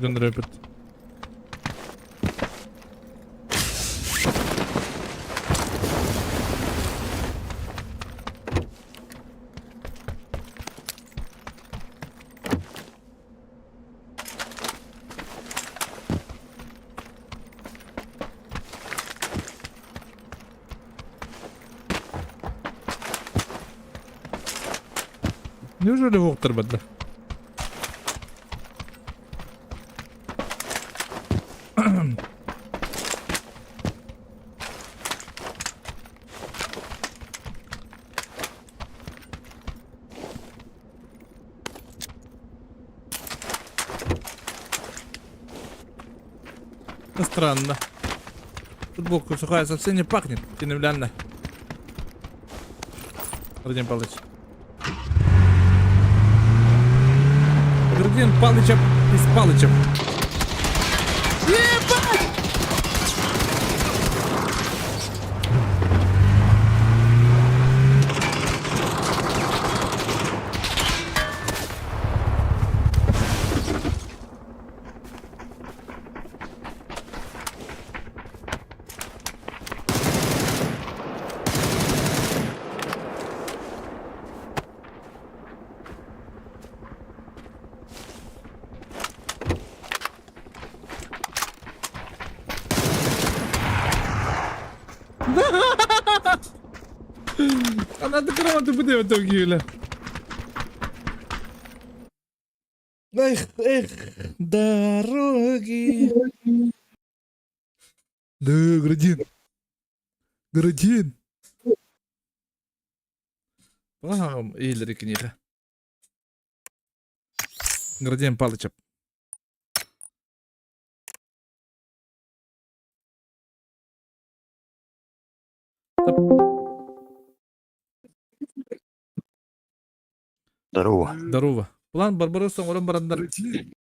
Генрепет. Неужели уоктарбатта? Странно. Футболка сухая совсем не пахнет. Кинемлянно. Владимир Павлович. Грудин Палычем и с Палычем. Ебать! Она грамоту буде в итоге, Эх, эх, дороги. Да, Грудин. Грудин. Бам, Илри книга. Грудин Палычев. Здорово. Здорово. План Барбаросса оҥорон бараннар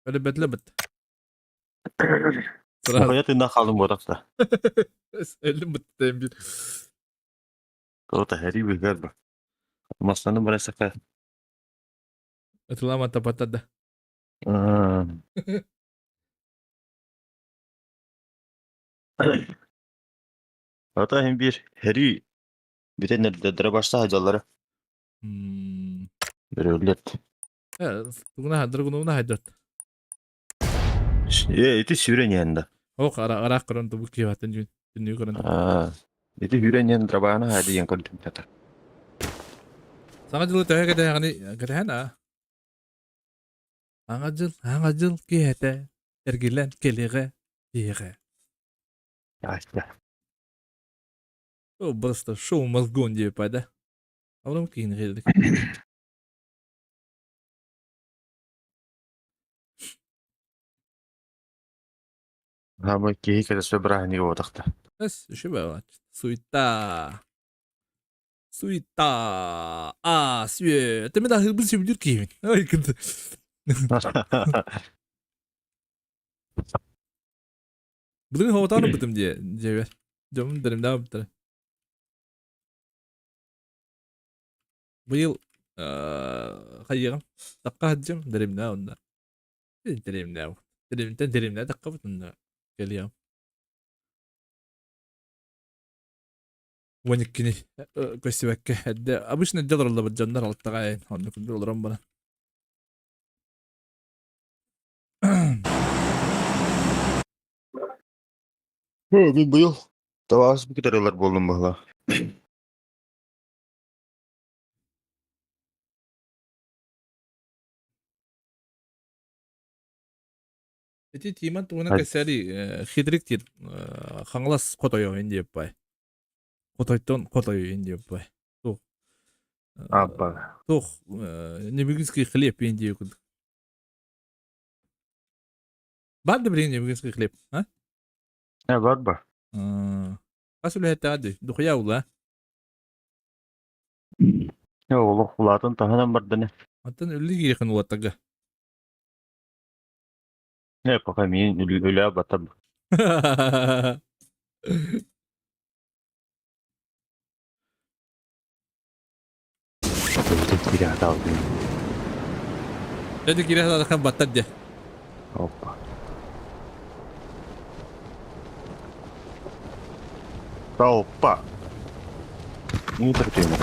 өлөбөтлөбүт. Сразу. Я ты нахалым вот так. Өлүм битте бир. Кто-то хери бигер. Масланы барасака. Ытылама тапатада. Ата hem bir heri бүтэн başta hacalları. Бөрөллөт. Тугуна драгуна хайдат. Э, ити сүрен янда. Ох, ара ара көрөн тубу киһатын жүн. Түннү көрөн. Аа. Ити хүрен ян драбана хadi ян көрдүм тата. Саҥа дьылы төһө кэтэһэҕиний? Кэтэһэн аа. Аҥа дьыл, аҥа дьыл киэһэтэ эргиллэн кэлиэҕэ диэҕэ. Аста. О, просто шоу мозгон диэппэ да. Аврам киин кэлдик. Хама киһи кэлэсэ бырааһынньыга буотахта. Эс, үчүгэй Суета. Суета. А, сүө. Ты мен ахырбын сөбүлүүр киһибин. Ой, кынты. Былырын хоботааны бытым дие, диэбэр. Дьомум дэрим даа быттара. Быйыл хайыаҕым тахха сылдьым дэримнэ онно. Дэримнэ дэримтэн дэримнэ таххабыт онно кэлиэҕим. Уон иккини көстүбэккэ эрдэ обычно эрдэ олороллор дьоннор алтаҕа онно күндү олорон баран. Мин быйыл табаас кытарылар буоллум быһыылаах. Ити Тимон туһунан кэсэри хитрик диир Хаҥалас хотойо ин диэппай. Хотойтон хотойо ин диэппай. Туох Аппа. Туох Небегинский хлеб ин диэ курдук. Бар да билигин Небегинский хлеб, а? Э, бар ба. Хас үлэһиттэҕэ дии, духуя ула. Э, олох улаатан таһынан бардане. Оттон үлли киирихин уоттарга. Э, пока мин үлэ батар. Дьэ киирэ сатаатахха баттар дьэ. Опа. Опа. Не терпимо.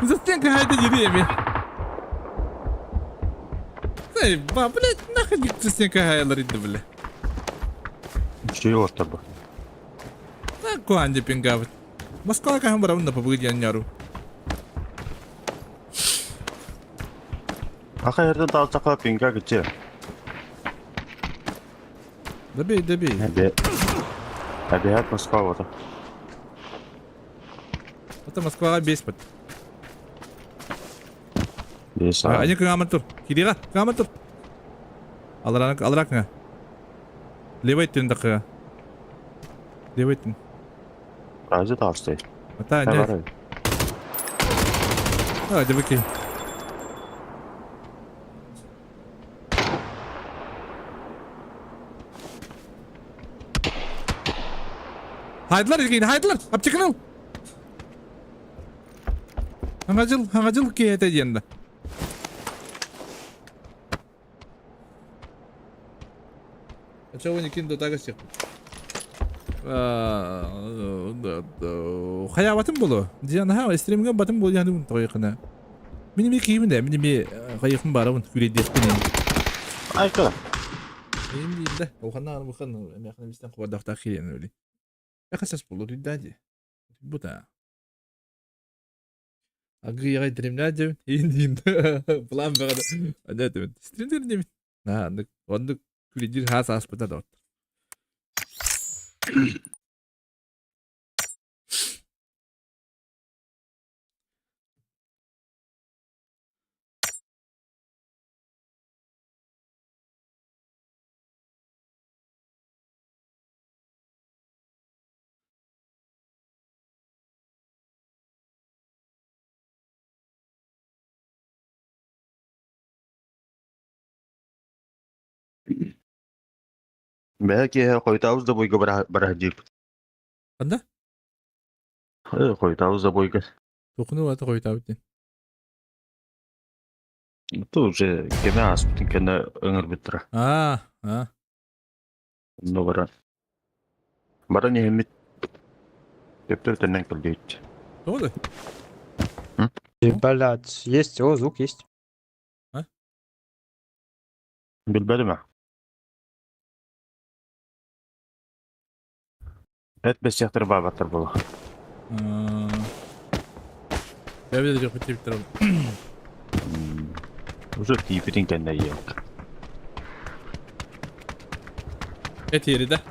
Застенка хайда деревья. Эй, ба, блядь, нахуй застенка хайлар иди, бля. Чего с тобой? Так, куанди пингавит. Москва каһан барабын да побыгы диэн няру. Аха эрден таалчака пинга киче. Добей, добей. Әбе. Әбиһат Москва вот. Это Москваға бес бит. Бес. Они кыңамын тур. Кириға, кыңамын тур. Алырак, алырак кыңа. Левый түн дақыға. Левый түн. Разве толстой? Ата, нет. Давай, выкинь. Хайдылар, Евгений, хайдылар! Аптеканы ыл! Саҥа дьыл, саҥа дьыл киэһэтэ диэн да. А чего вы не кинду так всех? Хайаабатым болу. Диан ха, стримге батым болу яны тойқына. Мини ми киймин да, мини ми хайыхым барабын күрейдеспин. Айка. Мин дейм да, уханна бухан эмяхна бистен кубардахта хирен öyle. Яхасас болу дүйдәди. Бута. Агыйга стримнәдем, индин. План бәгәдә. Әнә Стримдер неме? На, андык, ондык күлидир хас аспыта да. Бэһэ киэһэ хойутаабыс да бойга бараһдьыыппыт. Анда? Э, хойутаабыс да бойга. Тохну ата хойутаабыт диэн. Ту уже кэмэ ааспытын кэннэ ыҥырбыттара. Аа, аа. Онно баран. Баран иһэммит төптөр төннөн кэлбит. Тоҕо да? Блядь, есть, о, звук есть. А? Билбэтим ээ. Эт бэсиэхтэр баабаттар буолуо. Бэбэ да тииптэр Уже тиипитин кэннэ иэк. Этиэри да.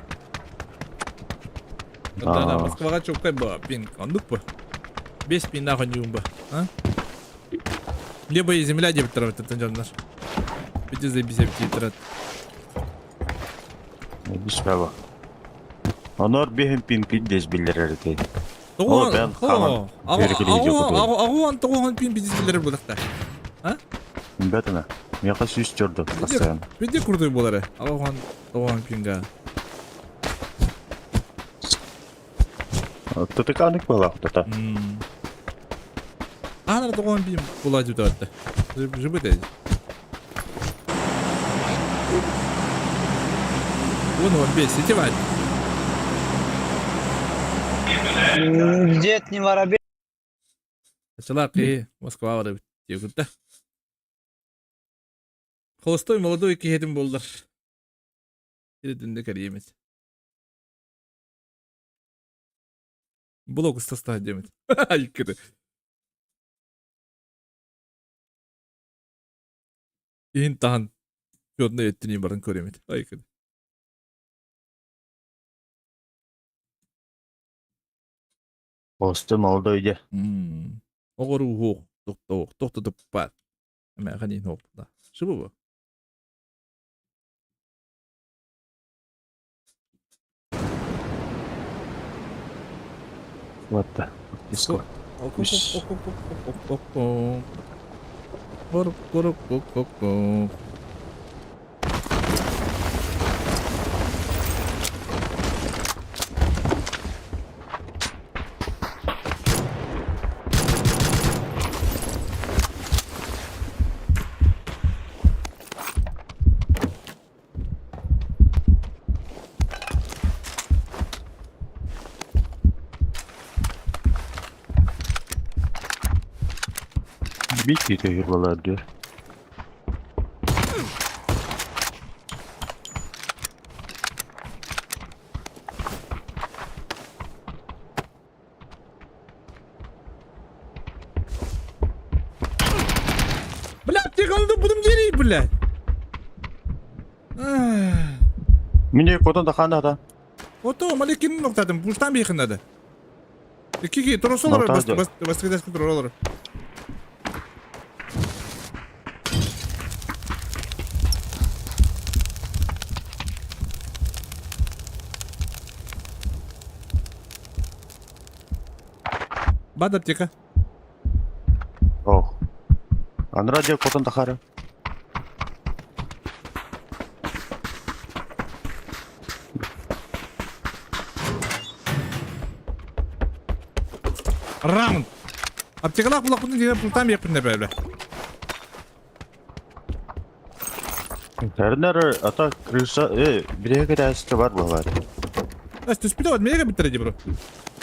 Да, Москваҕа чуоккай ба, пин, оннук ба. Бес пин нахуй ба. А? Небо и земля диэбиттэр эбит дьоннор. Бити заебись эбит Бис баба. Онор биһин пин пин дес биллэрэр этэ. Ол бэн хаман. Аҕуан тоҕуһан пин бизнес билэр буолахта. А? Бэтина. Миэхэ сүүс төрдө тахсаан. Виде крутой буолары. Аҕуан тоҕуһан пинга. Тытыканык буолаахтата. Аанара тоҕуһан пин буолаа дьүтэ. Жыбыт 10-15, ити баар. Дед не воробей. Ачалаах киһи Москва барабыт диэбит да. Холостой молодой киһитин буоллар. Ирдинде кэриэмит. Блок устастаах диэмит. Иккити. Иһин таһан Федорна эттини баран көрөмүт. Айкын. Холостой молодой де. Оҕоруу хуох тохтоох тохтотуппат. Эмэ ханин хоп да. Шыбы бу. Вот да. Диско. Биир киһи буолар диyor. Блядь, ты голову будем делить, блядь. Мине котон да ханда да. Ото малекин ноктадым, буштан бейхин надо. Кики, торосолар, бас бас бас бас торосолар. Бад аптека. Ох. Анра дьэ хотон тахара. Раунд. Аптекалаах булахпытын дьиҥэр пультаан биэхпин бэбэ. Тэрнэр ата крыша э бирэһэ кэтээске бар буолар. Ас түспүтэ вот мега биттэрэ дии бро.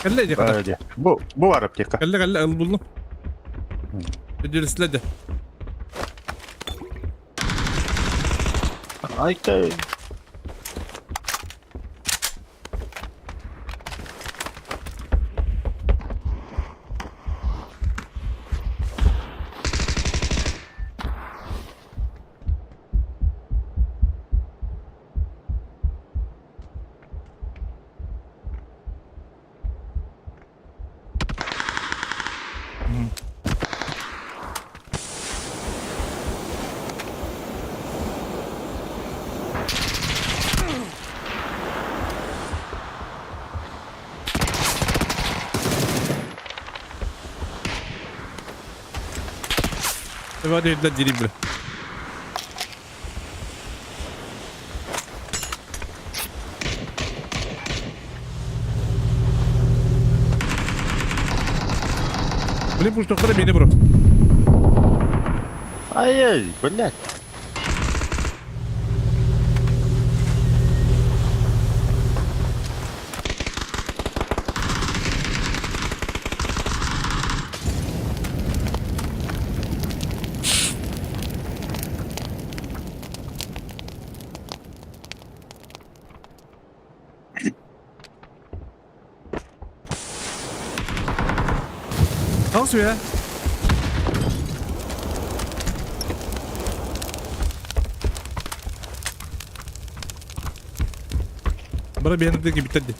Кэллэ дии хата. Бу бу бар аптека. Кэллэ кэллэ ыл буллум. Өдөрүслэдэ. Айтай. Hadi da diribli. Блин, пусть тохтора бени бро. Ай-яй, блядь. Nasıl ya? Бара биэнэрдэ биттэрди.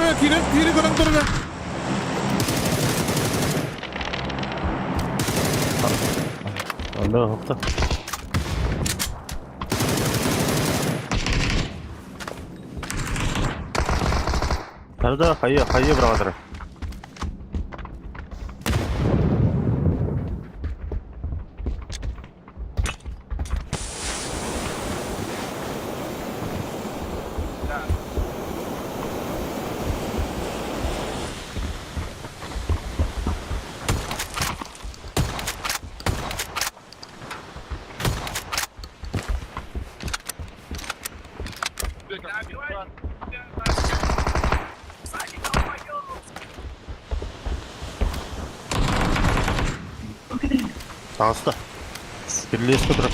Бе, киирэн, киири көрөн турда. Онно оһохто. Арда хайы хайы быраҕатара. Таҕыста. Кирилиэскэ турар.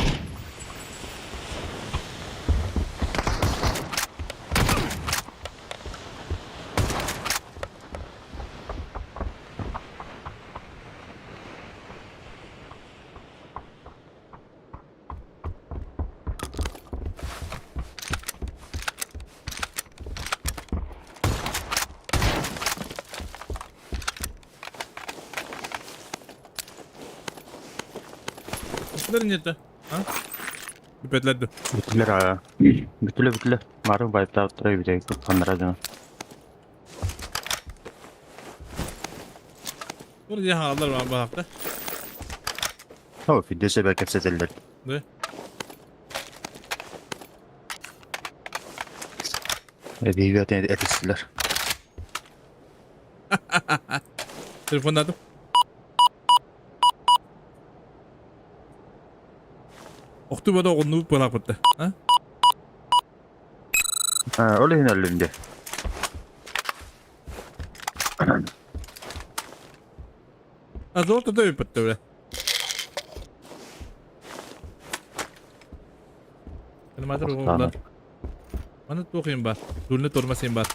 Бүтүлэр инньэтэ. А? Бүппэтилэр да. Бүтүлэр аа. Бүтүлэ бүтүлэ. Мары байтааттара эбитэ кыттаннара дьоно. Бу дьэ хааллар баар баһаахта. О, фидде себе кэпсэтэллэр. Да. Эбиги этистилэр. Телефоннатым. Охтубада оҕуннубут буолааппытта. А? Ол иһин өллүм дии. А золото да ыппытта бля. Аниматор оҕолор. Маны туох им бар? Дульны тормоз им бар.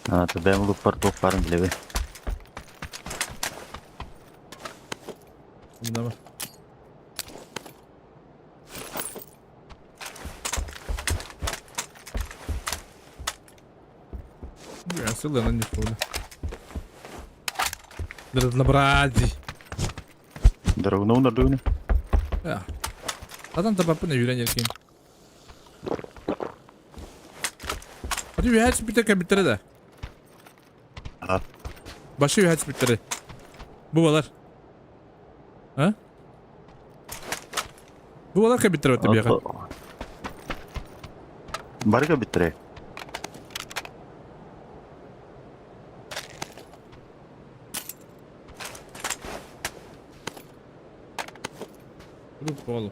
А, бэм луппар туох барын билэбин. Мына Сылынан не помню. Разнообразие. Дорогну нардугуну. Адам табаппын үйрен еркин. Hadi üyäç bir tek bittere de. Başı üyäç bittere. Bu balar. А? Бу балар кэбиттэр өттө биэхэ. Бары кэбиттэрэ. Grup oğlum.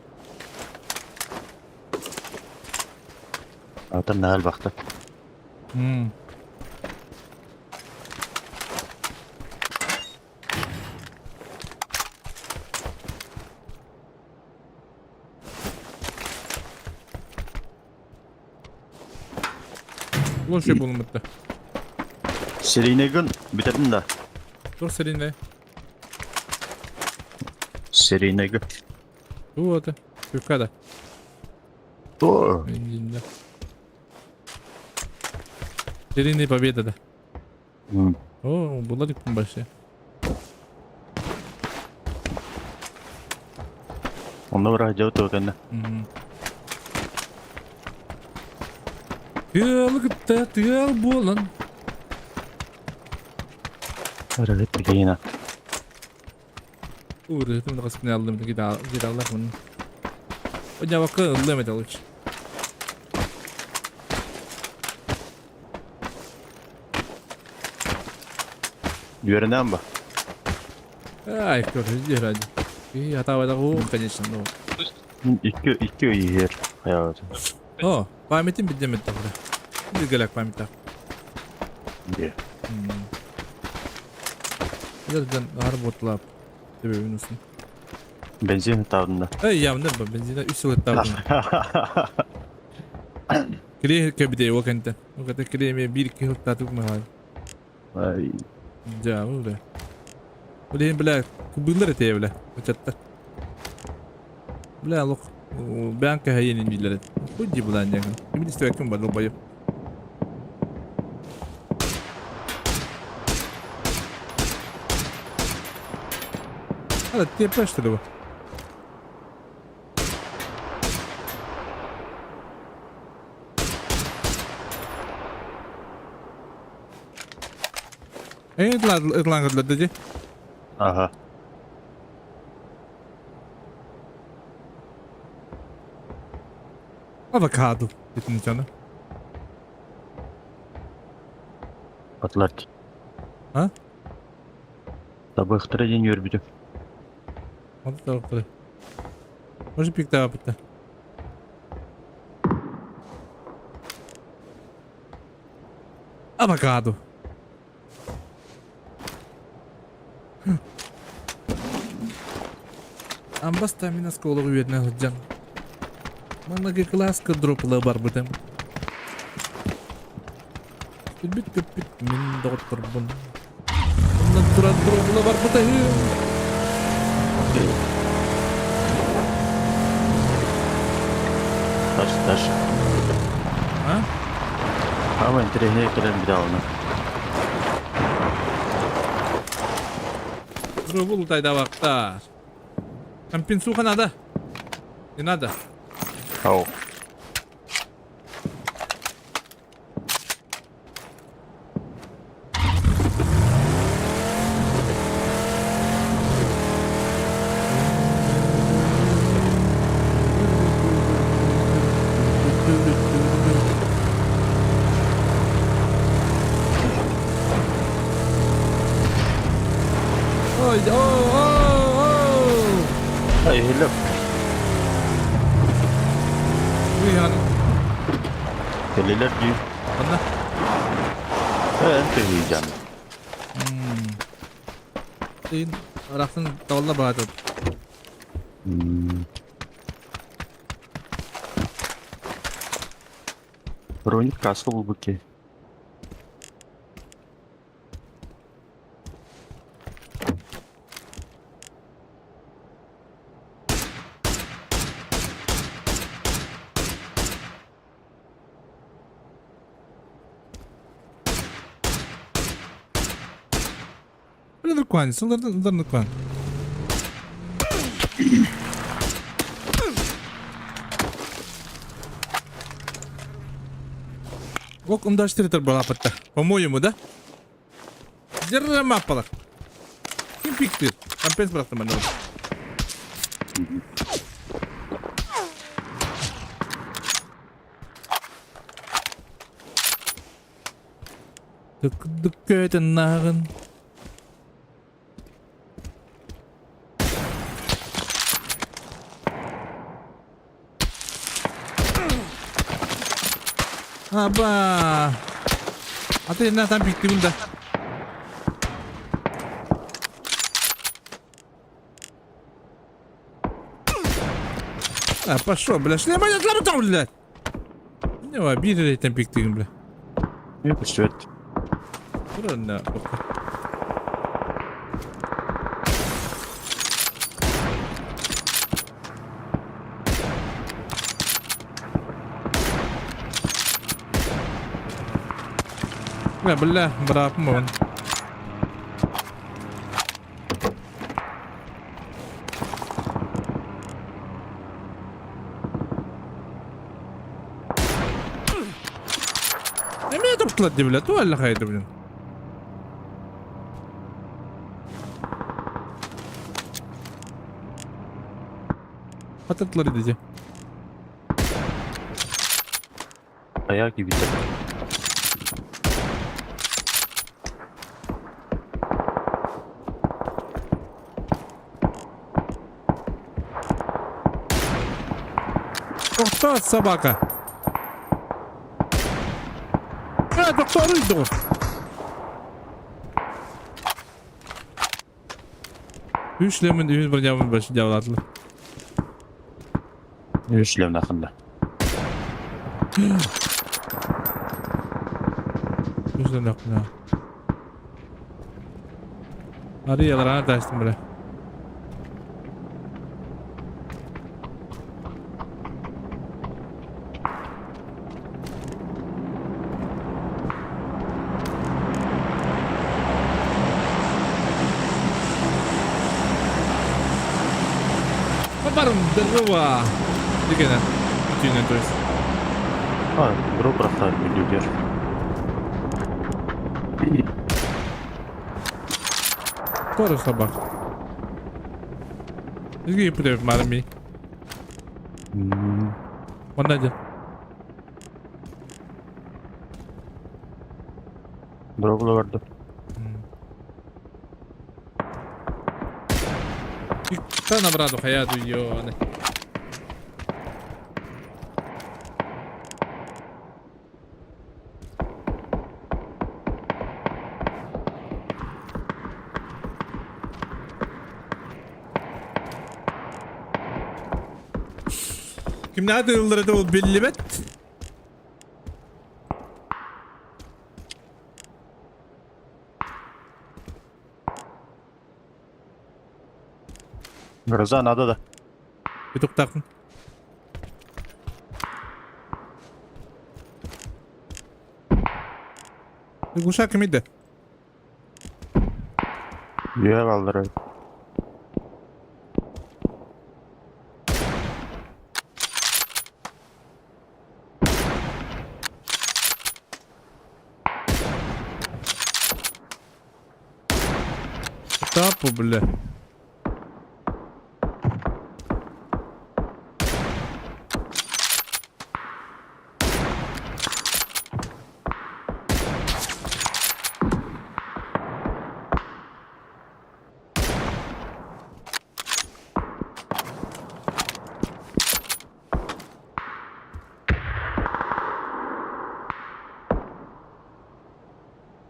Атын наһаа элбэхтэр. Ulan şey bulunmakta. Серийнэгин бүтэтин да. Dur серийне. Серийнэгин. Бу это. Юкада. То. Серийная победа да. О, была ли большая. Онно быраах дьэ кэннэ. Тыал кытта тыал буолан. Өрөлөт билигин Уурытым да кыспын алдым гидаллар мун. Однявакка ыллым это лучше. Үөрэнэн ба. Ай, кто же ради. И атабада конечно, ну. Икки икки ый иһэр хайаабытын. О, памятин бидемет тогда. Билгэлэк памятах. Дии. Жерден арботлап. Тебе минусын. Бензин табында. Эй, явно ба бензина үс сыл табын. Кире кебде о кенте. О кете кире ме бир ки хыттатып ма. Ай. Да, бля. Блин, бля, кубылар эте бля. Очатта. Бля, лох. Бянка хайенин билер. Худи булан яхын. Ким истебеккин бар долбоёб. А, ТП что ли? Эй, ити дии. Ага. Авокадо. Итинчаны. Атлар. А? Табыхтара диэн үөрбүтүм. Вот это Может пиктап это. Авокадо. Амбаста мин осколог үөтүнэ сылдьан. Маҥнайгы кылааска дропла барбытым. Сүрбүт-көппүт мин доҕотторбун. Онно туран дропла барбыта үһү. Таш, таш. А? Ама интэриэһинэй кэлэн билэҕин. Дробу лутайдабактар. Компенсуха надо? Не надо. Ау. Ой, о, о, о! Ай, иһиллэр. Уйан. Кэллилэр дии. Онно. Э, эн төһүйдьэн. Тыын арахсын талла баатыр. Броник каска булбут киһи. Сылдар сылдар Ок, умдаштырытыр балапытта. По-моему, да? Держи маппалар. Ким пиктир? Компенс бырахтым мен. Dık нағын. Аба. А ты на там пиктибин да. А, пошел, бля, шлема не для блядь. Не, обидели там пиктигин, бля. Э, көстүбэт. Туран, Бля, бля, бырапым он. Эмиэ топтулар дии, бля, ту алла хайды, блин. Хататлар идите. Аяк кибитэ. Охта собака. А, доктор иду. Үш лемін үн бір нямын баш дявлатлы. Үш лем нахында. Үш лем нахында. Ари яларана таштым бля. Барым здорово! Дигена. Бүтүнэн то есть. А, дроп просто идешь. Тоже собак. Изги привет, марми. Онда же. Дроп ловарды. Та набраду хаяду ёны. Кимнээх тыыллара да ол биллибэт. Гроза надо да. Петухтаахпын. Гуша ким иде? Үө балдыры. Тапу, бля.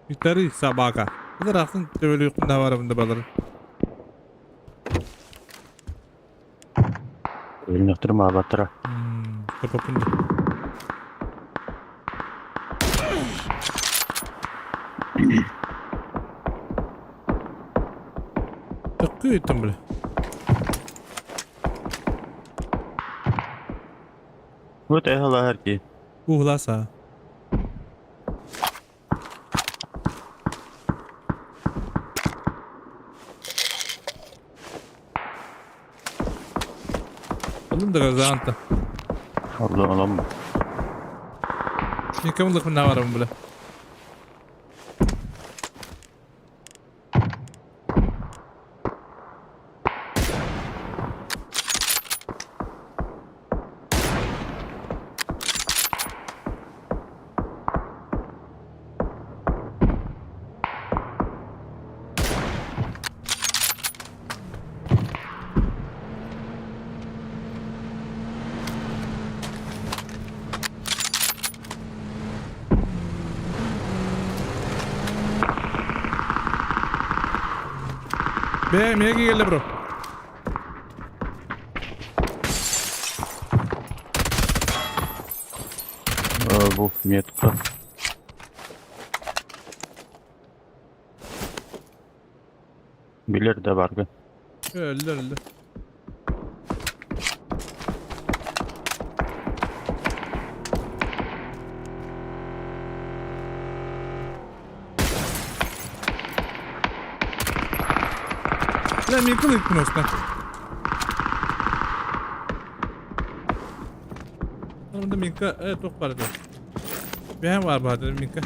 Виталий собака. Ыраахтан төбөлүөхпүн да барабын да балар. Өлнөхтөр маабаттара. Капапын. Такы там, бля. Вот эхала харки. Угласа. Oğlum da gazanta. Abla alam. Никому лых наваром, бля. Бе, меги келді, бро. Бу метка. Билер да баргы. Öldü öldü. Lan yıkıl yıkın olsun. Onda minka evet çok var diyor. Bir var var minka.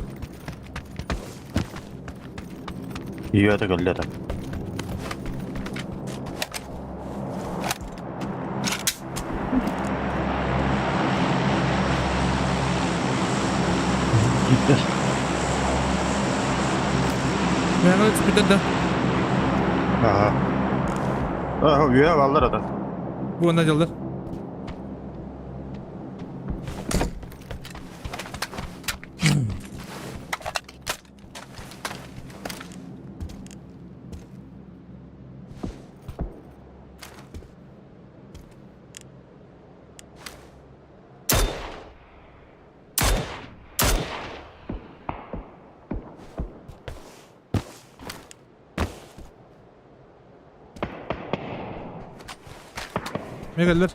Ее это галлета. Ben öyle da. Ага. Ага, үө баллар ата. Bu ondan geldi. Ne geldiler?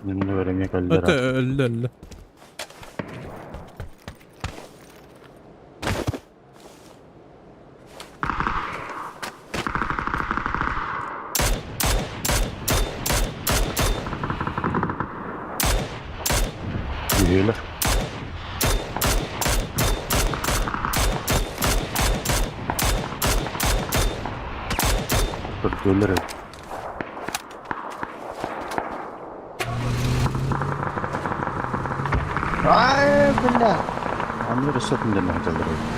Nimni veremeye kaldılar. Öte öldü öldü. Үһүөлэр. Көрдүөлэр эбит. Ай, бля. Аны өссө атын дэнэ сылдьаллар эбит.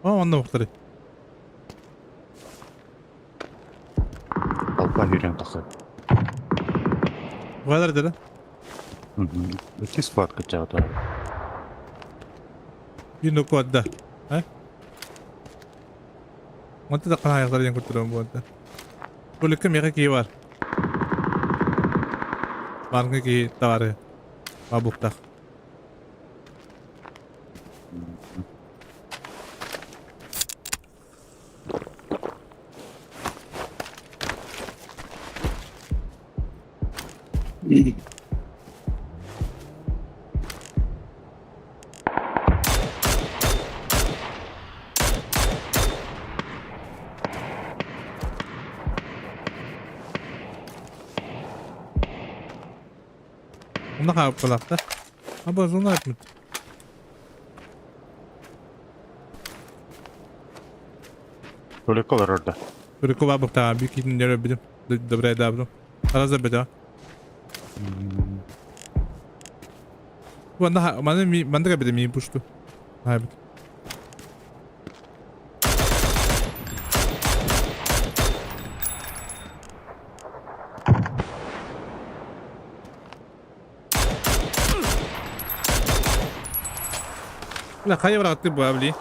О, онно уктары. Толпа үүрэн тахсар. Бугалар да? Икки склад кыччаҕыта. Bir nokta. Ha? Онто да канаайахтар диэн куртуран буолта. Куликка миэхэ киһи бар. Барга киһи товары. Бабуктах. Онно хаалбалаахта. Аба зона айтмыт. Куликка олорор да. Куликка бабуктаҕа биир киһитин дөрөбүтүм. Добрайдаабытым. Араза бөтө. Манна маны маннык эбит миин пушту. Хайбыт. Бля, хайа быраҕаттыы бу бли.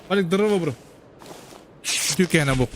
Алик, здорово, бро. Түкәнә бу.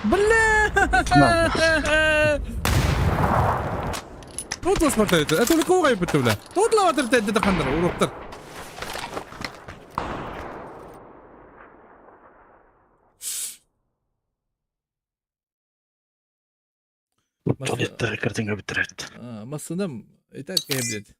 Бля! Тут смотрите, это только угай бля. Тут лаватыр тәдді қандыр, уроктар. Туалеттағы картинга бітіреді. Массыным, это блядь.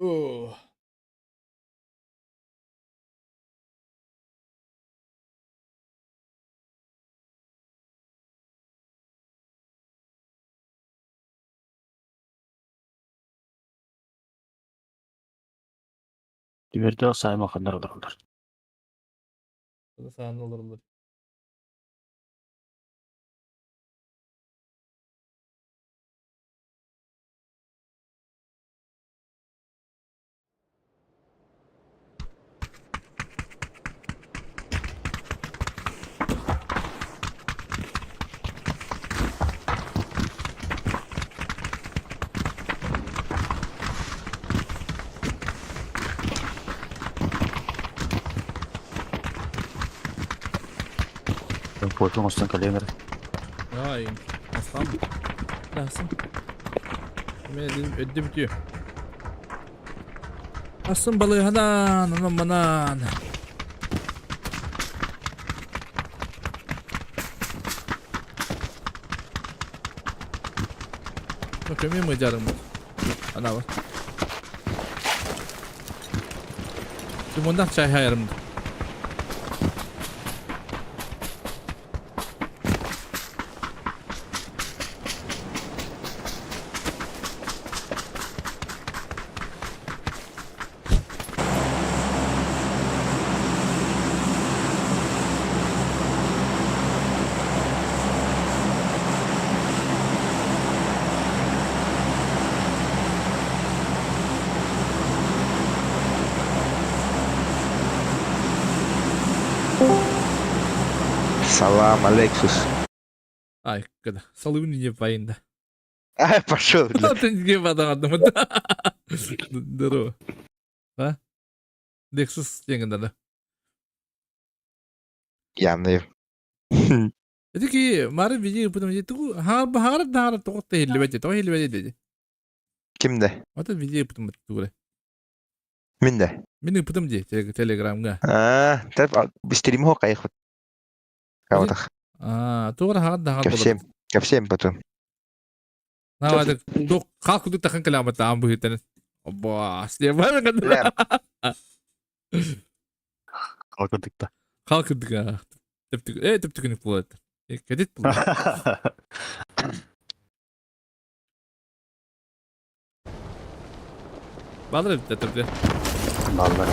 Оо. Түбэрдээх саайма ханнар олороллор. Сааны олороллор. Пуотун оҥостон кэлиэм эрэ. Ай, аслан. Дасым. Мен өддө бүтүө. Асын балыыһанан, онон манан. Көмө мыдьарым. Ана бар. Лимондаах чай хайарым. Салам, Алексус. Ай, когда. Салым не поинда. Ай, пошел, бля. Ты не подадым. Здорово. А? Lexus диэн да. Явно. Эти ки мары видео потом эти тугу ха бахар даар тоҕо тэһиллибэт тоҕо иһиллибэт диэти. Кимде? Ата видео потом тугуре. Минде? Мин ыпытым дии телеграмга. А, тап стрим хо кайхут. Каватах. А, тугура хаҕар даҕар Ко всем потом. Навадык туох хаал кудук тахан кэлээмэт аан быһыытан. Обаа, слева Бля, Хал кырдыкта. Хаал кырдык Төптүк э төптүкүнүк буолат. Кэдит буолат. Балыр эбит төптө. Баллар.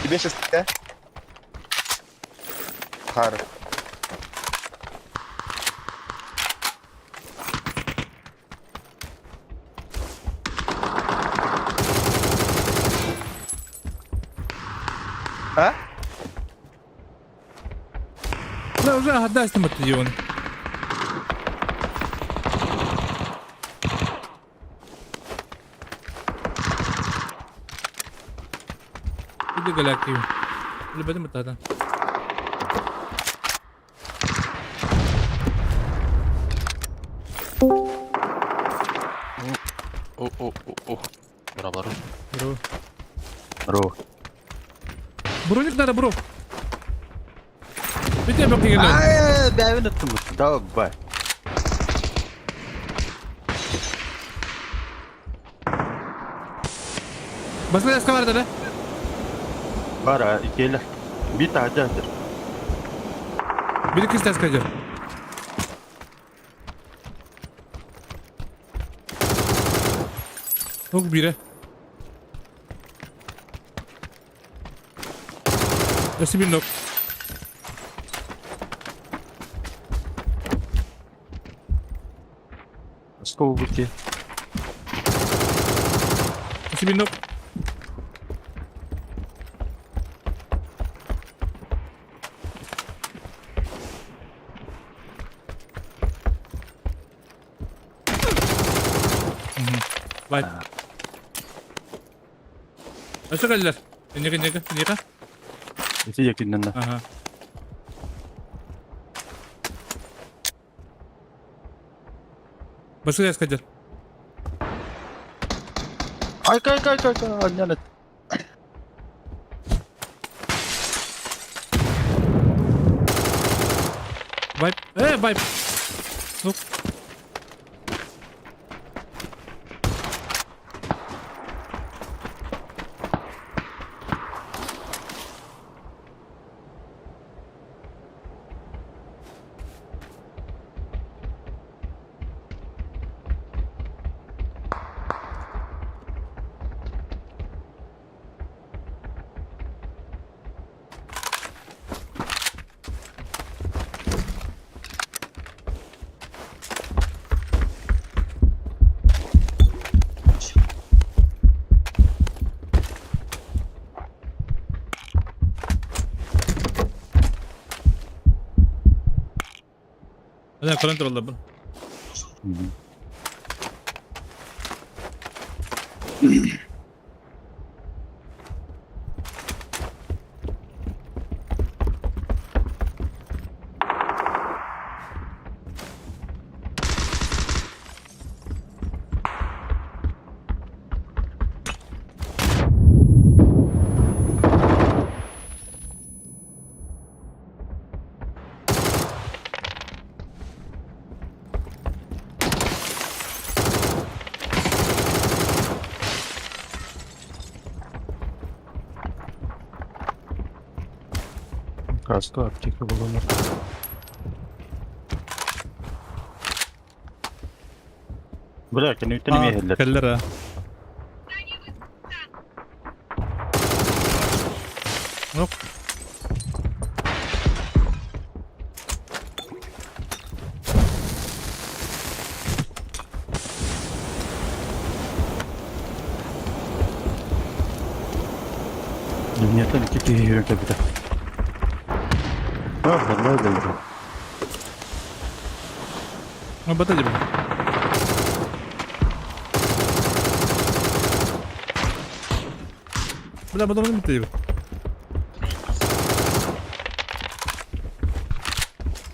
Тебе сейчас, да? Хар. А? Да уже отдаст им это он. Иди галяки. Любим это, О, о, о, о. Браво. Бро. Бро. Броник надо, бро. Бүтэ бак дигэн. Ай, бэйбин ыттым. Давай. Басқа яска бар да? Бара, икелер. Бит аджа. Бир кыз таска жер. Ок бире. Өсі bir nok. Сколько бути? Өсі bir nok. Вай. Өсі кәлілер. Неге, неге, неге? Ити якиннен. Ага. Басқа яска жер. Ай, кай, кай, кай, кай, аннан. Вайп. Э, вайп. Ну. Ана көрөн тураллар. Каска аптека буланар. Бля, кэнниттэн эмиэ иһэллэр. Кэллэр а. Yok. Dünyatan iki kişi yürütebilir. Ah, vallahi öldü. Бата дебил. Бля, потом не битте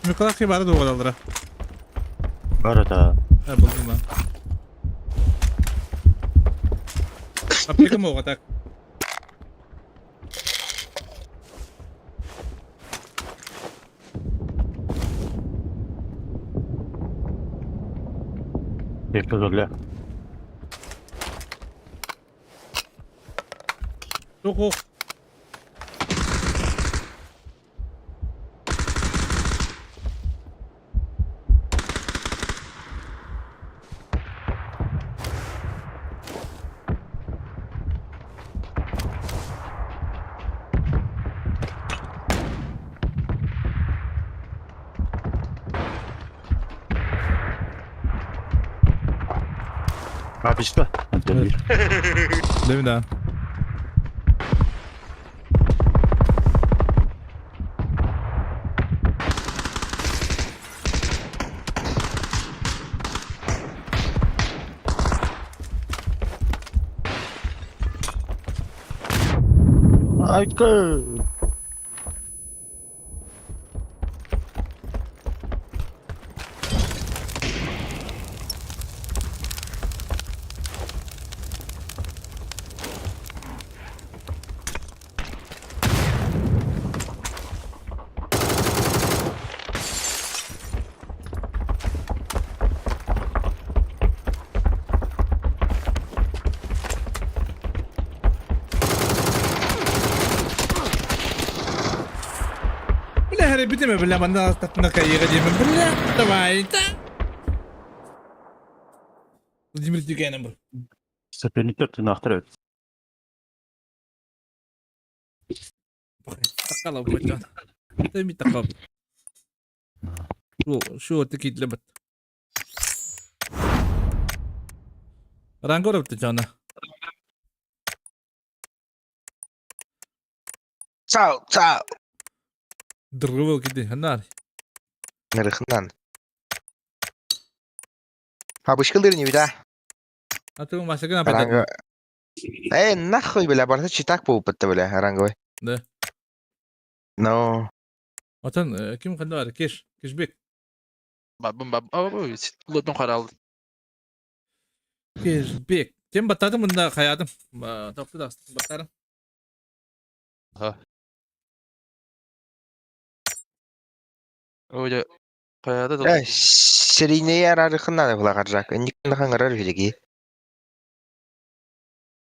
Миколай бары да оғалдыра. Бар это. Ha buldum ben. Аптека моға так. Екі Жоқ, оқ. Abi işte. Evet. Değil mi daha? Айка. Бля, хәрі бітеме, бля, манда астапына кайыға деймін, бля, давай, да. Владимир Тюкянин был. Соперниктер тынақтыр өт. Тақала бачан. Теми тақап. Шо, шо текит лебет. Рангор жана. Ciao, ciao. Дыргыбыл киди, ханар. Нырыхынан. А бышкылдыр не вида. А ты машина опять. Ранго. Эй, нахуй, бля, барса читак бууппатта, бля, ранговый. Да. Но. Отон ким хандар кеш, кешбек. Кешбек. Тем баттадым мында хаядым. Топты да баттарым. Э, серийный арарыхынан була каржак. Никна хаңарар видеги.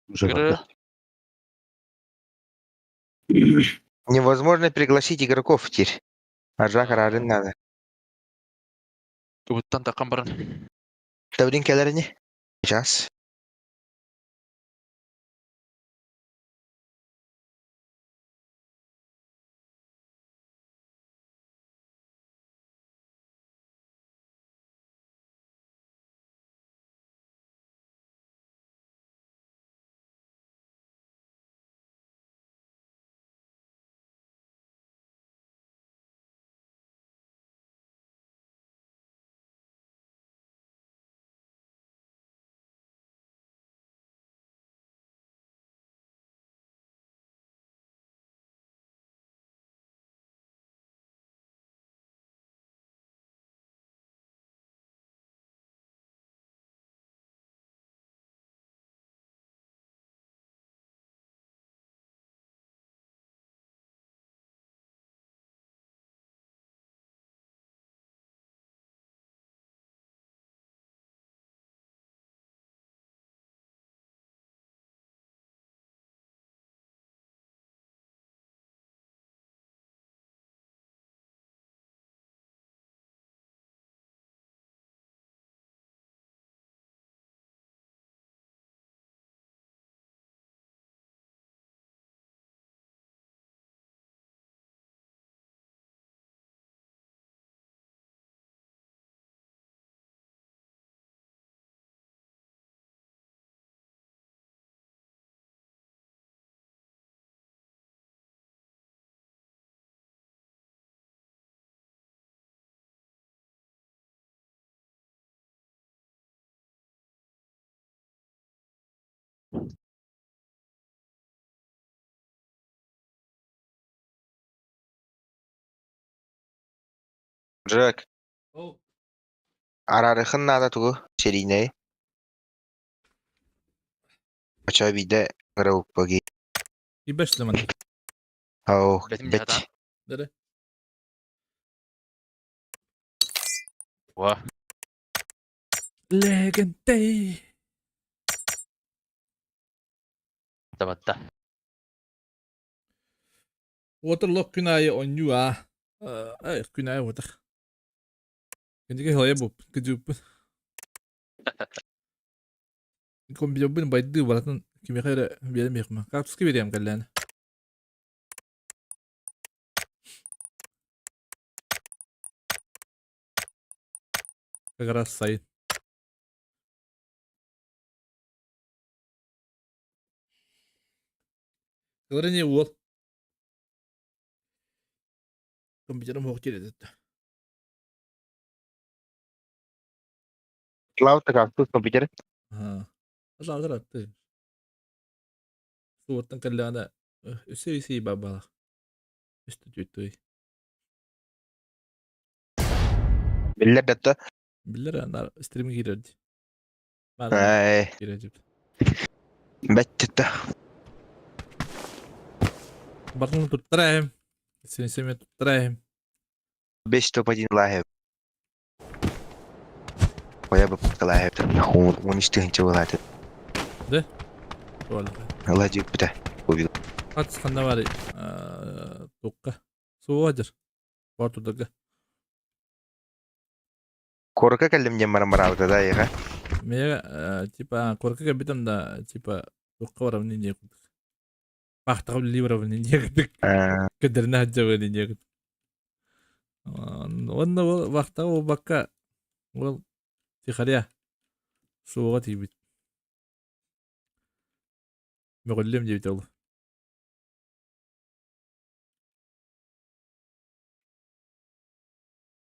Уже Невозможно пригласить игроков в тир. Аржак арарын надо. Таврин келерини. Сейчас. Жек. Араарыхын наада тугу? Серийнэй. Очо биирдэ ыҥырабыппа дии. Ибэшлэмэн. Ау, бэт. Дere. Ва. Легентэй. Табатта. Waterlock күн аайы оонньуу аа. Э, күн аайы уотах. Кинигэ хылайа буп, кыдьыыппын. Компьютербын байдыы баратын кимиэхэ эрэ биэрэмиэхмэ. Карточка биэриэм кэллээн. Как раз сайын. Кылары не уол. Компьютерым суох диир этэ. Клауд кактус компьютер. Аа. Азаатар атты. Суоттан кэллэҕинэ өссө үсүй бабалах. Үстү түттүй. Биллэр да Биллэр анар стрим киирэр дии. Ай. Киирэр Бэттитэ. Бартын туттарайым. Сен семе туттарайым. Беш топ один лахев. Оя бы лахев. Он үч тыһынча буолааты. Да? Ала дьүппүтэ. Убил. Ат ханна бар туққа. Суға жыр. Бар тудырга. Корка кэллим диэн баран бараабыта да айыга. Мега типа корка кэлбитим да типа туққа барабын диye курдук. Бахтаҕа үлэлии барабын диye курдук. Көдөрүнэ сылдьабын диye курдук. Уонна ол вахтаҕа буолбакка ол тихаря суоҕа тиийбит. Мөҕүллүөм диэбитэ ол.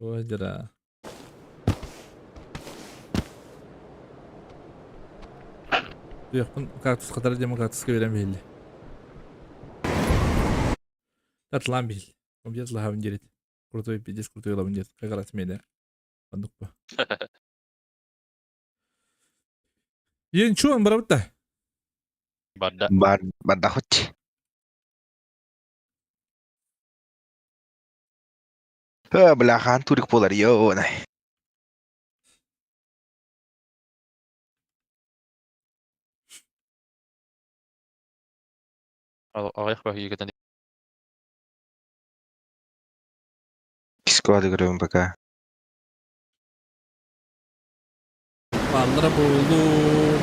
Ой, дьара. Туйахпын кактус хатара диэн кактуска биэрэн биһилли. Татлаан биһил. Компьютер лаһабын диэрит. Крутой пиздец крутой лабын диэт. Как раз медэ. Оннук по. Иэн чуон барабыт да? Барда. Бар бардахут. Э, бля, хаан турик буолар, йоо, Аҕыйах баһыйыгытан Сквады көрөбүн пока. Бааллара буолуу.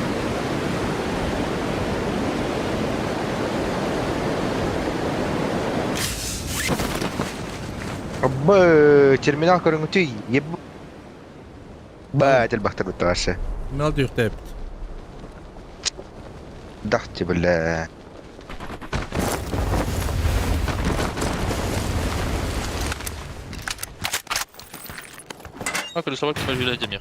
Абы, терминал көрүҥүтүй, еб... Ба, телбахтар быттаҕашы. Терминал түөхтээбит. Дахти, бля. Ah, que le savoir que tu m'as vu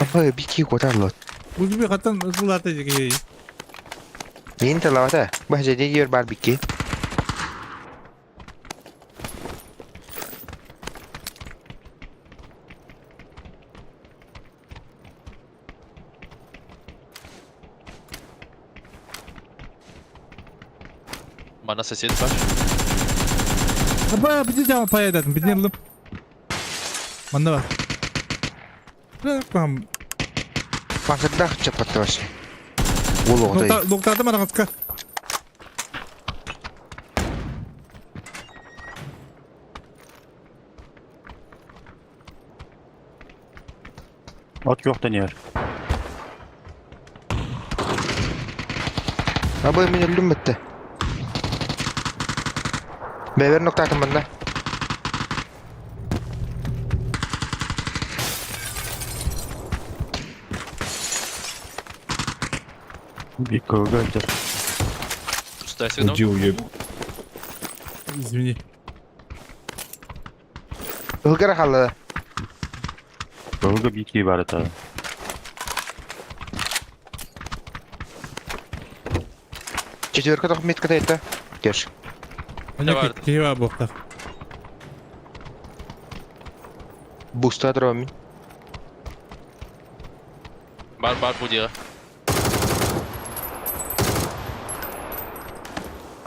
Абы, бики кутарлот. Бу би хаттан ылата дии. Мин талавата. Бу жеде ер бар бики. Мана сосед ваш. Аба, биди жама паядатын, бидин ылым. Манна бар. Пам. Пасырдах чапатты вообще. Ол оғдай. Локтады марагаска. От yok yer. Абы, мен өлдüm бітті. Бәбер ноктатым мында. Bir kavga Извини. Ылгара хаалла. Кыһылга биир киһи баар этэ. Четверка тох метка это. Кеш. Онно киһи баар буолуохтаах. Буста дромин. Бар бар бу диэҕэ.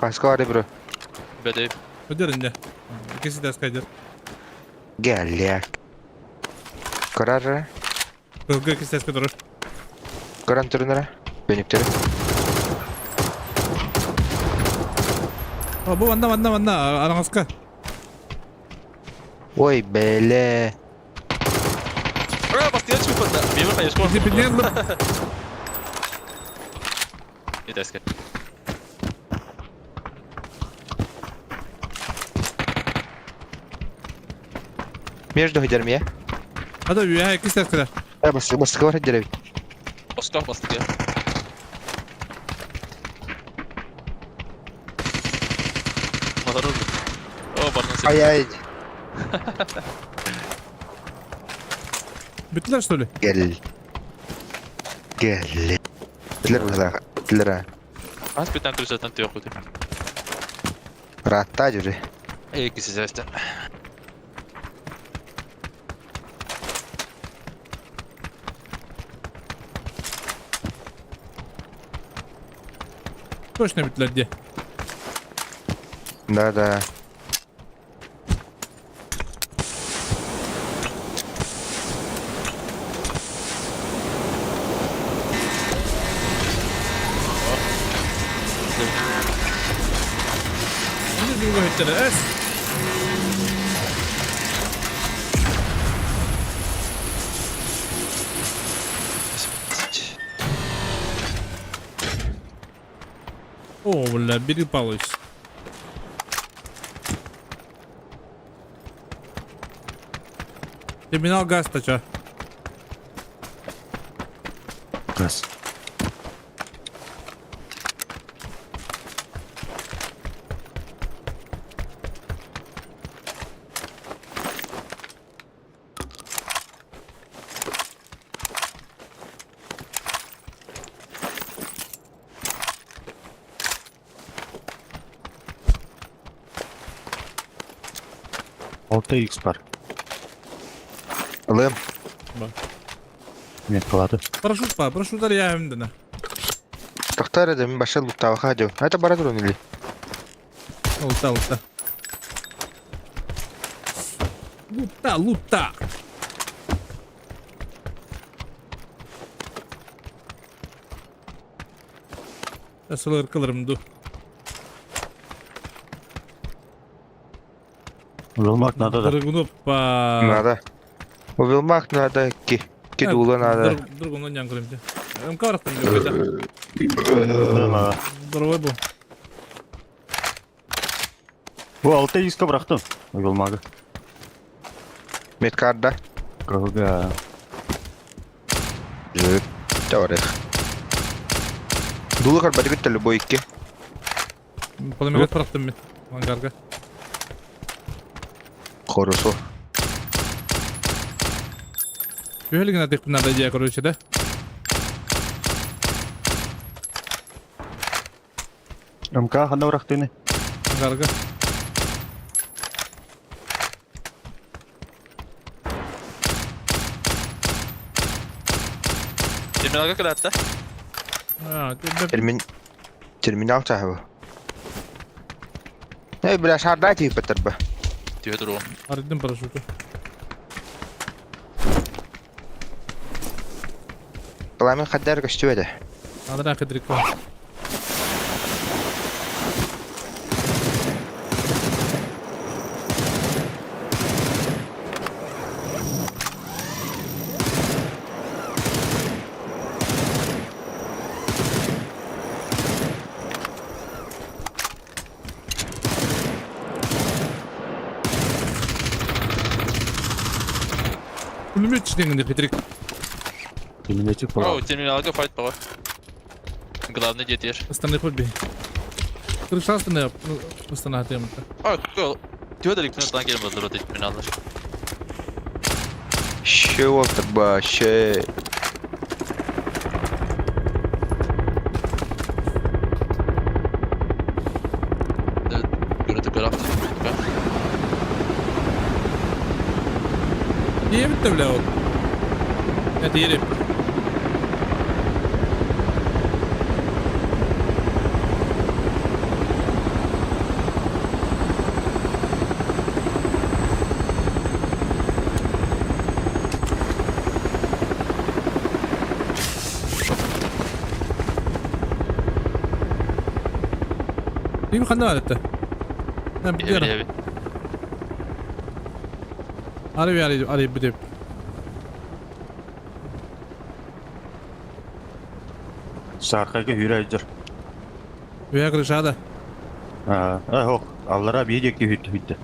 Каска бар бро. Бөдөй. Өдөр инде. Иккиси да скайдер. Геллек. Көрөр. Кылгы иккиси турар. Көрөн турунара. Бөнүктөрү. О, бу манна манна манна араҥаска. Ой, бэлэ. Ура, бастыйа чуппата. Бейбір қайышқор. Итәске. Между хидерме. Ада үөһэ иккис таскыда. Э, бас баска бар хидеребит. Оскар бастыйа. Моторы. О, барнын Ай ай. Бүттүлэр что ли? Гел. Гел. Тилер быһылаах. Тилер. Ас бүтән түрсәтен түйөк үтеп. Ратта жүрү. Иккиси сәстен. Точно бүттүлэр дии. Да, да. Bunu bir көһүттэрэ. Эс. О, бля, бери Павлович. Терминал газ-то чё? Газ. Алты икс бар. Ылым. Нет, калады. Парашют па, парашют я им Тохтар эдем мин баша луктаабаха дьон. Это бара турун или? Лута, лута. Лута, лута. Асылыр кылырым ду. Улмак надо да. Драгунов па. Надо. Увелмак надо, ки. Кидула надо. Другу нян кылым. МК барахтан Надо. Здоровый был. Бу алты икска бырахтым. Уйулмагы. Медкарда. Кылга. Жүп. Таварых. Дулы карбады битте любой икки. Пулемет барахтым мен. Ангарга. Хорошо. Түһэлигин атык надо идея, короче, да? МК хана бырахтыны. Ангарга. Терминалга кэлээтэ. А, Термин... Терминал чахы. Эй, бля, шардай тип б. Түйө туругу. Ардым парашюту. Пламен хаддар көстүбөдө. Надо хитрик. Пулемет чтенгенде хитрик. Терминатик О, терминалга файт бар. Главный детер. Остальные хобби. Крыша остальные, ну, остальные тема. А, кыл. Түйө да ликпин танк келбedi терминалдар. Ще вот вообще. Niye bitti bile o? Ne diyelim? Bir kanı var etti. Ben biliyorum. Evet. Arayı arayı arayı bir de. Саркайга хүрәйдер. Üye kırışa Аа, хок. Аллара бии диэки хүттэ хүттэ.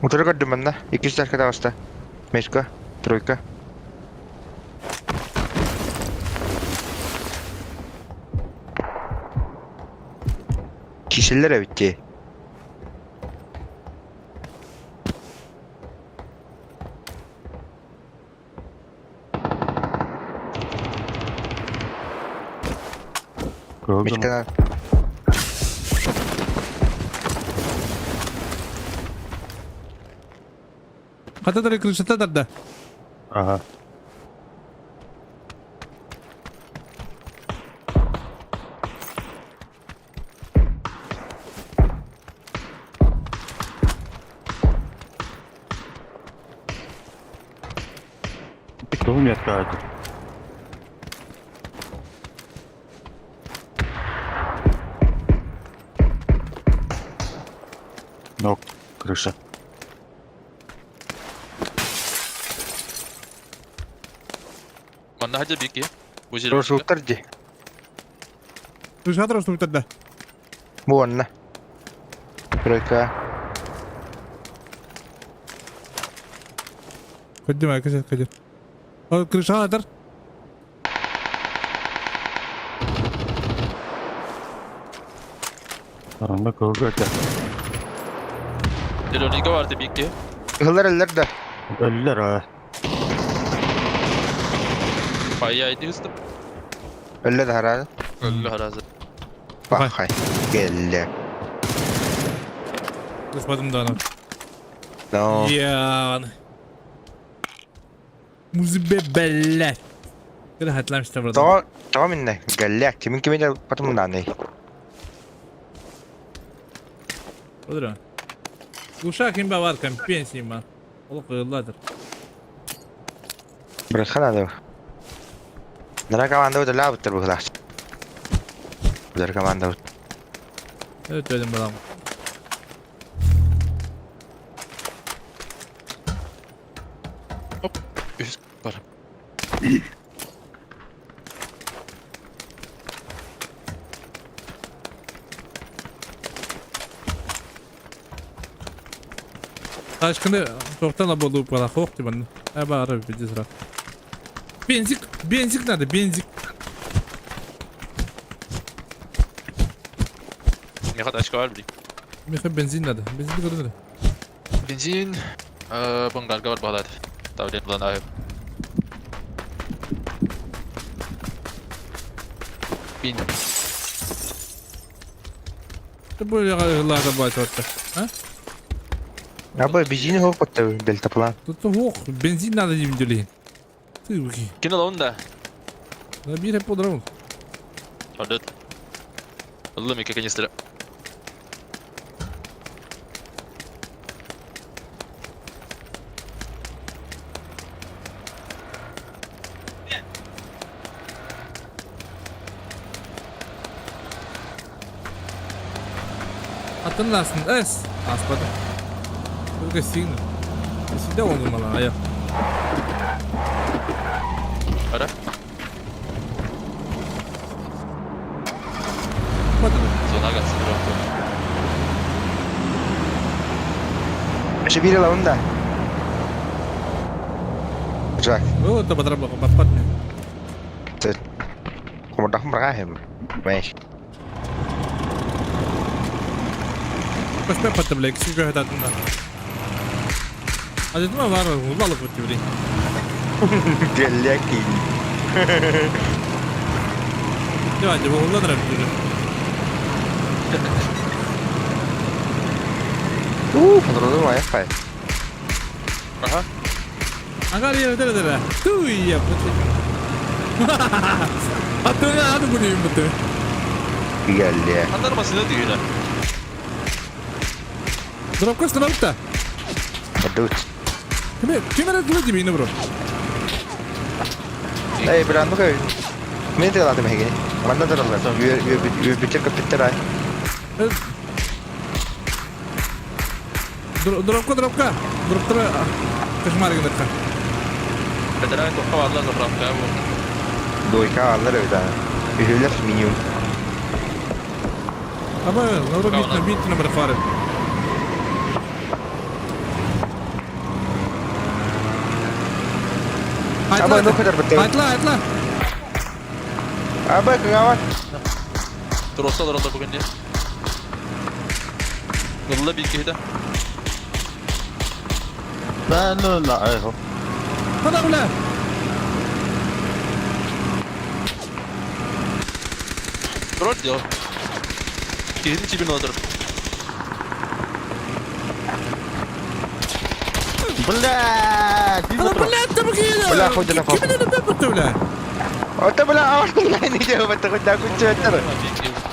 Утары көрдүм манна. Иккис ташка таҕыста. Мешка. Тройка. Киселлер эбит дии. Көрдүм. Мешканан. Хата крышата да. Ага. Кто мне открывает? Но крыша. Манна хадя бики. Бу жер. Росуттар дии. Крышата росту да. Буонна. Тройка. Көддүм акы көдүм. О крышага атар. Аранда көргө Телоника vardı biki. Ыһыллар эллэр да. Өллөр а. Bayağı iyi hızlı. Өллө да хараа. Öldü herhalde. Бахай. Келле. Кышпадым да аны. Но. Ya. Музыбе белле. Кыра хатламышта burada. Тоҕо тоҕо минне гэллэ. Кимин кимин потом наны. Olur. Uşak kim var компенсия ма. Ол кыылладыр. Бырахана да. Нара команда өтө лаабыттар быһылаах. Билер команда. Evet dedim balam. Üst var. Taşkını çoktan da bolu bana korktu ben. Ha bari bir sıra. Benzik, benzik nerede? Benzik. Ne kadar açık var bileyim. Miha benzin nerede? Benzin nerede? Benzin. Bungarga var bağladı. Tavliye bulan abi. Bin. Bu yağlarda başlattı. Ha? Абы бизини хоп котта дельта план. Тут ох, бензин надо им делить. Ты уки. Кино onda. Да bir hep olur. Orada. Allah'ım iki kanistera. Atın lasın. Es. Aspadı. Только сильно. Всегда он думал, а я. Ara. Zona gelsin. Өсө биир лаун да. Жак. О, это подработка, подпадне. Командахым браха хем. Мэш. Көспөт бля, киси көһөтатында. Адытма бар, улалык бутты бли. Гэллеки. Давай, бу улладыр бу. Уу, патроны вай-фай. Ага. Ага, я да да. Туй, А ты надо будет бутты. Гэлле. Андар масына дүйүнэ. Дропка становится. Бардут. Киме, киме это люди бини бро. Эй, брат, ну-ка. Мен де ладым хеге. Манда дыралар. Үбүтер көпүттер ай. Дропка, дропка. Дроптара кошмар гыныкка. Бетерән тохта барлар заправка бу. Дойка алар өйдә. Үһүләр минимум. Аба, нору бит бит номер фары. Аба, ну кадар битте. Айтла, айтла. Аба, кагават. Туроса доролда бүгүн ди. Гылла бир киһитэ. Да, ну, на, айхо. Хана бля. Турор дел. Киһитин чибин олдыр. Бля, Хана бля, ты бля. Бля, хоть на Ким это бутты бля? Ота бля, авар бля, не делай, бата хоть да куча.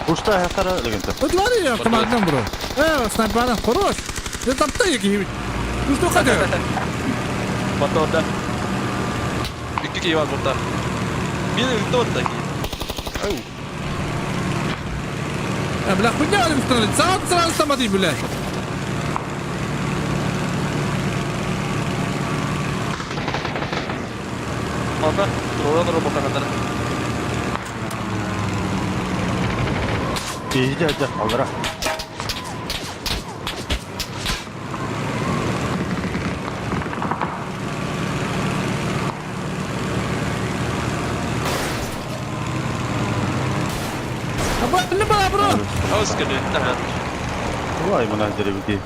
Пушта хатара дегенте. Вот ладно, я командан бро. Снайпера, хорош. Я там ты який. Ну что хотел? Моторда. Икки киһи бар бурда. Бир ытты отта ки. Ау. Бля, хуйня не установить. Сам сразу самоди, бля. Анда туроран робота кадар. Иди, иди, алра. Аба, не бала, бро. Аус кэлэ. Тахат. Ой, мына деревки.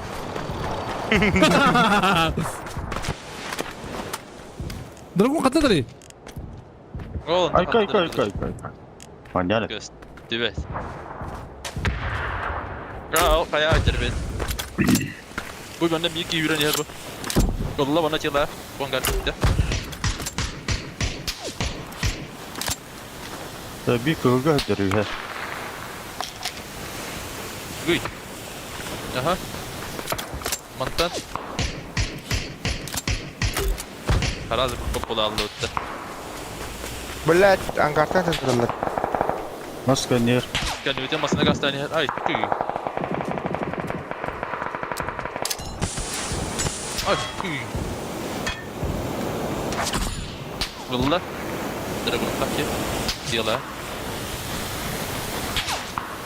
Драгон катадри. Ол. Ай, кай, кай, кай, кай. Понятно. Көс. Түбэт. Гаа, кая айдыр бет. Бу банда бир киһи үрэн иһэр бу. Голла бана тела. Бонгар да. Да би кылга дереве. Гуй. Ага. Мантан. Харазы көп бола алды өтті. Блядь, ангартан тадыралар. Маска нер. Кән өте масына гастани. Ай, күй. Ай, күй. Гылла. Драгон таки. Дела.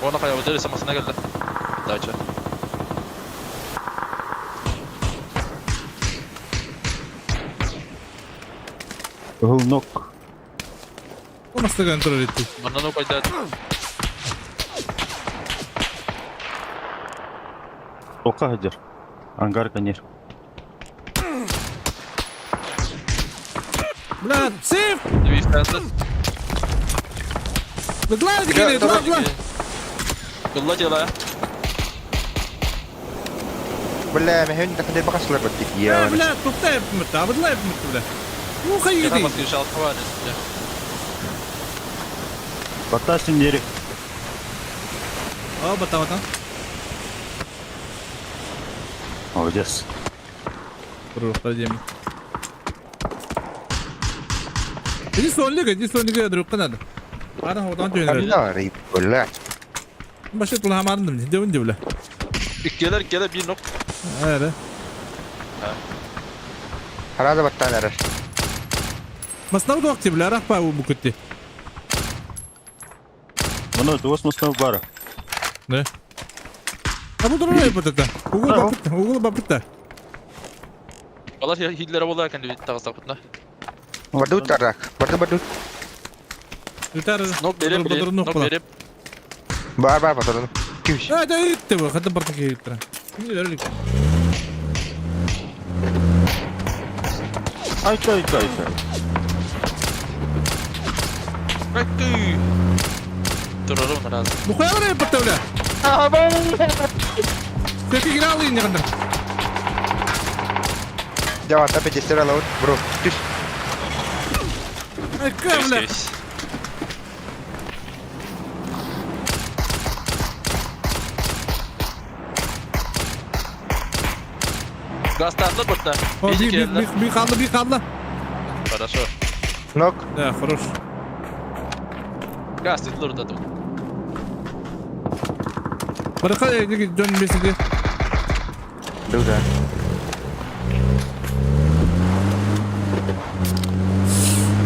Оны қая өтер самасына келді. Дача. Ул нок. У нас такая контроль идти. Маннан оқайда. Ока хадер. Ангар канер. Бля, сейф! Вифтасы. Бля, бля, бля, бля. Гылла дела. Бля, мен хәндә бакаслар бит. Я. Бля, туктай бмт, бля, бмт, бля. Ну, хайди. Батасин нери. А, бата, бата. Молодец. Подожди. Иди сонлик, иди сонлик, друг надо. Ара, вот он тебе. Бля. Башы тулхамардым, девин бля. Иккелер, иккелер бир нок. Эре. Харада баттан эрер. Маснав вакты бля, рахпа у букутти. Мына туос маснав бара. Да. А бу дурай бутата. Угул бапытта, угул бапытта. Алар хиллere болар экен тагызда кутна. Барды тарак. Барды барды. Үтәр. Нок берем, нок берем. Бар бар батырын. Кимш. А, да итте бу, хәтта бартын киттер. Кинилэр илик. Айка, айка, айка. Айкы! Турарым раз. Ну хуя время подставля? Ты играл и не надо. Жаван тапе жестер алабыт, бро. Түс. Айка, бля. Гастарlı burada. О, би, би, би, би қалды, би қалды. Хорошо. Нок. Да, хорош. Газ dediler orada dur. Барака, дьон бесиге. Дуга.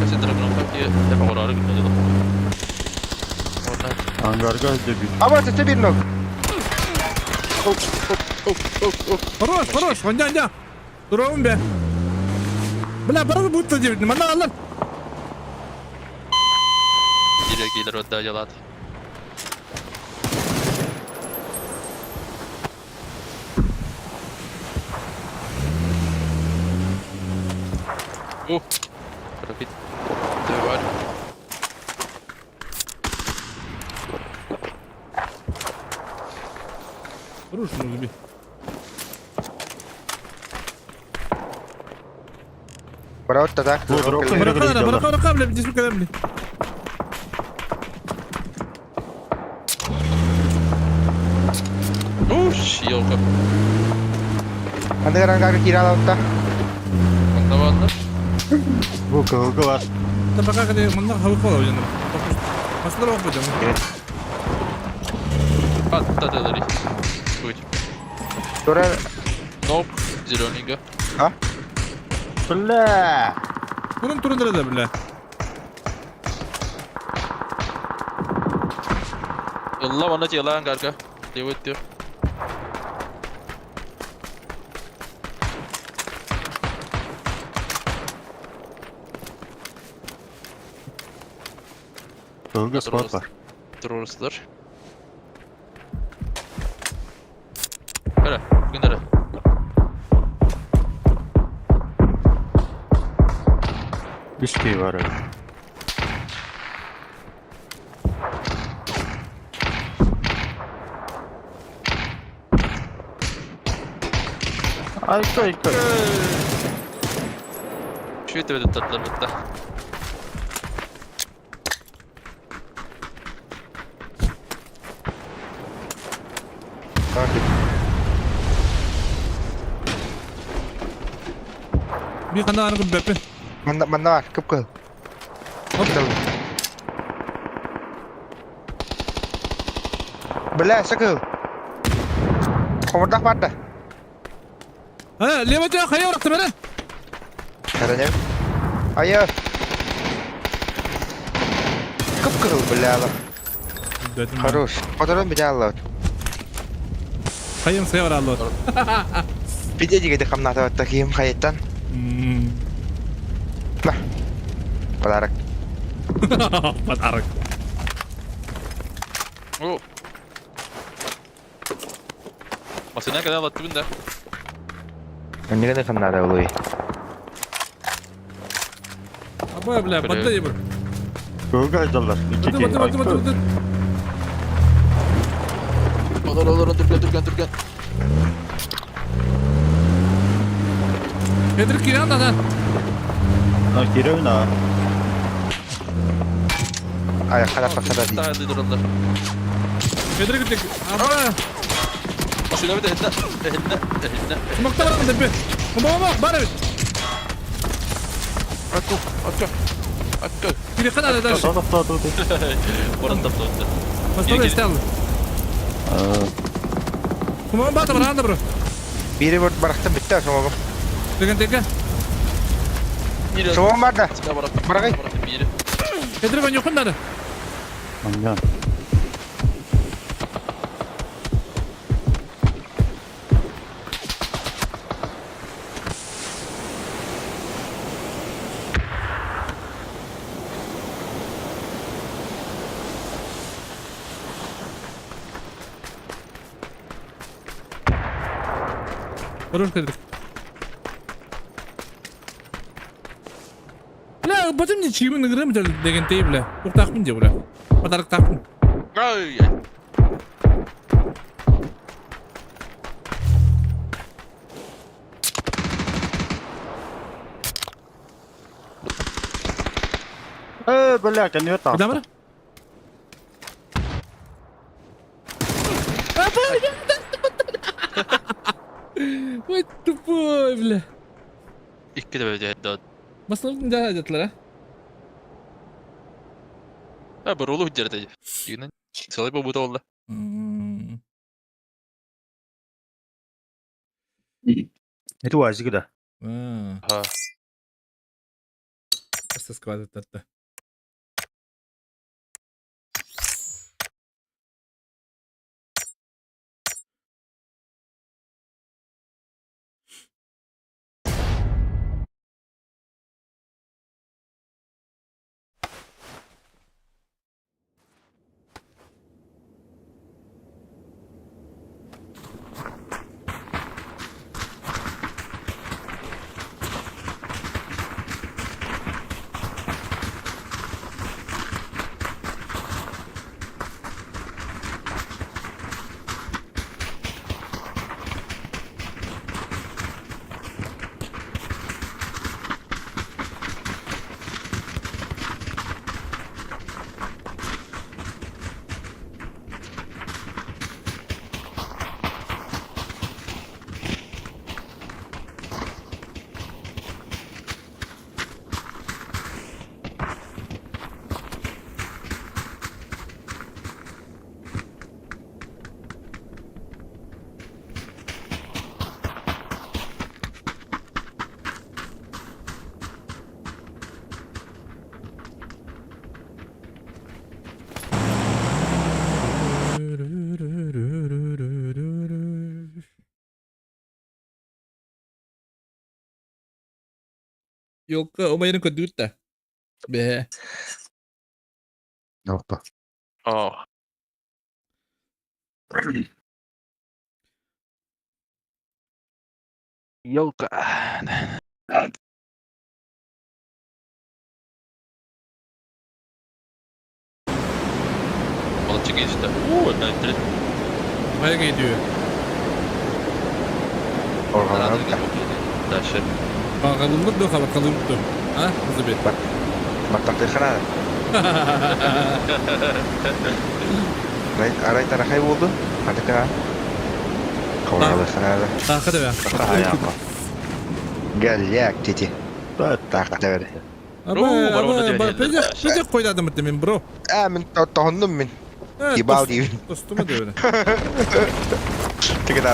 Sen tarafına bak diye hep oraya gitmedi. Angarga bir. Ама это bir нок. Хорош, хорош, ондя, ондя. Здорово, бе. Бля, бары будет делать, мана алар. Giriyor gelir ödde yalat. Oh. Profit. Var. Хорош, ну би. Брат, тогда. Барака, барака, барака, бля, здесь бля. Уш, елка. Андыгар ангар кира алабытта. Мында бардар. Бу кылгы бар. Да пока когда мында хабы кола уйнап. Масылар окуп жатам. Аттады Будь. Тура. Ноп, зелененько. А? Бля. Турun турun да бля. Ылла бана жела ангарга. Деп өттү. Кылгы спорт бар. Teröristler. Kara, bugün Үч кей бар. Айка, айка. Şu өтіп өтіп бітті. Би кандай аргы беппи. Манда манда бар, кып кыл. Бля, сакыл. Комурдак бар да. А, лево жак хая оракты берен. Каранем. Айы. Кып кыл, бля. Хорош. Которым бля алла. Хайым сая бар алла. Биде диге хамната таким хайттан. На. Подарок. Подарок. О. Masına kadar battı bunda. Не гана хамната улуй. Абай, бля, батты бир. Кылгы айдалар. Ики Батты, кей. батты, батты, батты. Olur olur türkən türkən türkən. Петр Киран да. А, киревна. Ай, хара пахара ди. Daha dururlar. Петр киттик. Абай. Masına bir de hinne hinne hinne. Смокта бар деп. Ома, бар бит. Akku akku. Akku. Кире кана да. Oradan taptı. Баста стал. Кума бата бар анда бро. Бири бир барахтан битте соңгу. Деген теке. Соңгу бар да. Барагай. Петр ван юкун да. Анган. Хорош кадр. Бля, потом не чимин ыгырым дегентей бля. Туктаахпын дии бля. Подароктаахпын. Ай! Э, бля, конверт Куда таҕыста. Ой, тупой, бля. Икки да бөдө. Басылып да дедилер, а? А, барулу дерде. Дигинен. Салай бу бута oldu. Это уазик да. Ha. Сквадаттарда. Йолка, умайрын көдүртэ. Бе. Опа. Oh. Йолка. Balıkçı geçti. Oo, ben direkt Хайа gidiyor. Orhan'ın Дальше. Bakalımlık dur, bakalım dur. Ha, hızlı bir. Bak. Баттахтыхана. Арай тарахай болды. Хатыка. Қорғалыхана. Тақы да. Галляк тети. Тақы да бер. Аба, пезек, пезек қойдадым мен, бро. А, мен тоғындым мен. Ебал деймін. Тостума деп. Тігін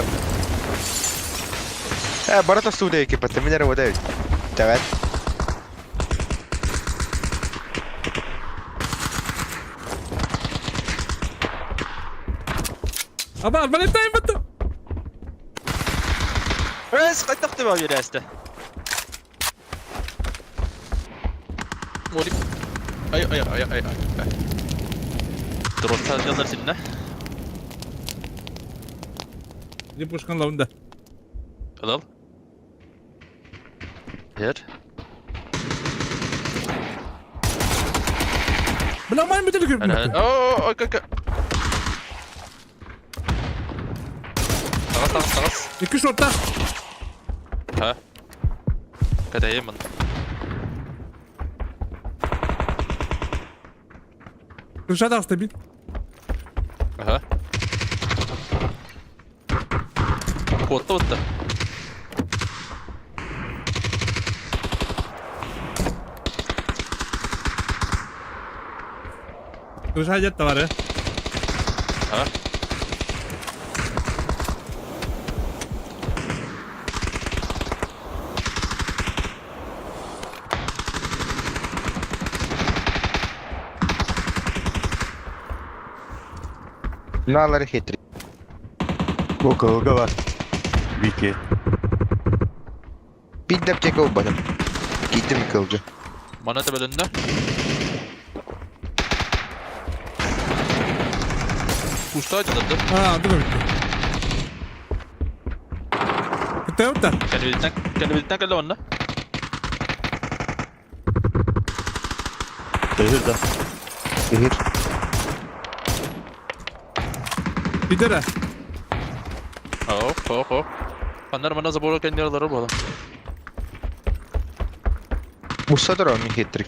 Э, бара тосту дейки, патты мен работаю. Давай. Аба, арбалеттайын бітті. Өз қайтақты ба бересті. Молик. Ай ай ай ай ай. Дрон сажалар сенне. Не пушкан лавында. Алал. Her. Бля, майын бітілі көріп. О, ой, как. Тағас, тағас, тағас. Екі шортта. Ха. Катайымын. Крыша тағысты бит. Ага. Отты, отты. Крыша жетті бар, э. Ага. Мыналары хитрый. Кылга бар. Вики. Биддеп тек болбадым. Киттим кылжы. Мана төбөлүндө. Кушта жатады. А, ды бітті. Тойота. Кэннибититтэн кэннибититтэн кэллэ онно. Төһүр да. Үһүр. Идера. Ох, ох, ох. Аннар мана забора кэннилere буолан. Мусса турар мин хитрик.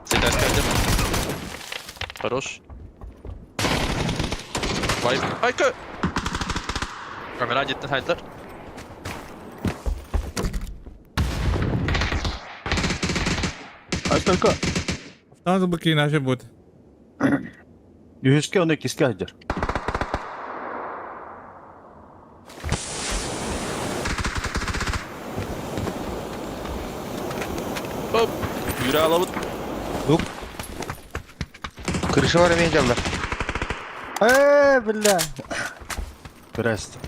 Ситэр кэлдим. Хорош. Вайп. Айка! Камера деттен хайдылар. А только Автомат бу киин аша будет. Үһүскэ оны иккискэ сылдьар. Оп! Yürü alabıt. Лук. Крыша бар эмиэ дьаллар. Ээ, бля. Здрасте.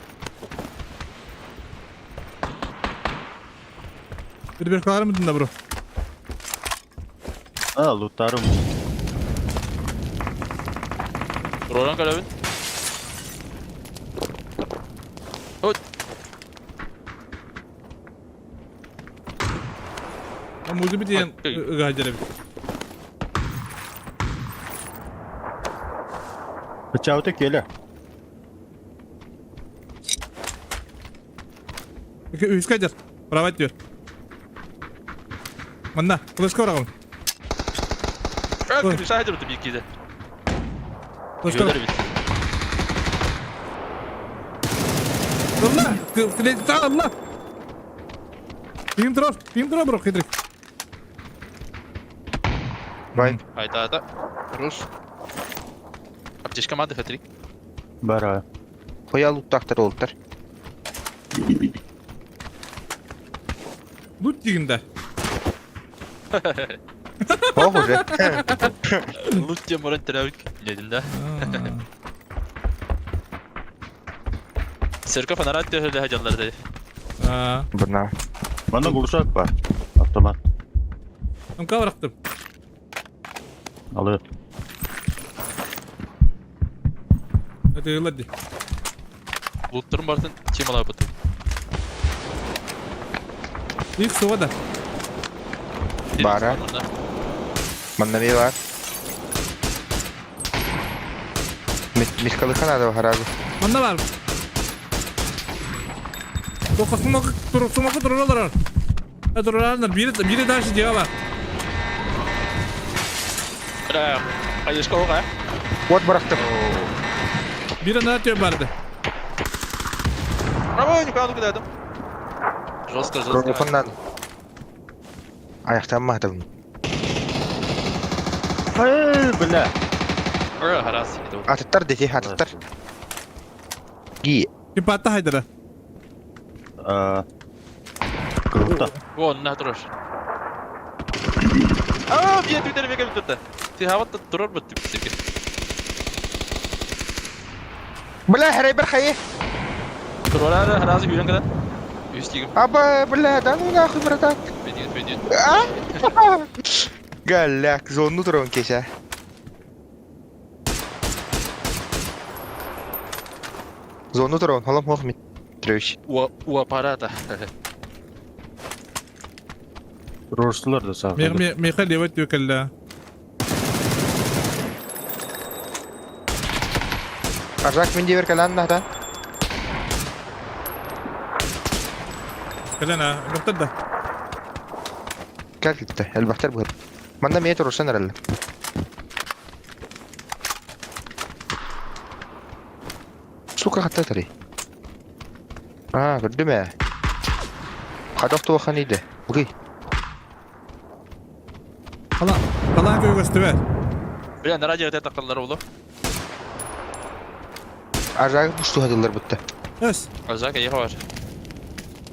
Bir bir kalar mıydın da bro? А, лутарым. Ролан кэлэбин. Ой! Музы диэн ыгаадьар эбит. Бычаабыта келе. Үһүскэ дьар. Правать диэр. Манна, флешка бараҕын. Крыша дьар бит киде. Флешка. Ылла! Ылла! Пим турар, пим турар бро, хитрик. Бай. Айта айта. Хорош. Аптечка мады хитрик. Бара. Хоя луттахтар олуттар. Лут дигин да. Ох уже. Лут тем баран терәвик. Недин да. Серка фонарат төһөлө хаҗаллар ди. Бына. Мана глушак бар. Автомат. Ымка барактым. Алы. Это ылла ди. Луттырын бартын темалар бутын. Их суға да. Бара. Манна ми бар. Мискалыха надо харазы. Манна бар. Тоқа сумакы тур сумакы туралар. Туралар бири бири дальше дьиэ бар. Бля, хайышка оға. Вот барахтым. Бири на тө барды. Браво, никуда кидадым. Жестко, жестко. Микрофоннан. Аяқтан мадым. Эй, бля. Ыры, харас. Атыттар дети, атыттар. Ги. Кипатта хайдара. А. Круто. Вон, на турар. А, бия түтер беге бүтті. Ти хават турар бит тип Бля, хрей бір хайы. Турар харас үйрен када. Үстигим. Аба, бля, да ну нахуй, братан. Пойдет, пойдет. Галяк, зону турон кеша. Зону турон, холом хох Митрович. У аппарата. Рорсулар да саа. Меха левет төкелле. Аржак мен дебер калан нахтан. Кэлена, доктор да. Кәлтті, әлбәқтер бұғыр. Манда мен турсан әрәлі. Сука хатта тари. А, көрді ме? Қадақ туахан еді. Бұғи. Хала, хала көйгөстүбэ. Бля, на радио это таққалар олы. Аржак бұшту хадылар бұтты. Эс. Аржак, я бар.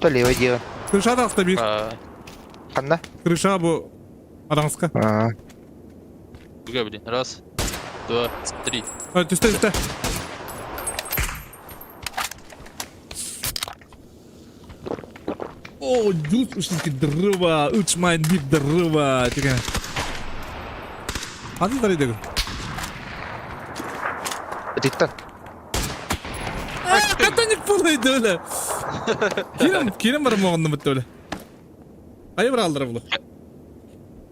То левый дело. Крыша да бир. Қанда? Крыша бу араңызка. Буга, блин. Раз, два, три. Түстэ, түстэ. О, дьус ушники дрова, үч майн бит дрова деген. Ханны тарыйдыгын? Ититтен. Катаник булайды өле. Кирем, кирем бар моғынны бітті өле. Айы бір алдыра бұлы.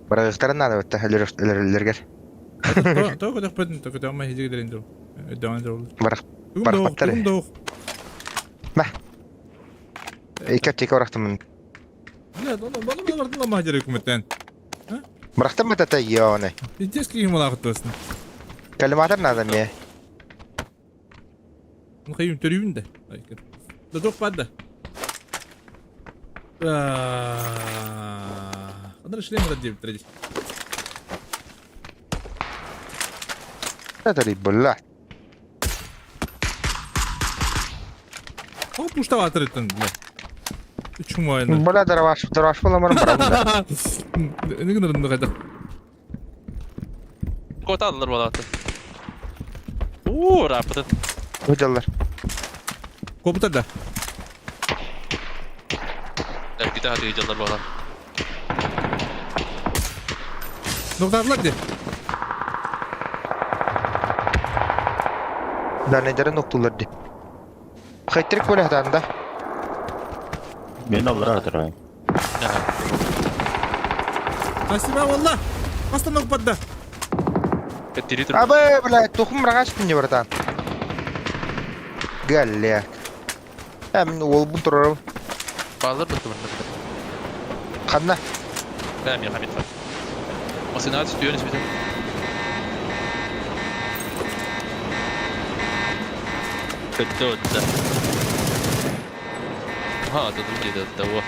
Барагыстарын надо бітті, өлергер. То көтөх бөтін, то көтөх ама хижиге дерин дұру. Өдіған дұру. Барах. Барах доқ. Мә. Екі аптека барахтымын. Бля, оны баны бардын ама хажар үкіметтен. Барахтым бата та ёны. Пиздец киім олағы тосын. Коллиматор надо мне. Ну хайым төрүйін де. Да тоқ бады. Адар шлем да деп тіреді. Это бля. О, пуштава атырыттын, бля. Чумайны. Бля, дарваш, дарваш боламарым барамын. Не гынырынды қайда. Kota aldılar балаты. Uuu, рапыты. Өтелер. Копыта да. Эргите хаты жалдар бала. Ноқтадылар де. Да, недері ноқтулар де. Хайтрик бөлі хатанда. Мен аллар атырайын. Спасибо, валла. Аста ноқпадда. Абы, бля, тухум рагаш пинде, братан. Галля. Ә, мен ол бұн тұрарым. Балар бітті бұнда. Қанна? Да, мен хамит бар. Масына түстүйен ismi. Kötü oldu. Ha, dedim ki de o.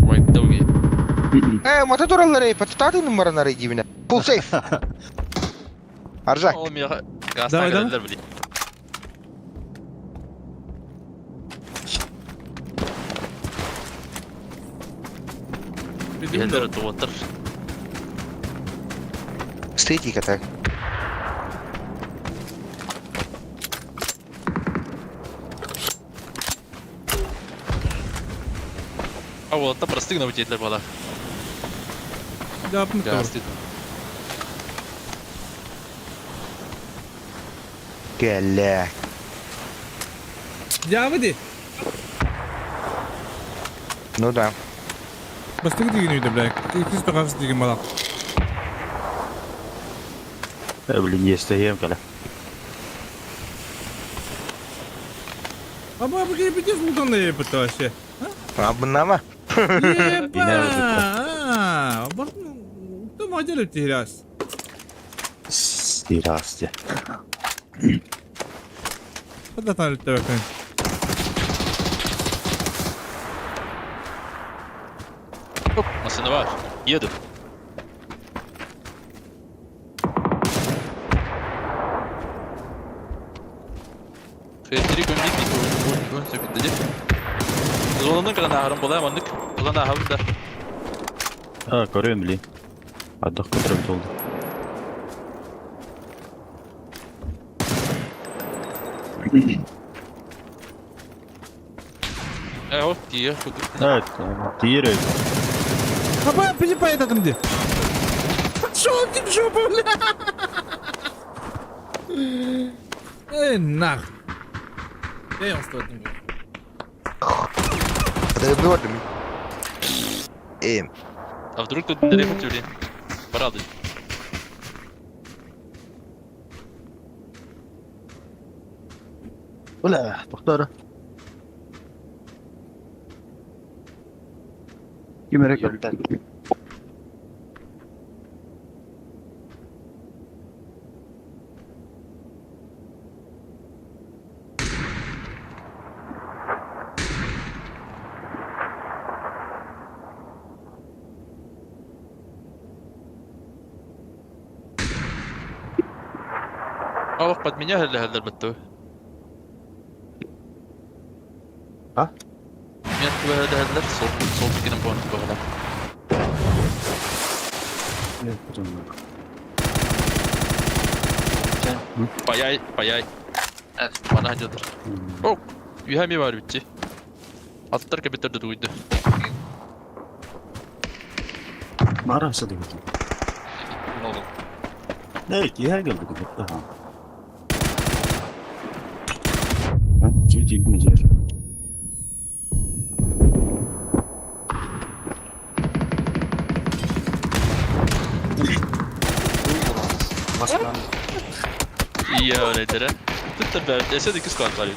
Right, dogi. Э, мата тураллар, патататы нумаранары дибине. Full safe. Аржак. Oğlum ya. Gazdan geldiler bile. Билдер туотыр. Стейки так. А вот та простыгна өтетлер бала. Да, Келе. Жабы Ну да. Бастығы деген үйді, бля. 290 деген бала. Блин, естігем кәлі. А баба пиздец лутанный епті вообще. А бұнна ма? Еба! Бартын, мадер өтті Стирас де. Қадатан өтті бәкін. Masına var. Yedim. Хетери көмдик бит өн сөкүндө Зонунун кырана ахырын болай амандык. Улан ахабын да. А, көрөм били. Адық көтөрөм толду. Э, о, тие. Evet, тиер өй. Апа, пилипай этатым де. Пошел ты в жопу, бля! Эй, нах. Эй, он стоит. Көрдім. Эм. А вдруг тут далеко тюли? Порадуй. Бля, тоқтары. Кимерек келді. Ах, под меня هلا بتو. ها؟ Меня هلا هلا صوت صوت كده بون بغلا. Паяй, паяй. Bana hacıdır. Oh, yuhemi var bitti. Аттар кэбиттэр да тугуйда. Бара садыгытым. Эй, киһи келди кубутта ха. Чуть не жер. Iya öyleydi. Tuttur be. Dese de 2 squad var.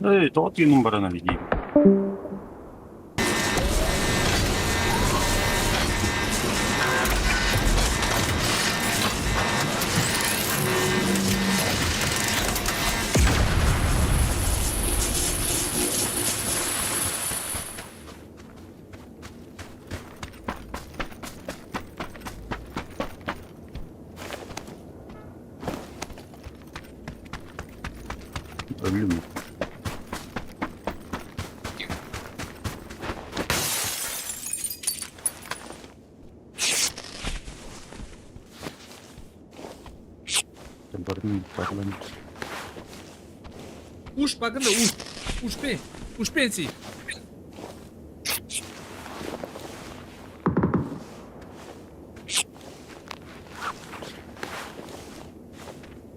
Эй, тоҕо тыынын баран эбитий? Өллүм. Бардым, Уш багында уш. Уш пен. Уш пенсий.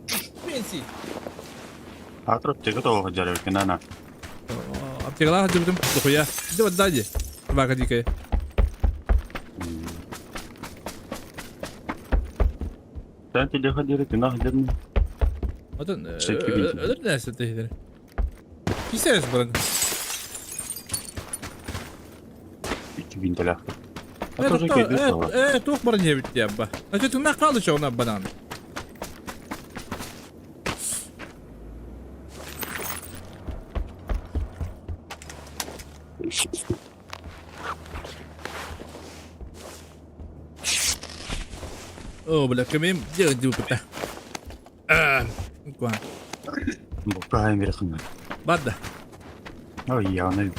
Уш пенсий. Атрап теге тоҕо дьарык ана. Аптекалаах дьыбытым дохуя. Иди вот сзади. Собака дикая. Sen телеха диэри тынах дерни. Отон Шеки бинти. өлөр нәрсе тehdir. Кисерес баран. Икки бинтелях. А тоже кейдүс тоҕо. Туох баран диэбит диабба. А тынах калды чоҕуна банан. О, бля, кемем делать дупыта. Куан. Буккаайын бери хыңар. Бадда. Ой, яны.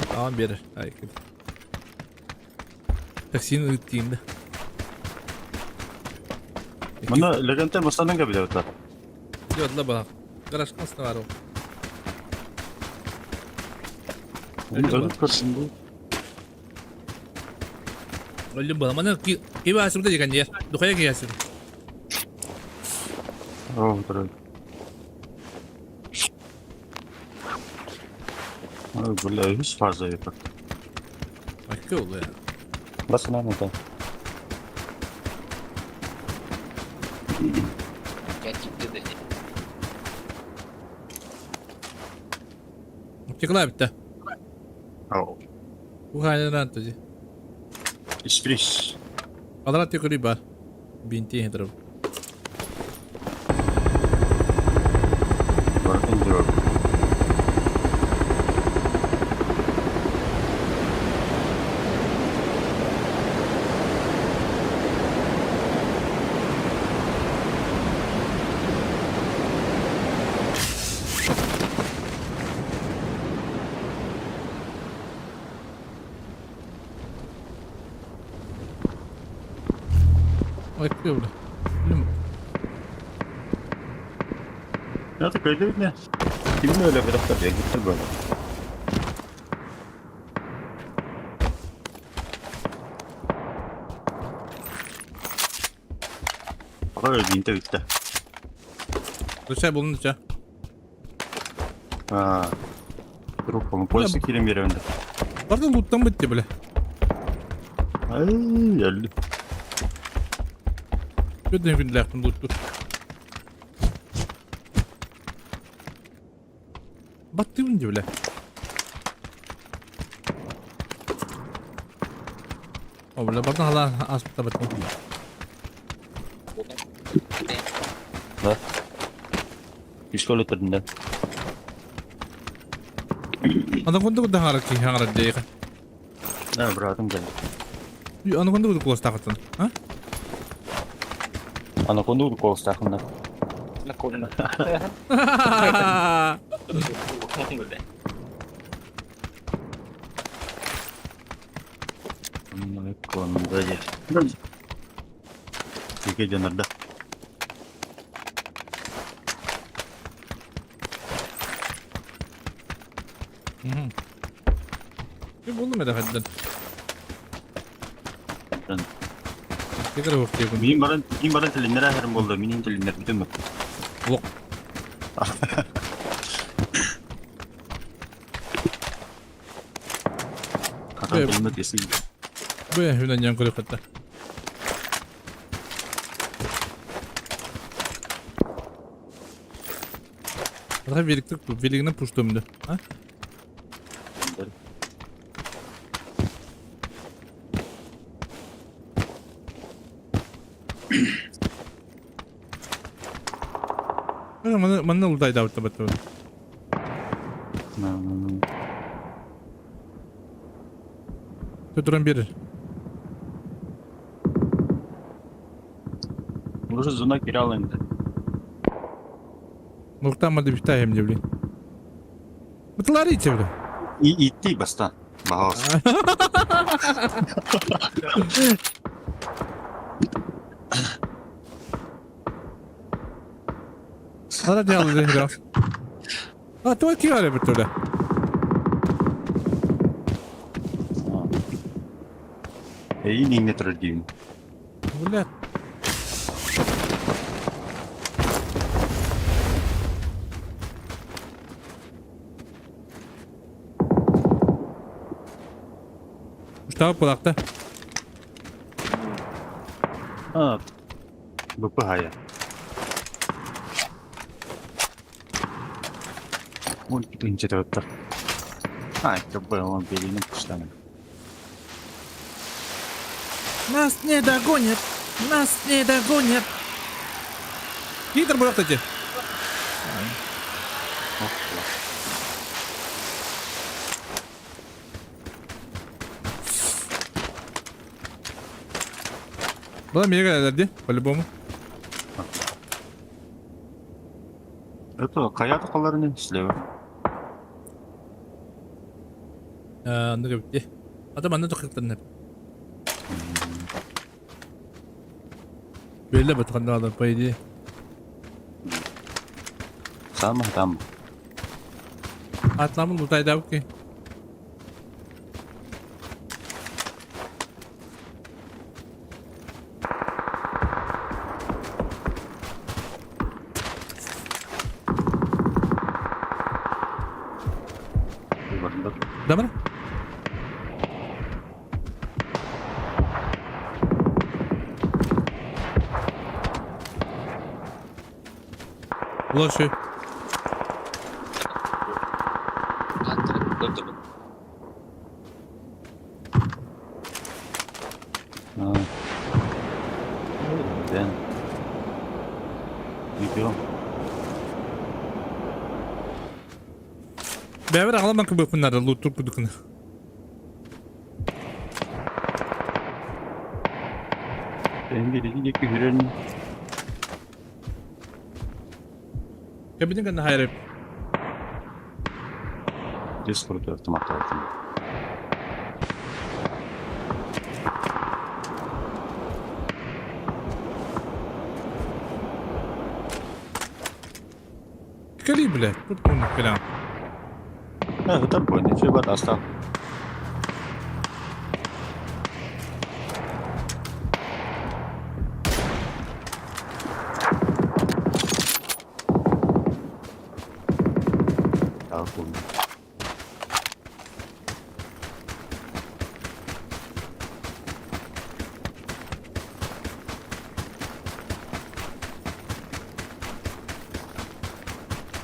Tamam берер. Ай, Таксини ыттыйм да. Мына легенте масанын кабиле Йодла бала. Гараж касына бар ол. Өлүп көрсүн бу. Өлүм бала. Мана киба асымда деген не? Духая киясың. О, дорог. Ой, бля, үс фаза это. Акы ол я. Басына мата. Текла битте. Ау. Ухайнан тузи. Исприс. Алра текури бар. Бинти хедров. Бартын дорог. Акы бля. Өлүм. Я такой не. Кимин öyle bir hafta diye gitti böyle. Ой, бинте битте. Душай болун ча. А. Группа, поиск кирем беремде. Бардын луттан битти бля. Ай, әлі. Көдөн күнләхтин лутту. Баттыбын ди бля. О, бля, бардын hala аспыта баттым. Да. Пистолет түрінде. Анда кунда кунда хара ки хара дейга. Да, братым кэллэ. Анаконда курдук куоластаахыттан, а? Анаконда курдук куоластаахын да. Анаконда. Анаконда дьэ. Тике дьонорда. Ким булдум это хаддан? Мин баран, мин баран телиннер ахырым болду, мин телиннер бүтүм. Лок. Хатан телиннер десин. Бу хүнэн ян көрөк хатта. Ата великтик велигинен пуштумду. А? Манна манна улдайдаабыт баттыбы. Туран берер. Уже зона кирал енді. Нуртан мады битаем не блин. Бытларите, бля. И идти бастан. Пожалуйста. Ана делал игра. А, твой киаре битуля. Эй, не не трудим. Бля. Штаб кулакта. А, БПГ я. Он инче өттөр. А, КБ, он белинин куштаны. Нас не догонят! Нас не догонят! Питер буrakta эти. Была мега дерди, по-любому. Это каята каларын слева. Аны кебитти. Ата манна тохтан. Беле батканда по идее. Самый там. Атламын лутайда окей. Дамыр? Лоши. Дэн. Видео. Бәбір ағламан кыбы күннары лут тур күдікіні. Мен биrini күрен. Кабинен кана хайрып. Дискорд автомат алтын. Кали, блядь, тут он калям. А, это понял, все бат остал.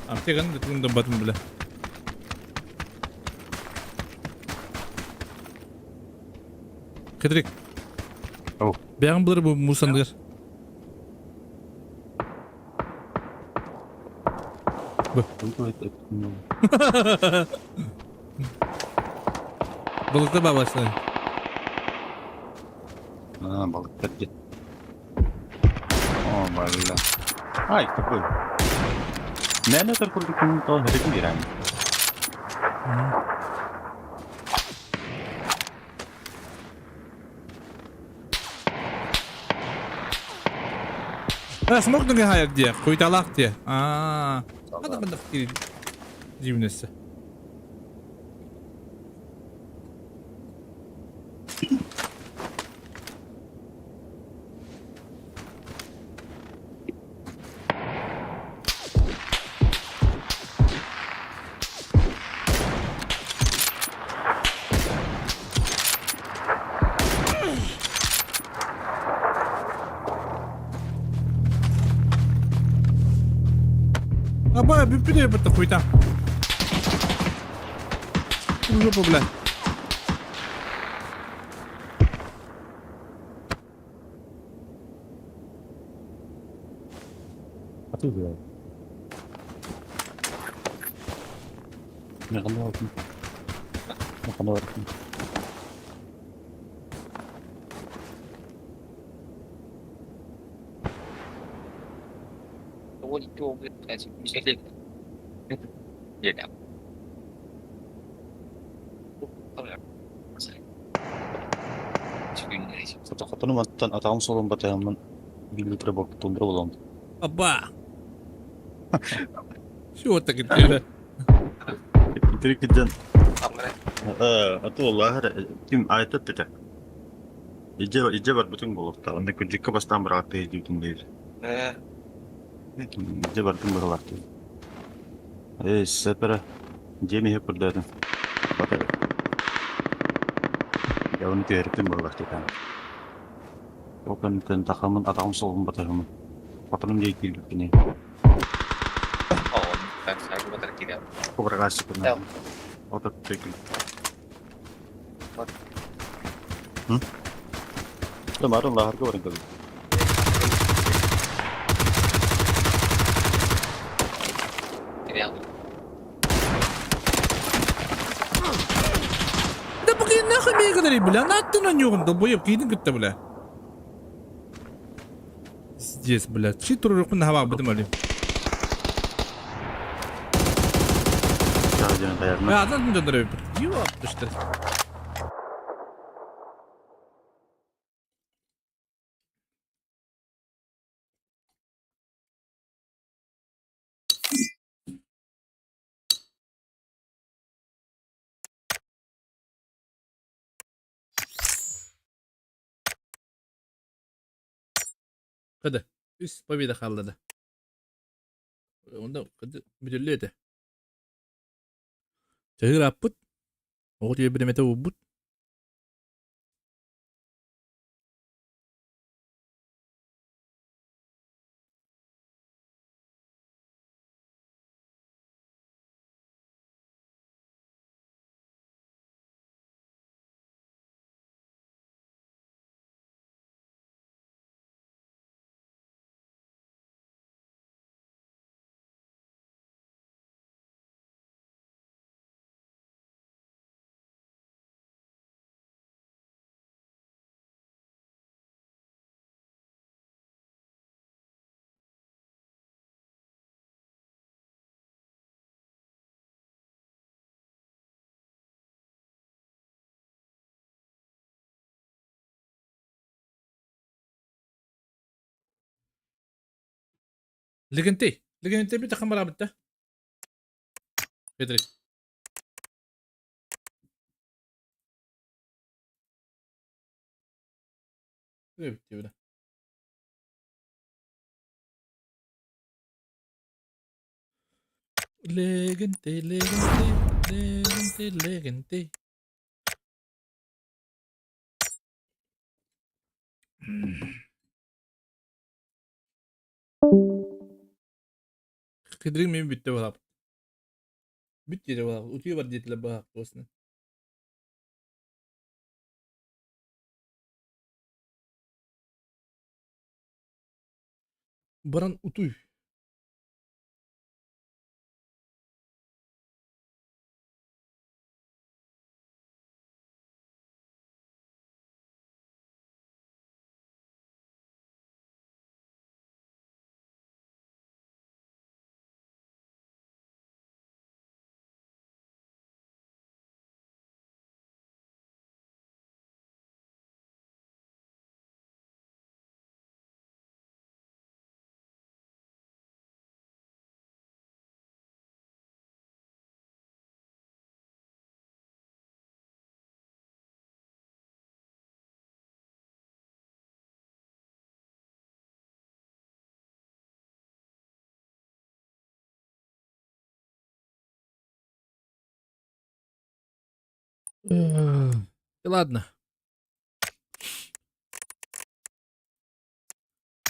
Аптеканы да батын бля. Хитрик. Ау. Бәғін бұлар бұл мусандыр. Бу. Балыкта бабасы. А, балыктар дии. О, балла. Ай, какой. Мээнэ өтөр курдук тоҕо һөрүгүн биэрээҥ. А, смог нуги хайар дии, хуйталаах дии. Аа, хата хата дивнесе. Аба, бүппүтэ бытта хуйта. Жопу, бля. Хотону мантан атаҕым суолун батыһаммын биир литр тундра булам. Аба. Чего так это? Итирик киден. Ату Аллах ким айтат тете. Иже иже барбытын болуқта. Онда күнжикке бастан бір атты идейтін дейр. Иже бардым бұралар. Эй, сәпірі. Жеме хеп күрдәдім. Бата. Явын көріктім бұралар тетен. Окын тақамын атағым солғын батырымын. Батырым дей килбиккини. Кобрагасы күнә. Отыр текил. Хм? Тамарын лахарга барын кабы. Да пока нахуй мне бля, на ты на нем, долбоеб, кидин кытта, бля. Здесь, бля, чи турурукун хава бутым али. А, ну, ну, ну, ёпта, что. Hadi. Үс победа халлады. Онда бүтүллү этэ. Чагыр аппыт. Оҕо түйе биремете убут. Легенте. Легенте бит хамара битте. Петрик. Битте бля. Легенте, легенте, легенте, легенте. Кедрик мен бүтте балап. Бүт деді балап. Утуя бар деді бағақ осыны. Баран утуй. И ладно.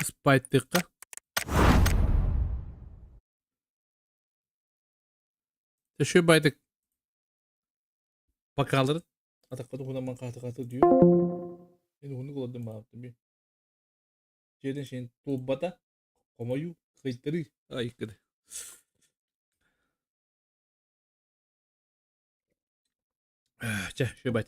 Спайттыхха. Төшө байдык. Бакаларын. Атакка туһунан хааты-хааты дүү. Мен уһуннук олордум баҕабыт би. Дьиэтин шин туолбата. Хомойуу, кыйтарыы. Ай, кыды. Чэ, шөбайт.